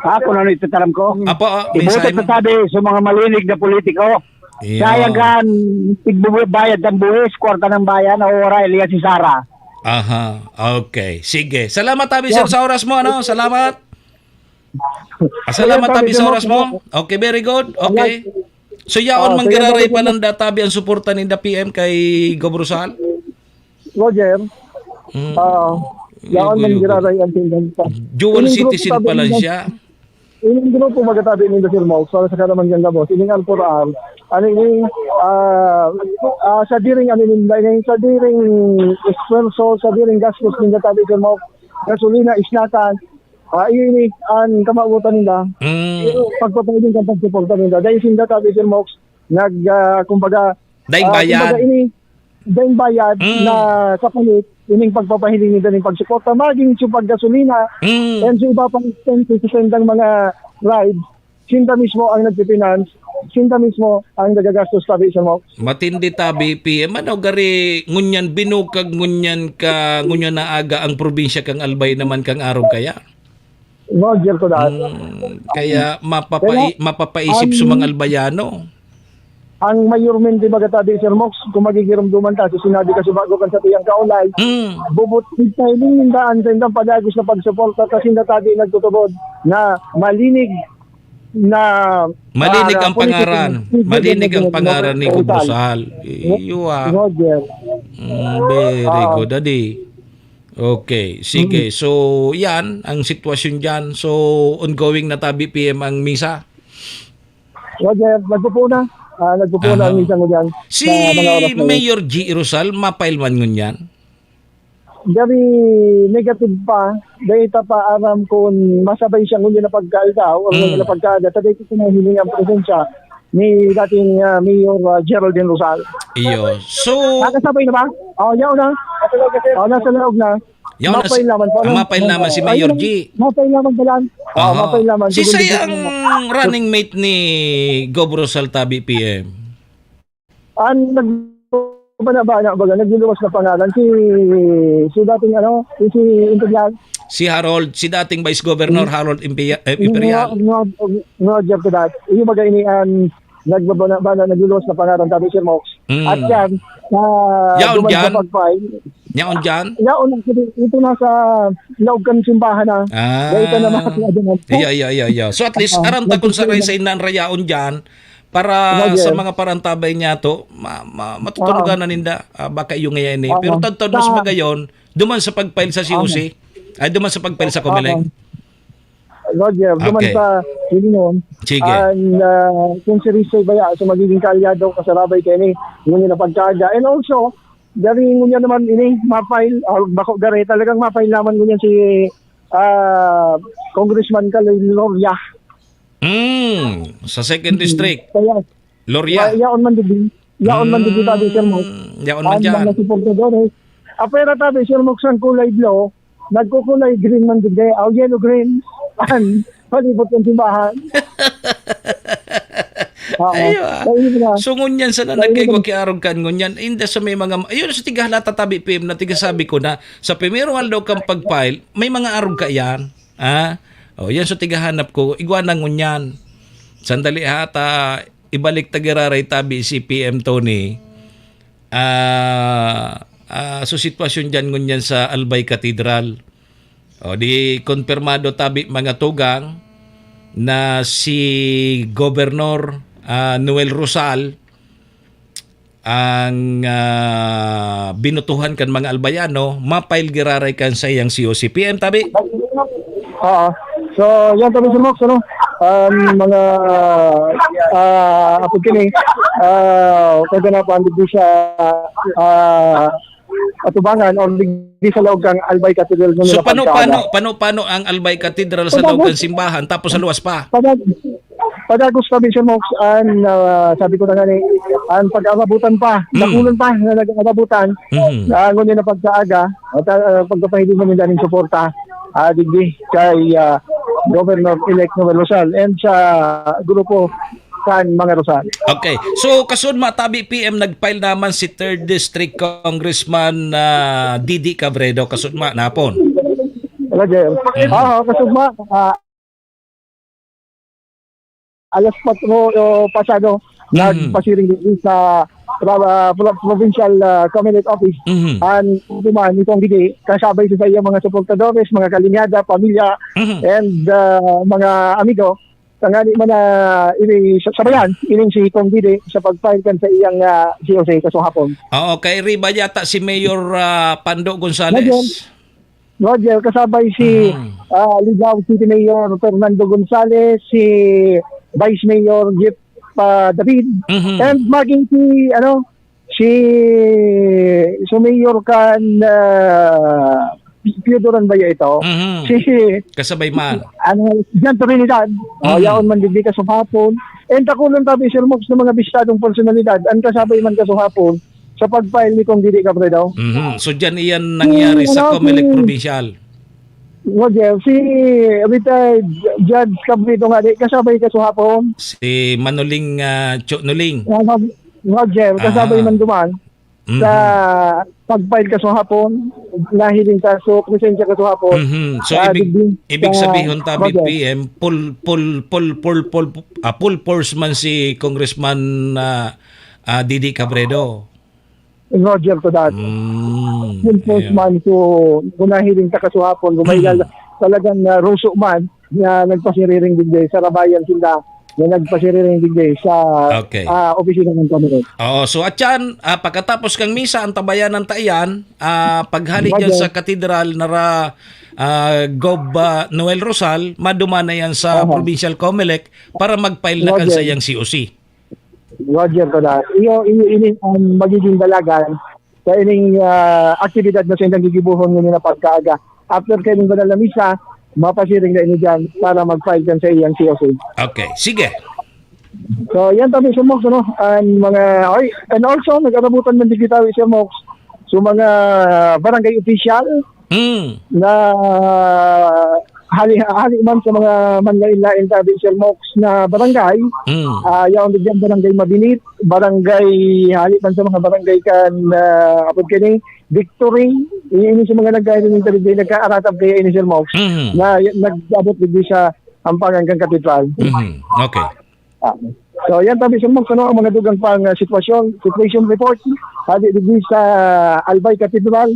Ako na ito taram ko. Apo, ah, Ibutot mensahe sa mo. tabi sa mga malinig na politiko. Iyo. Sayang kan, igbubayad ng buhis, kwarta ng bayan, nawawara, Elias si Sara. Aha, okay. Sige. Salamat, tabi, sir, Yeah. sa oras mo, ano? Salamat. Ah, salamat, Salamat, tabi, tabi, sa sir, oras mo. mo. Okay, very good. Okay. So, yaon, Ah, sige, manggiraray tabi, pa sir. lang databi ang suporta ni da P M kay Gov Rosal? Roger, Mm. ah, yaon Igo, igo. manggiraray ang tingnan pa. Dual Ining grupo citizen tabi pa lang ninda, siya. ining grupo magatabi ninda, Sir Mox, para sa kanaman niyang gabos. Ining R four R, ano ini, ah, ah, sa diring, ano ini, sa diring esfuerzo, sa diring gastos ninda tabi, Sir Mox, gasolina, isnakan, ah, iyo ini, ang kamawotan ninda. Mm. Pagpapahiding kan pagsuporta ninda. Dahil sinda tabi, Sir Mox, nag, ah, kumbaga, Daing ah, bayad. kumbaga ini, daing bayad Mm. na kapalit, ining pagpapahiling ninda ning pagsuporta, maging sa paggasolina, Mm. and sa iba pang expenses sa sindang mga ride, sinda mismo ang nagpi-finance, sinda mismo ang nagagastos tabi sa mo. Matindi tabi, P M. Ano gari, ngunyan binukag, ngunyan ka, ngunyan na aga ang probinsya kang Albay naman kang arog kaya? Roger ko dahil. Mm, kaya mapapai-, Kaya, mapapaisip sa ang mga Albayano. Ang mayormente magatabi, Sir Mox, kung magigirumduman ta, so sinabi ka sa bago kan sa tiyang kaulay, Mm. bubot, tigpailing daan sa indang padagos na pagsuporta, kasi natabi nagtutubod na malinig na, Malinig ah, ang politiko pangaran. na Malinig ang politiko pangaran ni na Gov Rosal. Iyo, ah. Roger. Mm, very Ah. good, Adi. Okay, sige. Mm. So, yan ang sitwasyon dyan. So, ongoing na tabi, P M, ang misa? Roger, nagpupuna. Ah, nagpupuna Aha. ang isang ulan Si sa mga oras na yun. Mayor G. Rosal, mapailman ngunyan? Very negative pa. Dahil ta pa aram kung masabay siya ngunyan na pagkaaldaw o ngunyan na Mm. pagkaaga. Sa dito pinahiling ang presensya ni dating, ah, Mayor, ah, Geraldine Rosal. Iyo. So, Nakasabay na ba? Oh, yaw na. Oh, nasa loob na. Yaw na Mapay si, naman po, ah, ano? Mapay naman si Ayun Mayor lang. G. Mapay naman ka lang. Oh, Aha. Mapay naman. Si Sige, Say sige. ang running mate ni Gov Rosal tabi, P M. Ang nagbabana-bana, baga, nagluluwas na pangalan, si, si dating, ano, si, si Integral. Si Harold, si dating Vice Governor Harold Impia-, eh, Imperial. No, no, no, Jeff, to that. Yung baga ini an nagbabana-bana, nagluluwas na pangaran tabi, Sir Mox. Mm. At yan, ah, Yaon duman sa dyan? Pag-file. Yaon dyan? Yaon, actually, ito na sa laog kan simbahan na. Ah. Dahil ka na makakita dyan. Iya, iya, iya, iya. So at least, Ah, aram ta kung saray sa inan rayaon dyan, para Roger. Sa mga parantabay niya to, ma-, ma-, matutunugan Oo. Na ninda. Ah, baka iyo ngayon eh. Oo. Pero tadtad mas Sa magayon, duman sa pag-file sa C O C. Oo. Ay, duman sa pag-file sa Comelec. Oo. Roger, duman Okay. Sa Pilinon, Sige. Ang, ah, kung si Rizal baya, so magiging kaalyado, kasarabay kayo ni, ngunyan na pagkaaga. And also, dari ngunyan naman ini, ma-file, ah, bako gari, talagang ma-file naman ngunyan si, ah, Congressman Kaloy Loria. Mm, sa second Mm. District. Kaya, Loria. Ya-, yaon man digdi. Yaon man digdi, tabi, Sir Mox. Mm, yaon man Ang dyan. Mga supportadores. Apwera, tabi, Sir Mox, ang kulay blue, nagkukulay green man digdi. O, yellow green. An, palibot ng simbahan. Oo. Aywa. Ayun na. So, ngunyan sana Ayun na. Nagkaigwa ki arog kan ngunyan. Inda sa may mga, ayun, sa tigahalata, tabi, P M, na tigasabi ko na, sa primerong aldaw kang pag-file, may mga arog ka yan. Ah? O, yan sa tigahanap ko. Igwa na ngunyan. Sandali ha, ta, ibalik ta giraray tabi si P M Tony. Ah, ah, so sitwasyon dyan ngunyan sa Albay Cathedral. O, di konpirmado tabi mga tugang na si Gobernador, ah, Noel Rosal ang, ah, binutuhan kan mga Albayano, ma-file giraray kan saiyang C O C P M, tabi? Oo. So, yan tabi, Sir Mox, ano? Ang mga, ah, apod kini, ah, kaganapan digdi sa, ah, atubangan or digdi sa laog kang Albay Cathedral So, nila pano, pagkaaga. Pano, pano, pano ang Albay Cathedral sa Pagkaaga. Laog kang simbahan tapos sa luwas pa? Pagkaaga. Padagos kami, Sir Mox, an, ah, sabi ko na nga ni, an pag-aabutan pa, Hmm. dakulon pa na nag-aabutan, Mhm. ah, ngunyan na pagkaaga, at, ah, pagpapahiling mo nila ning suporta, ah, digdi kay, ah, Governor-elect Noel Rosal and sa grupo kan mga Rosal. Okay. So, kasudma, tabi P M, nag-file naman si third District Congressman, ah, Didi Cabredo. Kasudma, napon. Roger. Mhm. Oo, kasudma, ah, alas kwatro pasado, Mhm. nagpasiring din sa pro-, ah, pro-, provincial, ah, Comelec office. Mhm. An duman nitong gidi, kasabay sa iyang mga suportadores, mga kalinyada, pamilya, Mhm. and, ah, mga amigo, tangali man na ini sa-, sabayan, ining si Cong Didi sa pag-file kan sa iyang, ah, C O C kasong hapon. Oo, kay Riba yata si Mayor, ah, Pando Gonzales. Roger, kasabay si, Mhm. ah, Ligao City Mayor Fernando Gonzales, si Vice Mayor Jeff, ah, David, Mhm. and maging si, ano, si, si Mayor kan, ah, Piodoran ba ya ito? Mhm. Si, Kasabay man. ano, John Trinidad. Oh, Mhm. yaon man digdi kasong hapon. And dakulon tabi, Sir Mox, ng mga bistadong personalidad, ang kasabay man kasong hapon, sa pag-file ni Cong Didi Cabredo. Mhm. So, dyan iyan nangyari Hmm, sa ano, Comelec si Provincial. Roger, si retired Judge Cabredo nga, di, kasabay ka sa hapon. Si Manoling, ah, Cho Noling. Ah, Roger, kasabay Ah. man duman Mhm. sa pag-file ka sa hapon, nahiling ka, so, presensya ka sa hapon. Mhm. So, Ah, ibig, digdi ibig sa sabihon, tabi, Roger. P M, full, full, full, full, full, ah, full force man si Congressman, ah, ah, Didi Cabredo. Roger to that. Mm, Full force ayun. man, so, kung nahiling ta kasuhapon, kung may Mm. lal-, talagang, ah, ruso man, na nagpasiriring digdi, sarabayan sila na nagpasiriring digdi sa, Okay. ah, opisina ng Comelec. Oo, so, atyan, ah, pagkatapos kang misa, ang tabayanan ta iyan, ah, paghali dyan Roger. sa katedral, nara, ah, Gob, ah, Noel Rosal, maduma na yan sa Aha. Provincial Comelec para mag-file na kan Roger. sa iyang C O C. Roger ko na. Iyo, iyo, ini ang magiging dalagan sa ining, ah, aktibidad na sa inyong gigibuhon ngayon na pagkaaga. After kaining banal na misa, mapasiring na ini dyan para mag-file kan sa iyang C O C. Okay, sige. So, yan tabi sumok, no? Ang mga, oy, and also, nag-arabutan man digdi tabi sumok. So, mga barangay official Mm. na Hali, hali man sa mga manlain-lain tabi, Sir Mox, na barangay, Mm. ah, yaon digyan barangay Mabinit, barangay, hali man sa mga barangay kan, ah, apod kini, Victory, ini sa mga nagkain ng tabi, nagkaaratab kaya ini, Sir Mox, Mm. na y-, nag-abot digdi sa Ampangan kan Katedral. Mm. Okay. Ah, so, yan tabi, Sir Mox, ano ang mga dugang pang, ah, sitwasyon, situation report, hali digdi sa Albay Cathedral,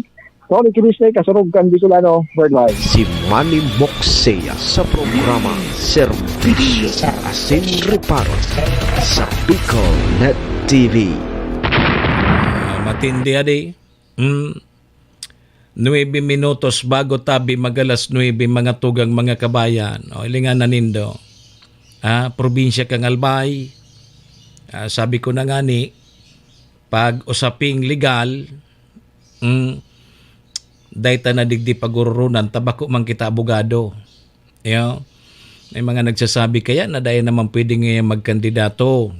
Tony Kilisne, kasurog kan Bicolano Worldwide. Si Manny Moxea sa programa Serbisyo Asin Reparo sa Bicol Net T V. Ah, matindi, adi. Hmm. Nuebe minutos bago tabi mag-alas nuebe, mga tugang, mga kabayan. O, hilingan na nindo. Ah, probinsya kan Albay. Ah, sabi ko na ngani, pag usaping legal, mm, dai ta na digdi paguroronan, ta bako man kita abogado. Iyo. May mga nagsasabi kaya na dai naman pwede ngayon magkandidato.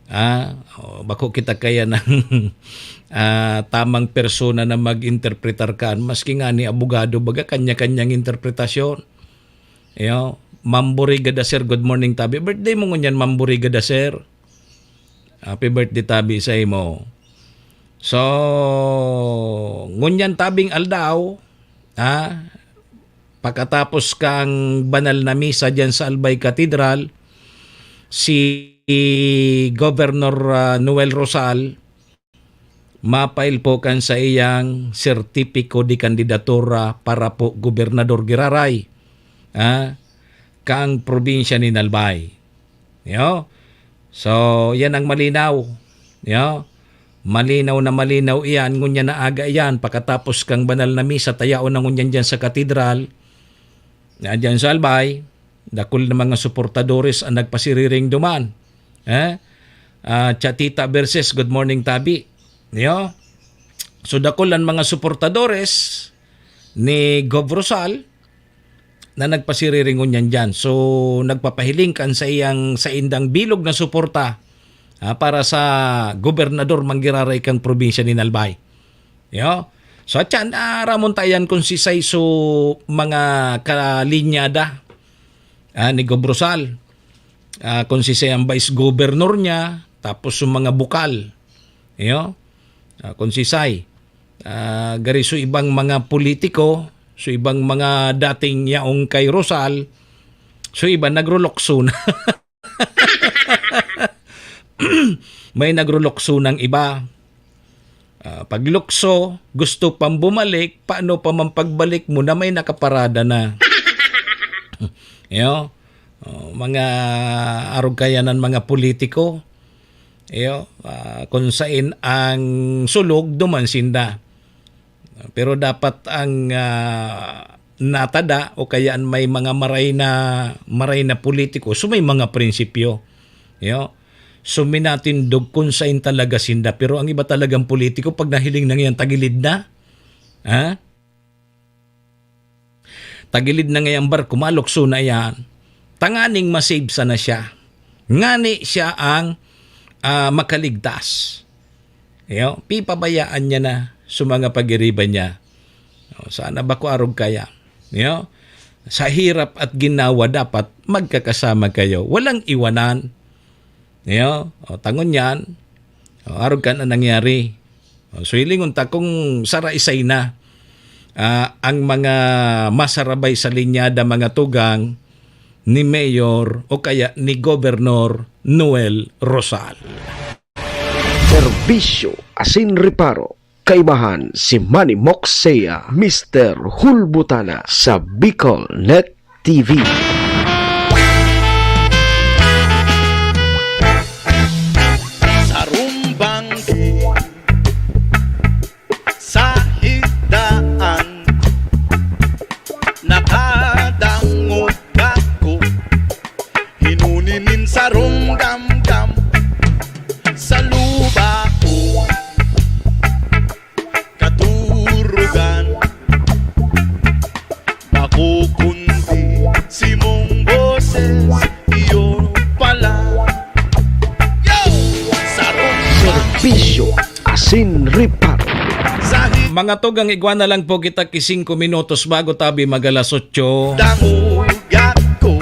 Ah, o, bako kita kaya ng, ah, tamang persona na mag-interpretar kan. Maski ngani abogado, baga kanya-kanyang interpretasyon. Iyo, Ma'am Buriga da Sir, good morning, tabi. Birthday mo ngunyan, Ma'am Buriga da Sir. Happy birthday, tabi, sa imo. So, ngunyan tabing aldaw, ah, pakatapos kang banal na misa diyan sa Albay Cathedral, si Governor, ah, Noel Rosal, mapail po kan sa iyang sertipiko de kandidatura para po gobernador giraray, ah, kang probinsya nin Albay. Yo? So, yan ang malinaw. Yo? Malinaw na malinaw iyan, ngunyan na aga iyan, pakatapos kang banal na misa, tayaon na ngunyan diyan sa katedral, na diyan sa Albay, dakul na mga suportadores ang nagpasiriring duman. Eh? Ah, Chatita Versus, good morning, tabi. Yo? So, dakul ang mga suportadores ni Gov Rosal na nagpasiriring ngunyan diyan. So, nagpapahiling kan sa iyang, sa indang bilog na suporta, ah, para sa gobernador manggiraray kang probinsya nin Albay. Yo? So, atyan, ah, ramon ta yan kung sisay so mga kalinyada, ah, ni Gov Rosal. Ah, kung sisay ang vice governor niya, tapos yung mga bukal. Yo? Ah, kung sisay. Ah, gari so ibang mga politiko, so ibang mga dating yaong kay Rosal, so iba nagrulokso na. May nagrulokso ng iba. Ah, paglukso, gusto pang bumalik, paano pa man pagbalik mo na may nakaparada na? Yo? Oh, mga arog kaya ng mga politiko. Iyo, ah, kung sain ang sulog, duman sinda. Pero dapat ang, ah, natada o kaya may mga maray na, maray na politiko, so may mga prinsipyo. Iyo. So minatindog kung sain talaga sinda. Pero ang iba talagang politiko, pag nahiling na ngayon, tagilid na. Ha? Tagilid na ngayang barko, malukso na iyan. Tanganing ma-save sana siya. Ngani siya ang, ah, makaligtas. Iyo, pipabayaan niya na sa mga pagiriba niya. O, sana bako arog kaya. Iyo, sa hirap at ginawa dapat magkakasama kayo. Walang iwanan. Iyo, o, tangon yan. O, arog kan an nangyari. O, so, hilingon ta kung saraisay na, ah, ang mga masarabay sa linyada, mga tugang ni Mayor o kaya ni Gobernador Noel Rosal. Serbisyo asin reparo. Kaibahan si Manny Moxea, Mister Hulbutana sa Bicol Net T V. Sarumbang sa higdaan, nakadangog ako, hinuni nin sarong gamgam sa luba ko. Katurugan, bako kundi simong boses, iyo pala. Yo! Sarong Serbisyo asin reparo. Sa Mga tugang, igwa na lang po kita ki singko minutos bago tabi mag alas otso. Dangugat ko.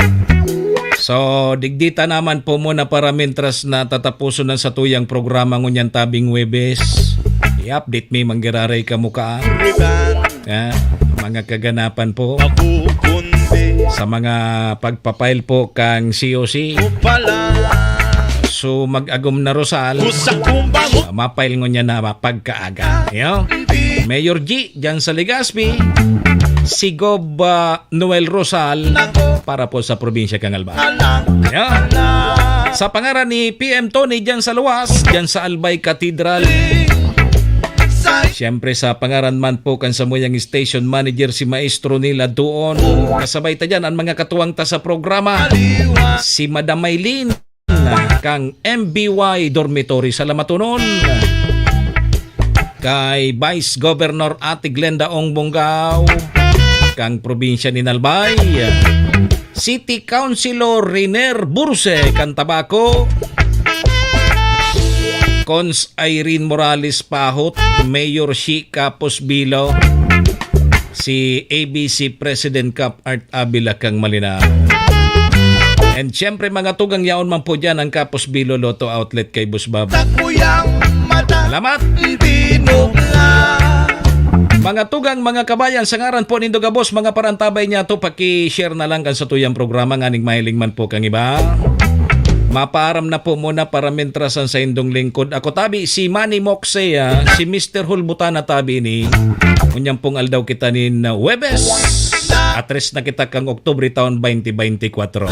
So, digdita naman po muna para mintras na tatapuson ang satuyang programa ngunyan tabing Huwebes. I-update mi manggiraray ka mukha. Riban. Ah, mga kaganapan po. Makukundi. Sa mga pagpapail po kang C O C. Upala. So, mag-agom na Rosal. Kusa kumbang. Ah, mapail ngunyan na pagkaaga. Yo? Mayor G, dyan sa Legazpi. Si Gob, ah, Noel Rosal para po sa probinsya kang Albay. Yo? Sa pangaran ni P M Tony dyan sa Luwas, dyan sa Albay Cathedral. Siyempre sa pangaran man po kan samuyang station manager si Maestro Nila Duon. Kasabay ta dyan ang mga katuwang ta sa programa. Si Madam Maylin kang M B Y Dormitory sa Lamatunon. Kay Vice Governor Ate Glenda Ong Bongao kang probinsya ni Albay. City Councilor Riner Burse kan Tabaco. Cons Irene Morales Pahot, Mayor Shi Capos Bilo, si A B C President Cap Art Avila kang Malinao. And syempre, mga tugang, yaon man po dyan ang Capos Bilo Lotto Outlet kay Boss Bab. Takuyang mata. Salamat. Binugla. Mga tugang, mga kabayan, sa ngaran po nindo gabos, mga parantabay niya to, paki-share na lang kan satuyang programa, nganing mahiling man po kang iba. Mapaaram na po muna para mintras ang saindong lingkod. Ako tabi, si Manny Moxey, ah, si Mister Hulbutana tabi ni. Unyang pong aldaw kita nin, ah, Huwebes. Atres na kita kang Oktubre taon twenty twenty-four.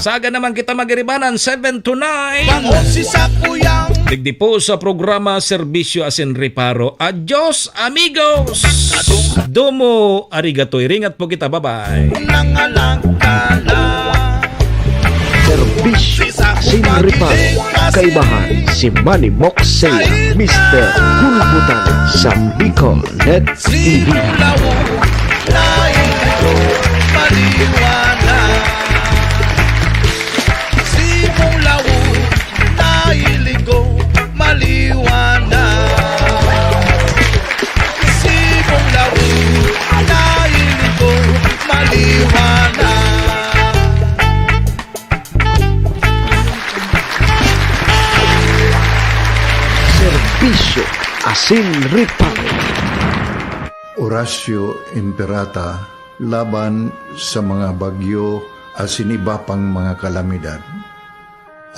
Saga naman kita magiribanan, seven to nine. Bangon si Sakuyang. Digdi po sa programa Serbisyo asin Reparo. Adios, amigos! Domo arigato. Iringat po kita. Bye-bye. Nangalagkala. Serbisyo asin Reparo. Kaibahan si Manny Moxea, Mister Hulbutan sa Bicol Net T V. Simulaw, layo, maliwanag. Simulaw, nahiling ko, maliwanag. Simulaw, nahiling ko, maliwanag. Serbisyo asin Reparo. Orasyo Imperata laban sa mga bagyo asin iba pang mga kalamidad.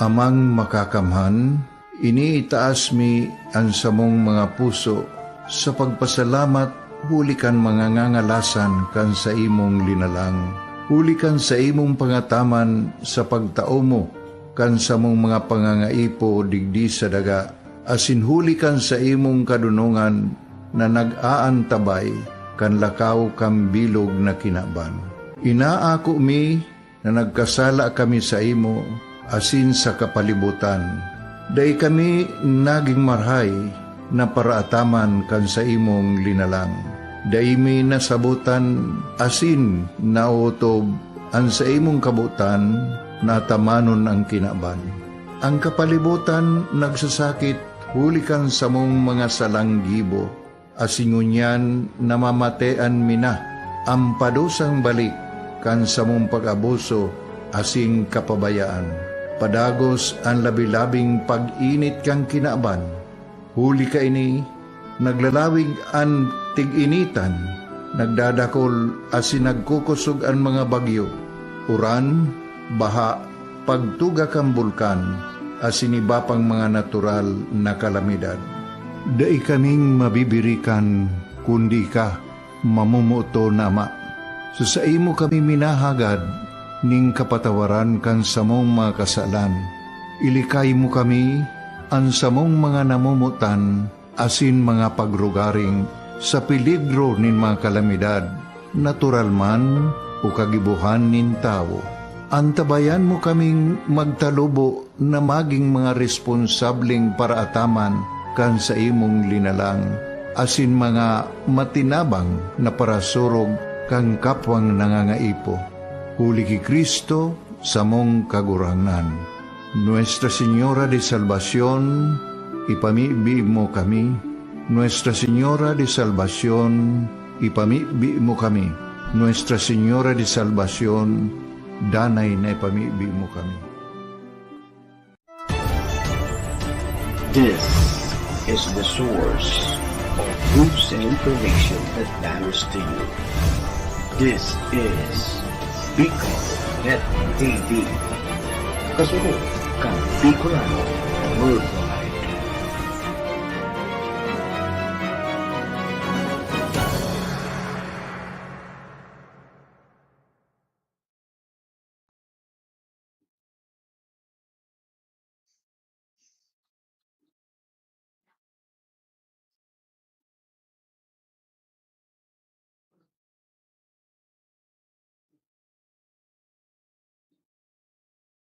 Amang Makakamhan, iniitaas mi an samong mga puso sa pagpasalamat huli kan mga ngangalasan kan saimong linalang, huli kan saimong pangataman sa pagtao mo kan samong mga pangangaipo digdi sa daga, asin huli kan saimong kadonongan na nag-aantabay kan lakaw kan bilog na kinaban. Inaako mi na nagkasala kami saimo asin sa kapalibotan. Dai kami nagin marahay na paraataman kan saimong linalang. Dai mi nasabotan asin naotob an saimong kabotan na atamanon an kinaban. An kapalibotan nagsasakit huli kan samong mga salang gibo, asin ngunyan namamatean mi na an padusang balik kan samong pag-abuso asin kapabayaan. Padagos an labi-labing pag-init kan kinaban. Huli kaini, naglalawig an tig-initan, nagdadakol asin nagkukosog an mga bagyo, uran, baha, pagtuga kan bulkan, asin iba pang mga natural na kalamidad. Dai kaming mabibirikan, kundi ika, mamomoton na Ama. Sa saimo kami minahagad nin kapatawaran kan samong mga kasalan. Ilikay mo kami, an samong mga namomotan, asin mga pagrugaring sa peligro nin mga kalamidad, natural man o kagibohan nin tawo. Antabayan mo kaming magtalubo na magin mga responsableng paraataman kan saimong linalang, asin mga matinabang na parasurog kan kapwang nangangaipo. Huli ki Cristo, samong Kagurangnan. Nuestra Señora de Salvacion, ipamibi mo kami. Nuestra Señora de Salvacion, ipamibi mo kami. Nuestra Señora de Salvacion, danay na ipamibi mo kami. This is the source of news and information that matters to you. This is Bicol Net T V. Kasunod kan Bicolano Worldwide.